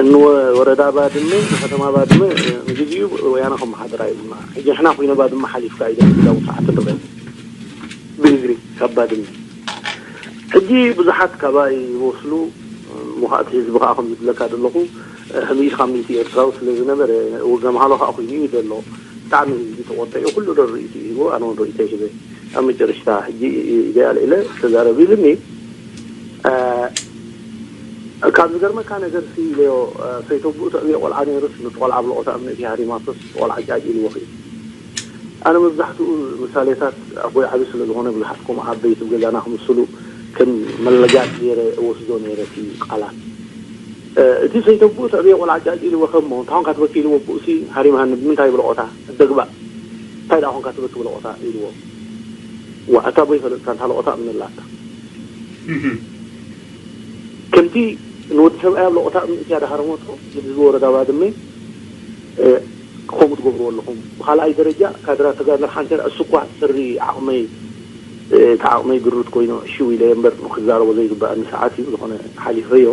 ንወረዳ ባድመ ንከተማ ባድመ ንግዜኡ ወያነ ከመሓድራ ይብሉና ሕጂ ንሕና ኮይነ ባድመ ሓሊፍካ እዩ ደብዳቡ ሰዓት ትረአ ብእግሪ ካብ ባድመ ሕጂ ብዙሓት ካባይ ዝወስሉ ሙኻእቲ ህዝቢ ከዓ ከም ዝብለካ ዘለኹ ሕሚድ ካብ ሚእቲ ኤርትራዊ ስለ ዝነበረ ወገምሃሎ ከዓ ኮይኑ እዩ ዘሎ ብጣዕሚ ህዝቢ ተቆጠ እዩ ኩሉ ዶ ርእይቱ እዩ ኣነ እውን ርእይቶ ይህበ ኣብ መጨረሽታ ሕጂ ኢደያ ልኢለ ተዛረብ ኢሉኒ ካብ ዝገርመካ ነገር ሲ ኢለዮ ሰይተቡኡ ተዕብዮ ቆልዓ ነይሩስ ነቲ ቆልዓ ብለቆታ እምኒ እቲ ሃሪማቶስ ቆልዓ ጫጭ ኢልዎ ክዩ ኣነ መብዛሕትኡ ምሳሌታት ኣቦይ ዓቢ ስለ ዝኾነ ብዙሓት ከምኡ ዓበይቲ ገዛና ክምስሉ ከም መለጋጥ ገይረ እወስዶ ነይረ እቲ ቃላት እቲ ሰይተቡኡ ተዕብዮ ቆልዓ ጫጭ ኢልዎ ከሞ እንታይ ኾንካ ትበኪ ኢልዎ ብኡሲ ሃሪምሃኒ ብምንታይ ብለቆታ እደግባእ እንታይ ደኣ ኾንካ ትበኪ ብለቆታ ኢልዎ ዋዕታ ቦይ ፈለጥካ እንታ ለቆታ እምኒ ኣላታ ከምቲ ንወዲ ሰብኣይ ኣብ ለቆታ እምኒ እትያ ዳሃረመቶ ንህዝቢ ወረዳ ባድመ ከምኡ ትገብርዎ ኣለኹም ብካልኣይ ደረጃ ካድራ ተጋድሎ ሓንቲ እሱ እኳ ስሪ ዓቕመይ እቲ ዓቕመይ ግሩት ኮይኑ ሽው ኢለ እምበር ክዛረቦ ዘይግበኣኒ ሰዓት እዩ ዝኾነ ሓሊፈዮ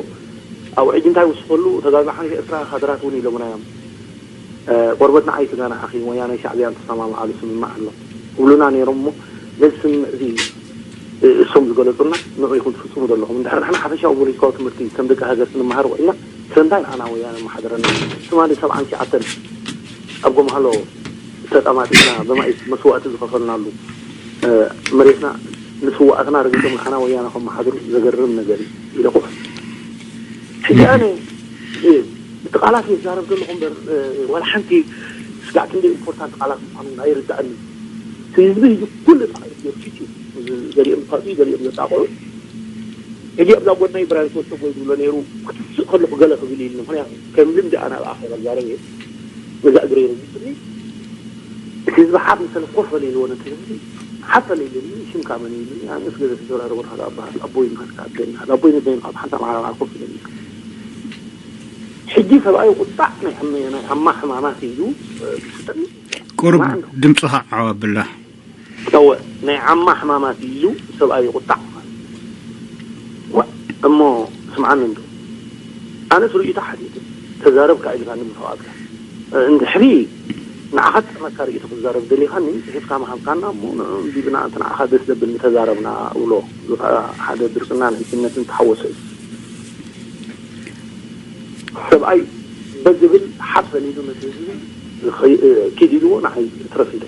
ኣብኡ ሕጂ እንታይ ውስኸሉ ተጋድሎ ሓንቲ ኤርትራ ካድራት እውን ኢሎምና እዮም ቆርበት ንዓይ ስጋ ንዓኺ ወያነ ሻዕብያን ተሰማምዓሉ ስምምዕ ኣሎ ክብሉና ነይሮም እሞ ነዚ ስምምዕ እዚ እሶም ዝገለፁና ንዑ ኢኹም ትፍፅሙ ዘለኹም እንድሕር ንሕና ሓፈሻዊ ፖለቲካዊ ትምህርቲ ከም ደቂ ሃገር ክንመሃር ውዒልና ስለምንታይ ንዓና ወያነ መሓደረና ትማሊ ሰብዓን ትሽዓተን ኣብ ጎምሃሎ ተጠማጢና ብማይ መስዋእቲ ዝኸፈልናሉ መሬትና ንስዋእትና ረጊቶም ንዓና ወያነ ከመሓድሩ ዘገርም ነገር እዩ ኢለ ኮፍ ሕጂ ኣነ እቲ ቃላት ይዛረብ ዘለኹ እምበር ዋላ ሓንቲ ስጋዕ ክንደ ኢምፖርታንት ቃላት ምዃኑ ኣይርዳእኒ ህዝቢ ህጂ ኩሉ ጣዕሚ ገፊት እዩ። ገሊኦም ዝፋቱ፣ ገሊኦም ዘጣቕዑ። ሕጂ ኣብዛ ጎድናይ ብርሃን ተወልደ ጎይ ዝብሎ ነይሩ፣ ክትስእ ከለኹ ገለ ክብል ኢሉ። ምኽንያቱ ከም ልምዲ ኣነ ኣብ ኣኼባ ዝዛረብ እየ። ነዛ እግረይ ረጊጹኒ። እቲ ህዝቢ ሓፍ ምስ በለ ኮፍ በለ ኢልዎ ነቲ ህዝቢ። ሓፍ በለ ኢሉኒ፣ ሽምካ መን እዩ ኢሉኒ። ኣነስ ገለ ተዘራረቦ ናት ኣበሃል፣ ኣቦይ ምኻድካ ኣደይ ምኻድ፣ ኣቦይ ነደይ ምኻድ፣ ሓንሳብ መዓራ መዓር ኮፍ ኢለኒ። ሕጂ ሰብኣይ ቁጣዕ ናይ ሕመ-፣ ናይ ሕማ ሕማማት ኢሉ፣ እ፣ ክስጠኒ። ቁሩብ ማዕንዶ። ድምፅኻ ዓው ኣብላ። እወ፣ ናይ ዓማ ሕማማት እዩ ሰብኣይ ይቁጣዕ። ዋ፣ እሞ ስምዓኒ እንዶ። ኣነስ ርእይቶ ሓቲተ፣ ተዛረብ ከኣ ኢልካኒ ብፍቓድካ። እንድሕሪ ንዓኻ ዝጠቕመካ ርእይቶ ክትዛረብ ደሊኻኒ፣ ጽሒፍካ ምሃብካና እሞ ንዑ ኣንቢብና፣ እቲ ንዓኻ ደስ ዘብል ምተዛረብና እብሎ። እዚ ከኣ ሓደ ድርቅና ናይ ሕጅነትን ተሓወሶ እዩ። ሰብኣይ በዝብል ሓፍ በል ኢሉ ነቲ ህዝቢ ዝኸይ-፣ ኪድ ኢልዎ ንዓይ ትረፍ ኢለ።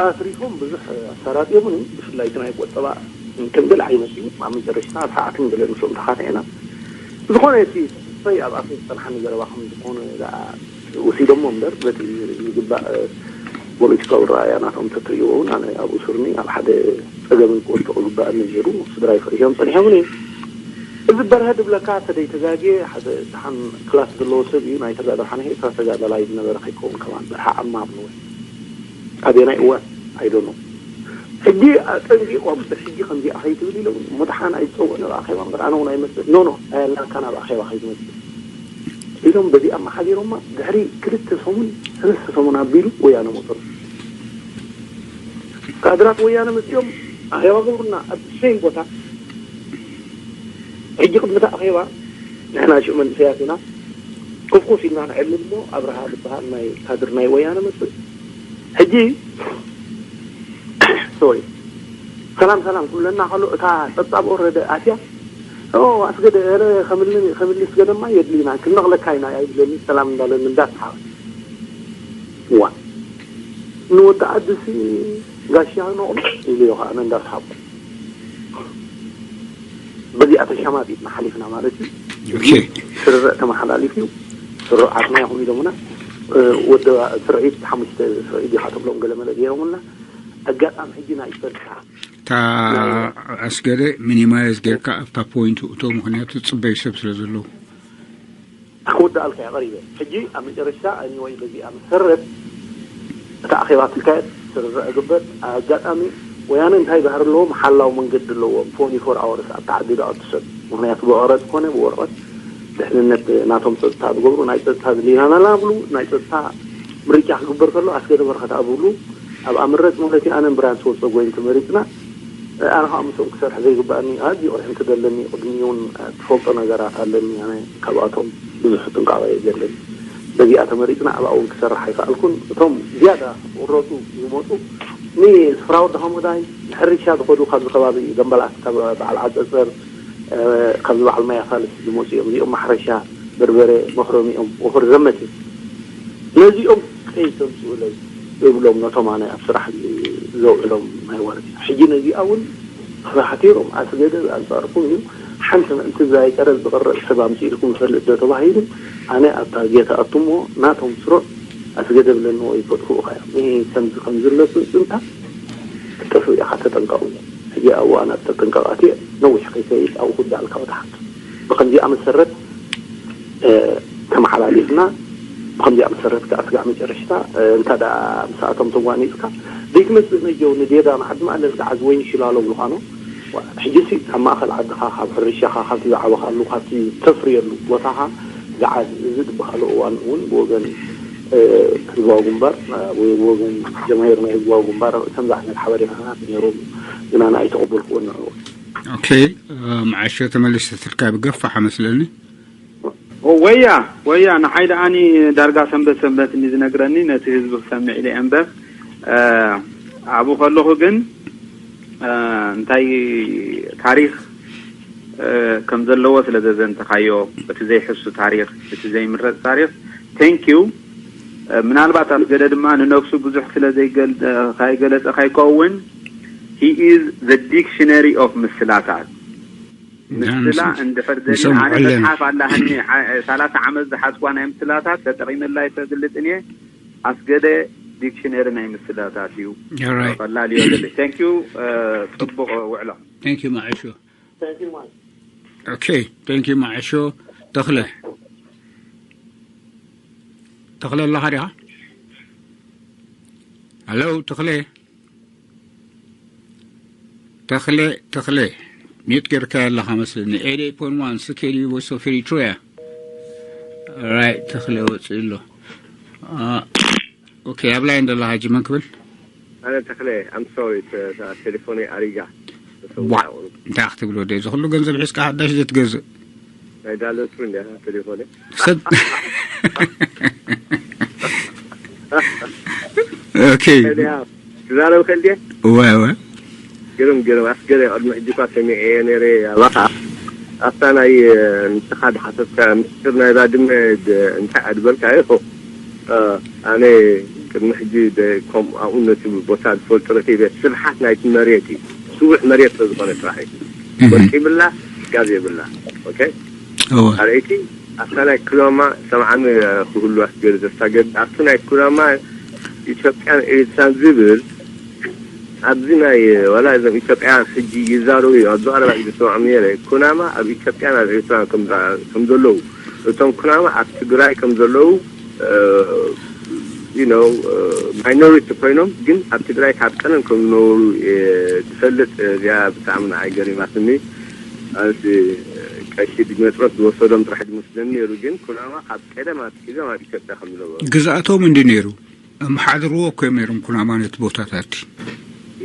ኣትሪፎም ብዙሕ ኣሰራጢሙኒ፣ ብፍላይ እቲ ናይ ቆጠባ ከም ገለ ዓይነት እዩ። ኣብ መጨረሽታ ኣብ ሰዓትን ገለ ምስኦም ተኻቲዕና። ዝኾነ እቲ ተስፈይ ኣብ ኣፈይ ዝጸንሓኒ ዘረባ ከም ዝኾነ ደኣ ወሲዶሞ እምበር፣ በቲ ዝግባእ ፖለቲካዊ ረኣያ ናቶም ተትርእይዎ እውን ኣነ ኣብኡ ስርኒ ኣብ ሓደ ጸገምን ክወድቕ ዝግባእኒ ነይሩ። ስድራይ ፈሪሆም ጸኒሖምን እዮም። እዚ በርሀ ድብለካ ተደይተጋግየ ሓደ ደሓን ክላስ ዘለዎ ሰብ እዩ። ናይ ተጋዳላይ ሓነ ኤርትራ ተጋዳላይ ዝነበረ ከይከውን ከማን በርሃ ዓማ ብለወ። ኣበየናይ እዋን? ኣይዶኖ። ሕጂ ኣጠንቂቖም፣ "በስ ሕጂ ከምዚኣ ከይትብል" ኢሎም፣ እሞ ደሓን ኣይትጸውዕን ኣብ ኣኼባ እምበር፣ ኣነ እውን ኣይመጽእን። ኖ፣ ኖ፣ ኣየላካን ኣብ ኣኼባ ከይትመጽእ ኢሎም፣ በዚኣ ኣመሓዲሮማ። ድሕሪ ክልተ ሰሙን፣ ሰለስተ ሰሙን ኣቢሉ ወያነ መጹ። ካድራት ወያነ መጺኦም ኣኼባ ገብሩና ኣብ ሴም ቦታ። ሕጂ ቅድሚ እቲ ኣኼባ ንሕና ሽዑ መንእሰያት ኢና። ኮፍኮፍ ኢልና ንዕልል እሞ ኣብርሃ ዝበሃል ናይ ካድር ናይ ወያነ መጽእ። ሕጂ፣ ሶሪ፣ ሰላም ሰላም ክብለና ከሎ እታ ጸብጻብ ኦረደ ኣትያ፣ "ኦ፣ ኣስገደ፣ ኧረ፣ ከምሊ፣ ከምሊ ኣስገደማ የድልዩና፣ ክንነቕለካ ኢና" ይብለኒ፣ ሰላም እንዳለኒ እንዳሰሓቐ። ዋ፣ ንወዲ ዓድሲ ጋሻ ነቕሎ ኢሉ እዩ ከኣ እንዳሰሓቑ። በዚኣ ተሸማጢጥና ሓሊፍና ማለት እዩ። ኦኬ። ስርርዕ ተመሓላሊፍ እዩ። ስሩዓትና ኢኹም ኢሎምና። እ፣ ወዲ ስርዒት ሓሙሽተ ስርዒት ዲኻ ተብሎም ገለ መለ ገይሮምልና። ኣጋጣሚ ሕጂ ናይ ጸጥታ እታ ናይ ኣስገደ ሚኒማይዝ ጌርካ ኣብታ ፖይንት እቶ፣ ምኽንያቱ ጽበዩ ሰብ ስለ ዘለዉ። ክወድኣልካ እየ ቀሪበ። ሕጂ ኣብ መጨረሽታ፣ ኣኒወይ፣ በዚኣ መሰረት እታ ኣኼባ ትካየድ፣ ስርርዕ እግበር። ኣጋጣሚ ወያነ እንታይ ባህሪ ኣለዎም? ሓላው መንገዲ ኣለዎም። ፎኒ ፎር ኣወርስ ኣብታ ዓዲ ዝኣቱ ሰብ። ምኽንያቱ ብቐረጽ ኮነ ብወረቐት ድሕንነት ናቶም ጸጥታ ዝገብሩ፣ ናይ ጸጥታ ዝሊናና ብሉ፣ ናይ ጸጥታ ምርጫ ክግበር ከሎ ኣስገደ በረኸት ኣብሉ፣ ኣብ ኣምረጽ ማለት እዩ። ኣነን ብርሃን ተወልደ ጎይን ተመሪጽና። ኣነ ከዓ ምስኦም ክሰርሕ ዘይግባእኒ ኣዝዩ ቅርሕንቲ ዘለኒ፣ ቅድሚኡ እውን ትፈልጦ ነገራት ኣለኒ። ኣነ ካብኣቶም ብዙሕ ጥንቃቐ እየ ዘለኒ። በዚኣ ተመሪጽና ኣብኣ እውን ክሰርሕ ኣይከኣልኩን። እቶም ዝያዳ ክቕረጹ ዝመጹ ንስፍራ ወዲ ሓሙዳይ፣ ንሕርሻ ዝኸዱ፣ ካብዚ ከባቢ ደምበላት፣ ካብ በዓል ዓጸጸር፣ እ፣ ካብዚ በዓል ማይ ኣፋልስ ዝመጹ እዮም። እዚኦም ማሕረሻ፣ በርበረ፣ መኽረሚኦም ወፈር ዘመት እዮም። ነዚኦም ከይተምጽኡለይ እብሎም ነቶም ኣነ ኣብ ስራሕ ዘውዕሎም ናይ ወረዳ። ሕጂ ነዚኣ እውን ተሓቲሮም ኣስገደ ኣንጻርኩም እዩ። ሓንቲ ምእንቲ ዘይቀረብ ዝቕረጽ ሰብ ኣምጺእልኩም ይፈልጥ ዶ ተባሂሉ፣ ኣነ ኣብታ ጌታ ኣቱሞ ናቶም ስሩዕ ኣስገደ ብለኒ ወይ ፈጥፍኡ ኻዮም። ይሄ ከምዚ ከምዚ ኣሎ ጽንጽንታ ክትጠፍእ ኢኻ፣ ተጠንቀቑ። ሕጂ ኣብ እዋን ኣብ ተጠንቀቕ ኣትየ ነዊሕ ከይከይድ ኣብኡ ክውዳእልካ ወደ ሓንቲ። ብኸምዚኣ መሰረት እ፣ ተመሓላሊፍና። ብኸምዚኣ መሰረት ከኣ ስጋዕ መጨረሽታ፣ እ፣ እንተ ደኣ ምስኣቶም ተጓኒጽካ ዘይትመጽእ ነጀው ንዴዳ ንዓዲ ማእለል ገዓዝ ወይ ንሽላሎ ብሉኻ ነው። ዋ፣ ሕጂሲ ካብ ማእከል ዓድኻ፣ ካብ ሕርሻኻ፣ ካብቲ ዝዓበኻሉ፣ ካብቲ ተፍርየሉ ቦታኻ ገዓዝ። እዚ ዝበሃሎ እዋን እውን ብወገን፣ እ፣ ህዝባዊ ግንባር፣ እ፣ ወይ ብወገን ጀማሂር ናይ ህዝባዊ ግንባር ከምዚ ዓይነት ሓበሬታታት ነይሮም፣ ግና ንኣይተቐበልኩዎን ንዕኡ። ኦኬ፣ እ፣ መዓሾ ተመሊሰትልካ ብገፋሕ መስለኒ። ወያ፣ ወያ፣ ንዓይ ደኣኒ ዳርጋ ሰንበት ሰንበት እንዲ ዝነግረኒ ነቲ ህዝቢ ክሰምዕ ኢለ እየ እምበር፣ እ፣ ኣብኡ ከለኹ ግን፣ እ፣ እንታይ ታሪኽ፣ እ፣ ከም ዘለዎ ስለ ዘዘንተኻዮ፣ እቲ ዘይሕሱ ታሪኽ፣ እቲ ዘይምረጽ ታሪኽ፣ thank you። እ፣ ምናልባት ኣስገደ ድማ ንነብሱ ብዙሕ ስለ ዘይገል-፣ እ፣ ካይገለጸ ካይከውን፣ he is the dictionary of ምስላታት። ምስላ እንድሕር ደልዩ፣ ኣነ መጽሓፍ ኣላህኒ፣ ዓ-፣ ሰላሳ ዓመት ዝሓዝኳ ናይ ምስላታት ተጠቒመላ ይሰግልጥን እየ። ኣስገደ ዲክሽነሪ ናይ ምስላታት እዩ። All right. ቀላል እዩ። Thank you. ጽቡቕ ውዕሎ። Thank you, ማዕሾ። Okay, thank you, ማዕሾ። ተኽለ፣ ተኽለ ኣለኻ ዲኻ? Hello, ተኽለ። ተኽለ፣ ተኽለ፣ ሚዩት ጌርካ ኣለኻ መስለኒ። Eighty-eight point one ስኬል ዩ ቮይስ ኦፍ ኤሪትሪያ። Right, ተኽለ ወፂኡ ኣሎ። Okay, ኣብ ላይን ደላ ሓጂ መን ክብል? ኣነ ተኽለ፣ I'm sorry, ተ- ተ- ቴሌፎነይ ኣሪጋ። ዋ፣ እንታይ ክትብል ወደ እዚ ኩሉ ገንዘብ ሒዝካ ሓዳሽ ዘትገዝእ? ናይ ዳለቱ እንዲያ ቴሌፎነይ። ሰብ Okay. እያ፣ ትዛረብ ከልየ? እወ፣ እወ። ግርም፣ ግርም። ኣስገረ ቅድሚ ሕጂ እኳ ሰሚዐ ነይረ። ኣባኻ ኣብታ ናይ ንስኻ ድሓሰብካ ምስጢር ናይ ባድመ ድ- እንታይ ኣድበልካዮ? ኣነ ቅድሚ ሕጂ ደ- ከም ኣብኡ ነቲ ቦታ ዝፈልጦ ረኪበ። ስብሓት ናይቲ መሬት እዩ። ስቡሕ መሬት ስለ ዝኾነ ጥራሕ እዩ። ወርቂ ይብላ፣ ጋዝ የብላ። ኦኬ? እወ። ካልኣይቲ ኣብታ ናይ ኩናማ ሰምዓኒ ክህሉ ኣስገድደስታ ገድ ኣብቲ ናይ ኩናማ ኢትዮጵያን ኤርትራን ዝብል ኣብዚ ናይ ዋላ እዞም ኢትዮጵያን ሕጂ ይዛረቡ እዮም። ኣብዚ ቀረባ ግዜ ዝሰምዖም ነይረ። ኩናማ ኣብ ኢትዮጵያን ኣብ ኤርትራን ከም ዘለዉ፣ እቶም ኩናማ ኣብ ትግራይ ከም ዘለዉ you know minority ኮይኖም ግን ኣብ ትግራይ ካብ ቀደም ከም ዝነበሩ ዝፈልጥ። እዚኣ ብጣዕሚ ንዓይ ገሪማትኒ። ኣነስ ቀሺ ድመጥሮስ ዝወሰዶም ጥራሕ ድመስለኒ ነይሩ፣ ግን ኩናማ ካብ ቀደም ኣትሒዞም ኣብ ኢትዮጵያ ከም ዝነበሩ። ግዝኣቶም እንዲ ነይሩ፣ ኣመሓድርዎ እኮ እዮም ነይሮም ኩናማ ነቲ ቦታታት።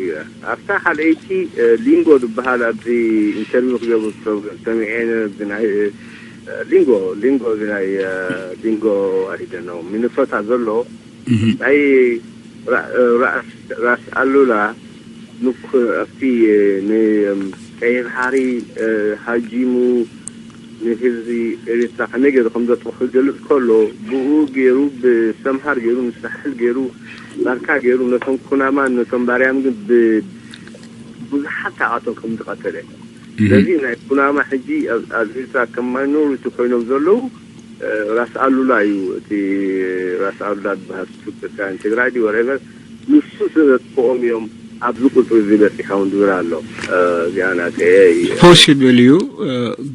እያ። ኣብታ ካልኣይቲ ሊንጎ ዝበሃል ኣብዚ ኢንተርቪው ክገብሩ ሰሚዐ ነዚ ናይ ሊንጎ ሊንጎ እዚ ናይ ሊንጎ ኣይደነው ሚኒሶታ ዘሎ ናይ ራእስ ኣሉላ ንኩ ኣብቲ ንቀይሕ ባሕሪ ሃጂሙ ንህዝቢ ኤርትራ ከመይ ገይሩ ከም ዘጥፍኡ ክገልጽ ከሎ ብኡ ገይሩ ብሰምሃር ገይሩ ንሳሕል ገይሩ ባርካ ገይሩ ነቶም ኩናማን ነቶም ባርያም ግን ብዙሓት ካብኣቶም ከም ዝቐተለ ስለዚ ናይ ኩናማ ሕጂ ኣብ ኤርትራ ከም ማይኖሪቲ ኮይኖም ዘለዉ ራስ ኣሉላ እዩ እቲ ራስ ኣሉላ ዝበሃል ሱቅ ትግራይ ትግራይ ድዩ ወሬቨር ንሱ ስለ ዘጥፍኦም እዮም ኣብዚ ቁፅሪ እዚ በፂሖም ዝብል ኣሎ። እዚኣ ናተየ እዩ። ፖሲብል እዩ።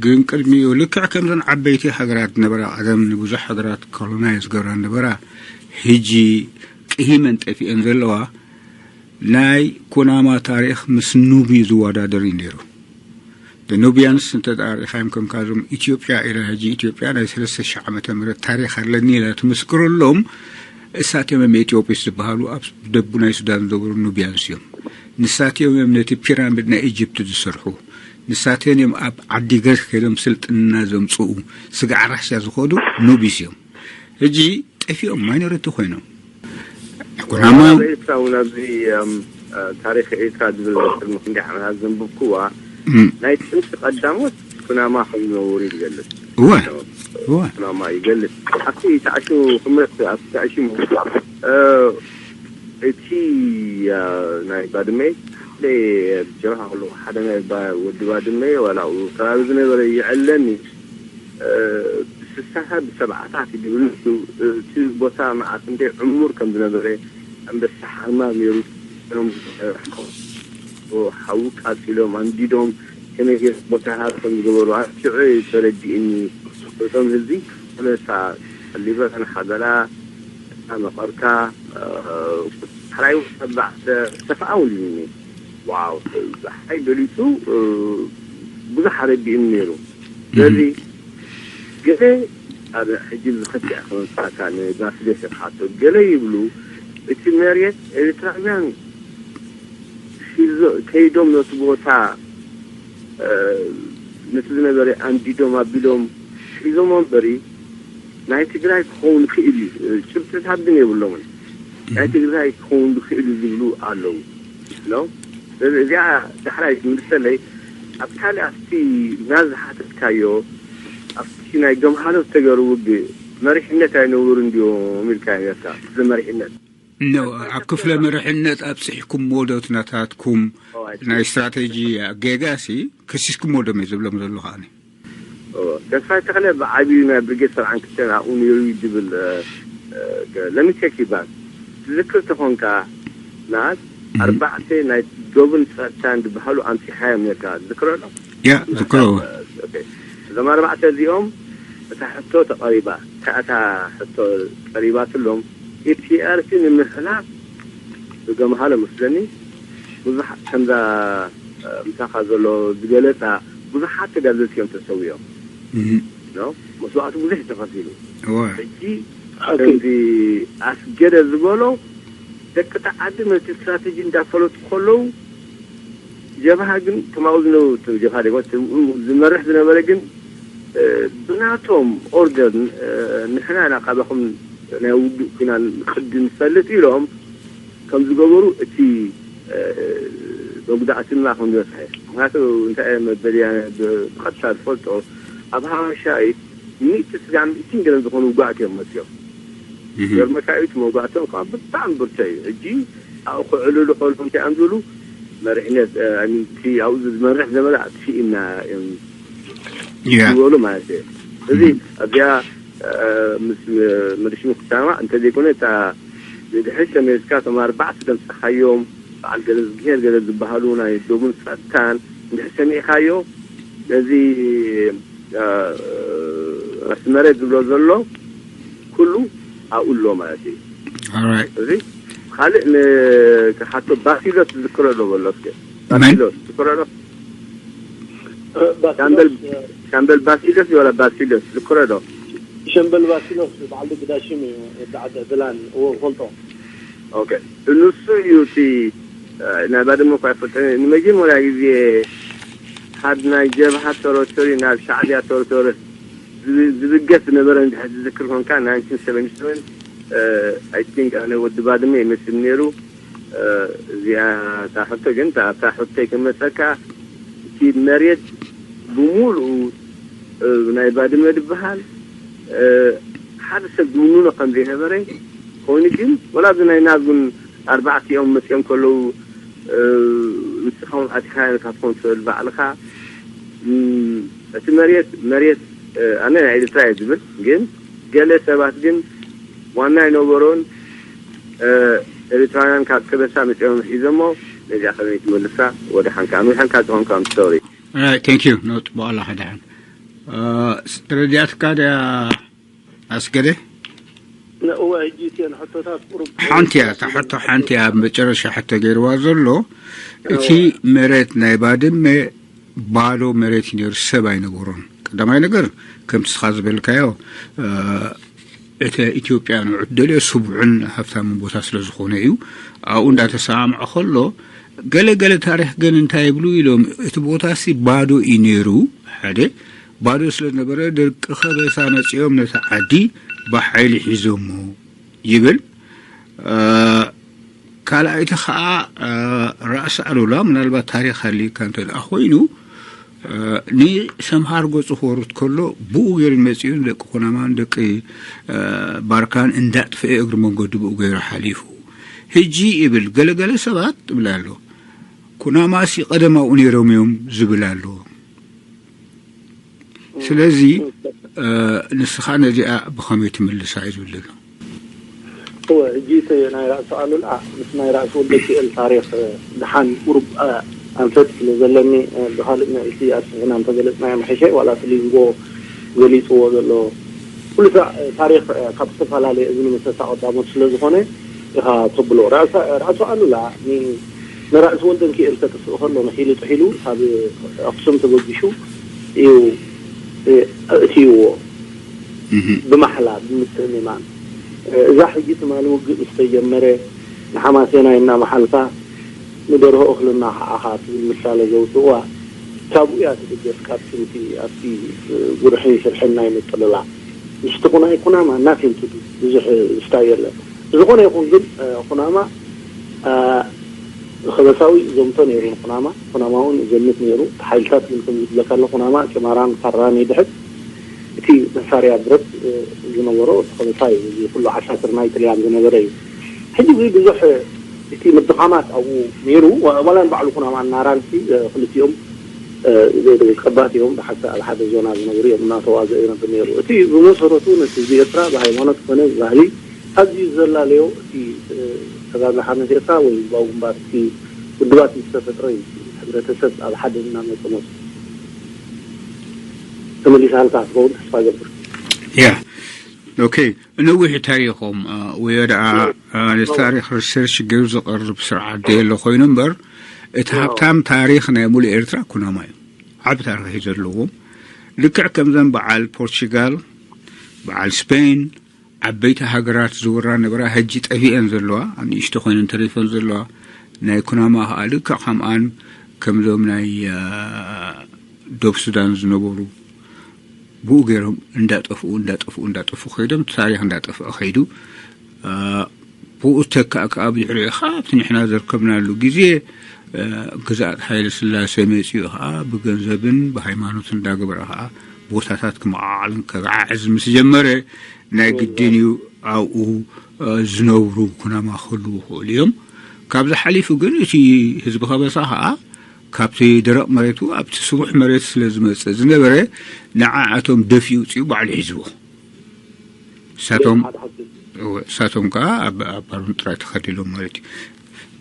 ግን ቅድሚኡ ልክዕ ከምዘን ዓበይቲ ሃገራት ዝነበራ ቀደም ንብዙሕ ሃገራት ኮሎናይዝ ዝገብራ ዝነበራ ሕጂ ቅሂመን ጠፊአን ዘለዋ ናይ ኩናማ ታሪኽ ምስ ኑቢ ዝወዳደር እዩ ነይሩ። ኑቢያንስ እንተ ሪኻዮም ከም ካዞም ኢትዮጵያ ኢላ ሕጂ ኢትዮጵያ ናይ ሰለስተ ሺሕ ዓመተ ምህረት ታሪኽ ኣለኒ ኢላ ትምስክረሎም እሳትዮም እዮም ኤትዮጵስ ዝበሃሉ ኣብ ደቡ ናይ ሱዳን ዝነበሩ ኑቢያንስ እዮም። ንሳትዮም እዮም ነቲ ፒራሚድ ናይ ኢጅፕት ዝሰርሑ። ንሳትዮም እዮም ኣብ ዓዲግራት ከይዶም ስልጥና ዘምፅኡ ስጋዕ ራሽያ ዝኸዱ ኑቢስ እዮም። ሕጂ ጠፊኦም ማይኖሪቲ ኮይኖም ኩናማ ኤርትራ እውን ኣብዚ ታሪክ ኤርትራ ዝብል ቅድሚ ክንዲ ዓመታት ዘንብብክዋ ናይ ጥንቲ ቀዳሞት ኩናማ ከም ዝነበሩ ይገልጽ። እወ እወ ኩናማ ይገልጽ። ኣብቲ ተዓሽሙ ክመት ኣብቲ ተዓሽሙ እቲ ናይ ባድመ ጀብሃ ከለኹ ሓደ ናይ ወዲ ባድመ ዋላ ኣብኡ ከባቢ ዝነበረ ይዕለኒ ብስሳታት ብሰብዓታት ይድብሉ እቲ ቦታ መዓት እንደ ዕሙር ከም ዝነበረ ኣንበሳ ሓማም ነይሩ። ሓዊ ቃፂሎም ኣንዲዶም ከመይ ቦታታት ከም ዝገበሩ ሽዑ ተረዲእኒ። እቶም ህዝቢ መሳ ሊበረን ሓበላ መቐርካ ሕራይ ተባዕተ ተፈኣውን ይኒ ዋው ፀሓይ ገሊፁ ብዙሕ ኣረዲእኒ ነይሩ። ስለዚ ገለ ኣብ ሕጂ ዝኸፍዕ ክመፅኣካ ንባስሌስ ክሓቶ ገለ ይብሉ እቲ መሬት ኤርትራውያን ከይዶም ነቲ ቦታ ነቲ ዝነበረ ኣንዲዶም ኣቢሎም ሒዞሞ እምበሪ ናይ ትግራይ ክኸውን ይኽእል እዩ። ጭብጥታት ግን የብሎምን። ናይ ትግራይ ክኸውን ይኽእል እዩ ዝብሉ ኣለዉ። እዚኣ ዳሕራይ ዝምልሰለይ ኣብ ካልእ ኣብቲ ናብ ዝሓተትካዮ ኣብቲ ናይ ገምሃሎ ዝተገሩ ውግእ መሪሕነት ኣይነበሩን ድዮም ኢልካ ነርካ ስለ መሪሕነት No, ኣብ ክፍለ መሪሕነት ኣብፅሕኩም ሞዶት ናታትኩም ናይ ስትራቴጂ ጌጋ ሲ ከሲስኩም ሞዶም እየ ዝብሎም ዘለኹ ኣነ። ተስፋይ ተኽለ ብዓብዩ ናይ ብርጌድ ሰብዓን ክልተን ኣብኡ ነይሩ እዩ ዝብል ለሚቴክ ይባል ትዝክር ተኾንካ፣ ንኣስ ኣርባዕተ ናይ ዶብን ጸጥታን ዝበሃሉ ኣምጺኻዮም ነርካ። ትዝክሮ ኣሎ? ያ ዝክሮ እዞም ኣርባዕተ እዚኦም እታ ሕቶ ተቐሪባ። እታ ሕቶ ቀሪባትሎም፣ ኢፒኣርሲ ንምሕላፍ ዝገምሃሎ መስለኒ። ብዙሓት ከምዛ ምሳኻ ዘሎ ዝገለጻ ብዙሓት ተጋደልቲ እዮም ተሰዊኦም። መስዋዕቲ ብዙሕ ተኸፊሉ። ሕጂ ከምዚ ኣስገደ ዝበሎ፣ ደቂ ዓዲ ነቲ ስትራተጂ እንዳፈለጡ ከለዉ፣ ጀብሃ ግን ተማኡ ዝነበሩ፣ ጀብሃ ደሞ ዝመርሕ ዝነበረ ግን ብናቶም ኦርደር፣ ንሕና ኢና ካባኹም ናይ ውግእ ኩና ቅዲ ንፈልጥ ኢሎም ከም ዝገበሩ፣ እቲ መጉዳእትና ከም ዝበፅሐ። ምክንያቱ እንታይ መበልያ ብቐጥታ ዝፈልጦ፣ ኣብ ሃዋሻይ ሚእቲ ስጋዕ ሚእቲን ገለን ዝኾኑ ውጓእቲ እዮም መፅኦም። ገርመካዩ እቲ መውጋእቶም ከዓ ብጣዕሚ ብርተ እዩ። ሕጂ ኣብኡ ክዕልሉ ከሎ እንታይ እዮም ዝብሉ፣ መሪሕነት ኣብኡ ዝመርሕ ዘመዳ ኣጥፊእና እዮም ዝበሉ ማለት እዩ። እዚ ኣብዚኣ ምስ መሪሽኑ ክሰማማዕ እንተዘይኮነ፣ እታ ንድሕሪት ተመሊስካ እቶም ኣርባዕተ ደምሰኻዮም በዓል ገለ ዝግሄር ገለ ዝበሃሉ ናይ ዶብን ጸጥታን እንድሕር ሰሚዕካዮ፣ ነዚ ራስ መሬት ዝብሎ ዘሎ ኩሉ ኣብኡ ኣሎ ማለት እዩ። እዚ ካልእ ንሓቶ ባሲሎስ ዝክሮ ዶ በሎ እስከ። ባሲሎስ ዝክሮ ዶ? ሻምበል ሻምበል ባሲሎስ ይበላ፣ ባሲሎስ ዝክሮ ዶ? ሸምበል ባሲሎስ በዓል ግዳ ሽም እዩ። ወዲ ዓዲ ዕድላን እዎ ፈልጦ። ኦኬ፣ ንሱ እዩ እቲ ናይ ባድመ እኳ ይፈልጠ። ንመጀመርያ ግዜ ካብ ናይ ጀብሃ ተረቶሪ ናብ ሻዕብያ ተረቶሪ ዝብገስ ዝነበረ እንድሕር ዝዝክር ኮንካ፣ ናይንቲን ሰቨንቲ ሰቨን፣ I think፣ ኣነ ወዲ ባድመ ይመስል ነይሩ። እዚኣ እታ ሕቶ ግን፣ እታ ሕቶይ ክመፀካ፣ እቲ መሬት ብሙሉኡ ናይ ባድመ ዝበሃል ሓደ ሰብ ዝውንኖ ከም ዘይነበረ ኮይኑ፣ ግን ወላ እዚ ናይ ናዝጉን ኣርባዕቲኦም መፂኦም ከለዉ፣ ንስኻ እውን ኣቲኻዮ ንካትኮን ትኽእል ባዕልኻ። እቲ መሬት፣ መሬት ኣነ ናይ ኤርትራ እየ ዝብል፣ ግን ገለ ሰባት ግን ዋና ኣይነበሮን፣ ኤርትራውያን ካብ ከበሳ መፂኦም ሒዞሞ። ነዚኣ ከመይ ትመልሳ? ወደ ሓንካ ኣምሪሐንካ ዝኾንካ ምስተወሪ። Thank you። No፣ ጽቡቕ ኣለኻ ደሓን። ተረዲኣትካ ድያ ኣስገደ? እወ፣ ሕጂ እተን ሕቶታት ቁሩብ ሓንቲ እያ፣ እታ ሕቶ ሓንቲ እያ ኣብ መጨረሻ ሕቶ ገይርዋ ዘሎ። እቲ መሬት ናይ ባድመ ባዶ መሬት እዩ ነይሩ፣ ሰብ ኣይነበሮን። ቀዳማይ ነገር፣ ከምቲ ስኻ ዝበልካዮ፣ እቲ ኢትዮጵያ ንዑ ደልዮ ስቡዕን ሃብታምን ቦታ ስለ ዝኾነ እዩ። ኣብኡ እንዳተሰማምዐ ከሎ፣ ገለ ገለ ታሪኽ ግን እንታይ ይብሉ ኢሎም፣ እቲ ቦታሲ ባዶ እዩ ነይሩ። ሓደ ባዶ ስለ ዝነበረ፣ ደቂ ከበሳ መጺኦም ነቲ ዓዲ ብሓይሊ ሒዞሞ ይብል። ካልኣይቲ ኸዓ፣ ራእሲ ኣሉላ፣ ምናልባት ታሪኽ ሃልዩካ እንተ ደኣ ኮይኑ፣ ንሰምሃር ገጹ ክወርድ ከሎ፣ ብኡ ገይሩ መጺኡ ንደቂ ኩናማን ደቂ ባርካን እንዳጥፈኤ እግሪ መንገዱ ብኡ ገይሩ ሓሊፉ። ሕጂ ይብል፣ ገለገለ ሰባት ይብል ኣሎ፣ ኩናማሲ ቀደም ኣብኡ ነይሮም እዮም ዝብል ኣሎ። ስለዚ፣ ንስኻ ነዚኣ ብኸመይ ትምልሳ እዩ ዝብል ዘሎ። እወ፣ ሕጂ እቲ ናይ ራእሲ ኣሉላ ምስ ናይ ራእሲ ወልደኪኤል ታሪኽ፣ ደሓን ቁሩብ ኣንፈት ስለ ዘለኒ፣ ብኻልእ መልሲ ኣስፊሕና እንተገለጽናዮ ምሐሸ። ዋላ እቲ ሊንጎ ገሊጽዎ ዘሎ ኩሉ ታሪኽ ካብ ዝተፈላለየ እዝኒ መሰታ ቀዳሞት ስለ ዝኾነ ኢኻ ተብሎ። ራእሲ ኣሉላ ንራእሲ ወልደንኪኤል ከጥፍእ ከሎ መኺሉ ጥሒሉ ካብ ኣኽሱም ተበጊሹ እዩ ኣእትይዎ። ብማሕላ፣ ብምትእምማን። እዛ ሕጂ ትማሊ ውግእ ምስ ተጀመረ፣ ንሓማሴናይ እናመሓልካ፣ ንደርሆ እኽሊ እናኸዓኻ ትብል ምሳሌ ዘውፅእዋ፣ ካብኡ እያ ትብገስ፣ ካብ ጥንቲ ኣብቲ ጉርሕን ሽርሕን ናይ ምጥልላዕ። ምስቲ ኩናይ ኩናማ እናፊንቱ ብዙሕ ዝስታይ የለን። ብዝኾነ ይኹን ግን፣ ኩናማ ከበሳዊ ዘምቶ ነይሩ ንኩናማ። ኩናማ እውን ዘምት ነይሩ። እቲ ሓይልታት ግን ከም ዝብለካ ኣሎ፣ ኩናማ ጭማራን ካራን ይድሕድ። እቲ መሳርያ ብረት ዝነበሮ እቲ ከበሳ እዩ። እዚ ኩሉ ዓሳክር ናይ ጥልያን ዝነበረ እዩ። ሕጂ እዚ ብዙሕ እቲ ምድኻማት ኣብኡ ነይሩ። ዋላ ንባዕሉ ኩናማን ናራን ክልቲኦም ዘይተገዝቀባት እዮም። ብሓቂ ኣብ ሓደ ዞና ዝነብሩ እዮም። እናተዋዘ ይነብር ነይሩ። እቲ ብመሰረቱ ነቲ ህዝቢ ኤርትራ ብሃይማኖት ኮነ ብባህሊ ኣዝዩ ዘላለዮ እቲ ተጋድሎ ሓርነት ኤርትራ ወይ ህዝባዊ ግንባር፣ እቲ ውድባት ምስ ተፈጥረ እዩ። ሕብረተሰብ ኣብ ሓደ እናመፀ መፅኡ ተመሊሳልካ ትኸውን ተስፋ ገብር። ያ ኦኬ። ነዊሕ ታሪኾም ወይ ደኣ ታሪኽ ሪሰርች ገይሩ ዘቐርብ ስርዓት ደየለ ኮይኑ እምበር፣ እቲ ሃብታም ታሪኽ ናይ ሙሉእ ኤርትራ ኩናማ እዩ። ዓቢ ታሪኽ እዩ ዘለዎም። ልክዕ ከምዘን በዓል ፖርቹጋል፣ በዓል ስፔን፣ ዓበይቲ ሃገራት ዝውራ ነበራ፣ ሕጂ ጠፊአን ዘለዋ፣ ንእሽቶ ኮይነን ተሪፈን ዘለዋ። ናይ ኩናማ ከዓ ልክዕ ከምኣን ከምዞም ናይ ዶብ ሱዳን ዝነበሩ ብኡ ገይሮም እንዳጠፍኡ እንዳጠፍኡ እንዳጠፍኡ ከይዶም፣ ታሪኽ እንዳጠፍአ ከይዱ። ብኡ ተካእ ከዓ ብድሕሪኡ ካብቲ ንሕና ዘርከብናሉ ግዜ ግዝኣት ሓይለ ስላሴ መፂኡ ከዓ ብገንዘብን ብሃይማኖት እንዳገበረ ከዓ ቦታታት ክመዓዓልን ከገዓዕዝ ምስ ጀመረ፣ ናይ ግድን እዩ ኣብኡ ዝነብሩ ኩናማ ክህልዉ ይኽእሉ እዮም። ካብዚ ሓሊፉ ግን እቲ ህዝቢ ከበሳ ከዓ ካብቲ ደረቕ መሬቱ ኣብቲ ስቡሕ መሬት ስለ ዝመፅእ ዝነበረ፣ ንዓኣቶም ደፊኡ ውፅኡ ባዕሉ ሒዝዎ። እሳቶም እሳቶም ከዓ ኣብ ባሩን ጥራይ ተኸዲሎም ማለት እዩ።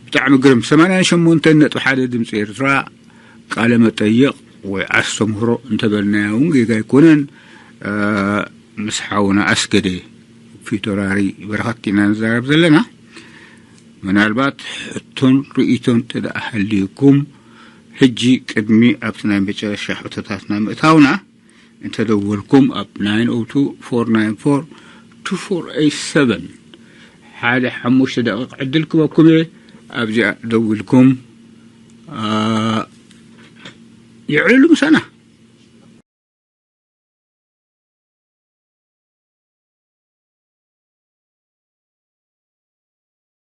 ብጣዕሚ ግርም። ሰማንያን ሸሞንተን ነጥቢ ሓደ ድምፂ ኤርትራ፣ ቃለ መጠይቕ ወይ ኣስተምህሮ እንተበልናዮ እውን ጌጋ ኣይኮነን። ምስ ሓውና ኣስገደ ፊቶራሪ በረኸት ኢና ንዛረብ ዘለና። ምናልባት ሕቶን ርእይቶን እንተ ደኣ ሃልዩኩም፣ ሕጂ ቅድሚ ኣብቲ ናይ መጨረሻ ሕቶታትና ምእታውና፣ እንተ ደወልኩም ኣብ ናይን ኦ ቱ ፎር ናይን ፎር ቱ ፎር ኤይት ሰቨን፣ ሓደ ሓሙሽተ ደቂቕ ዕድል ክበኩም እየ። ኣብዚኣ ደዊልኩም የዕልሉ ምሳና።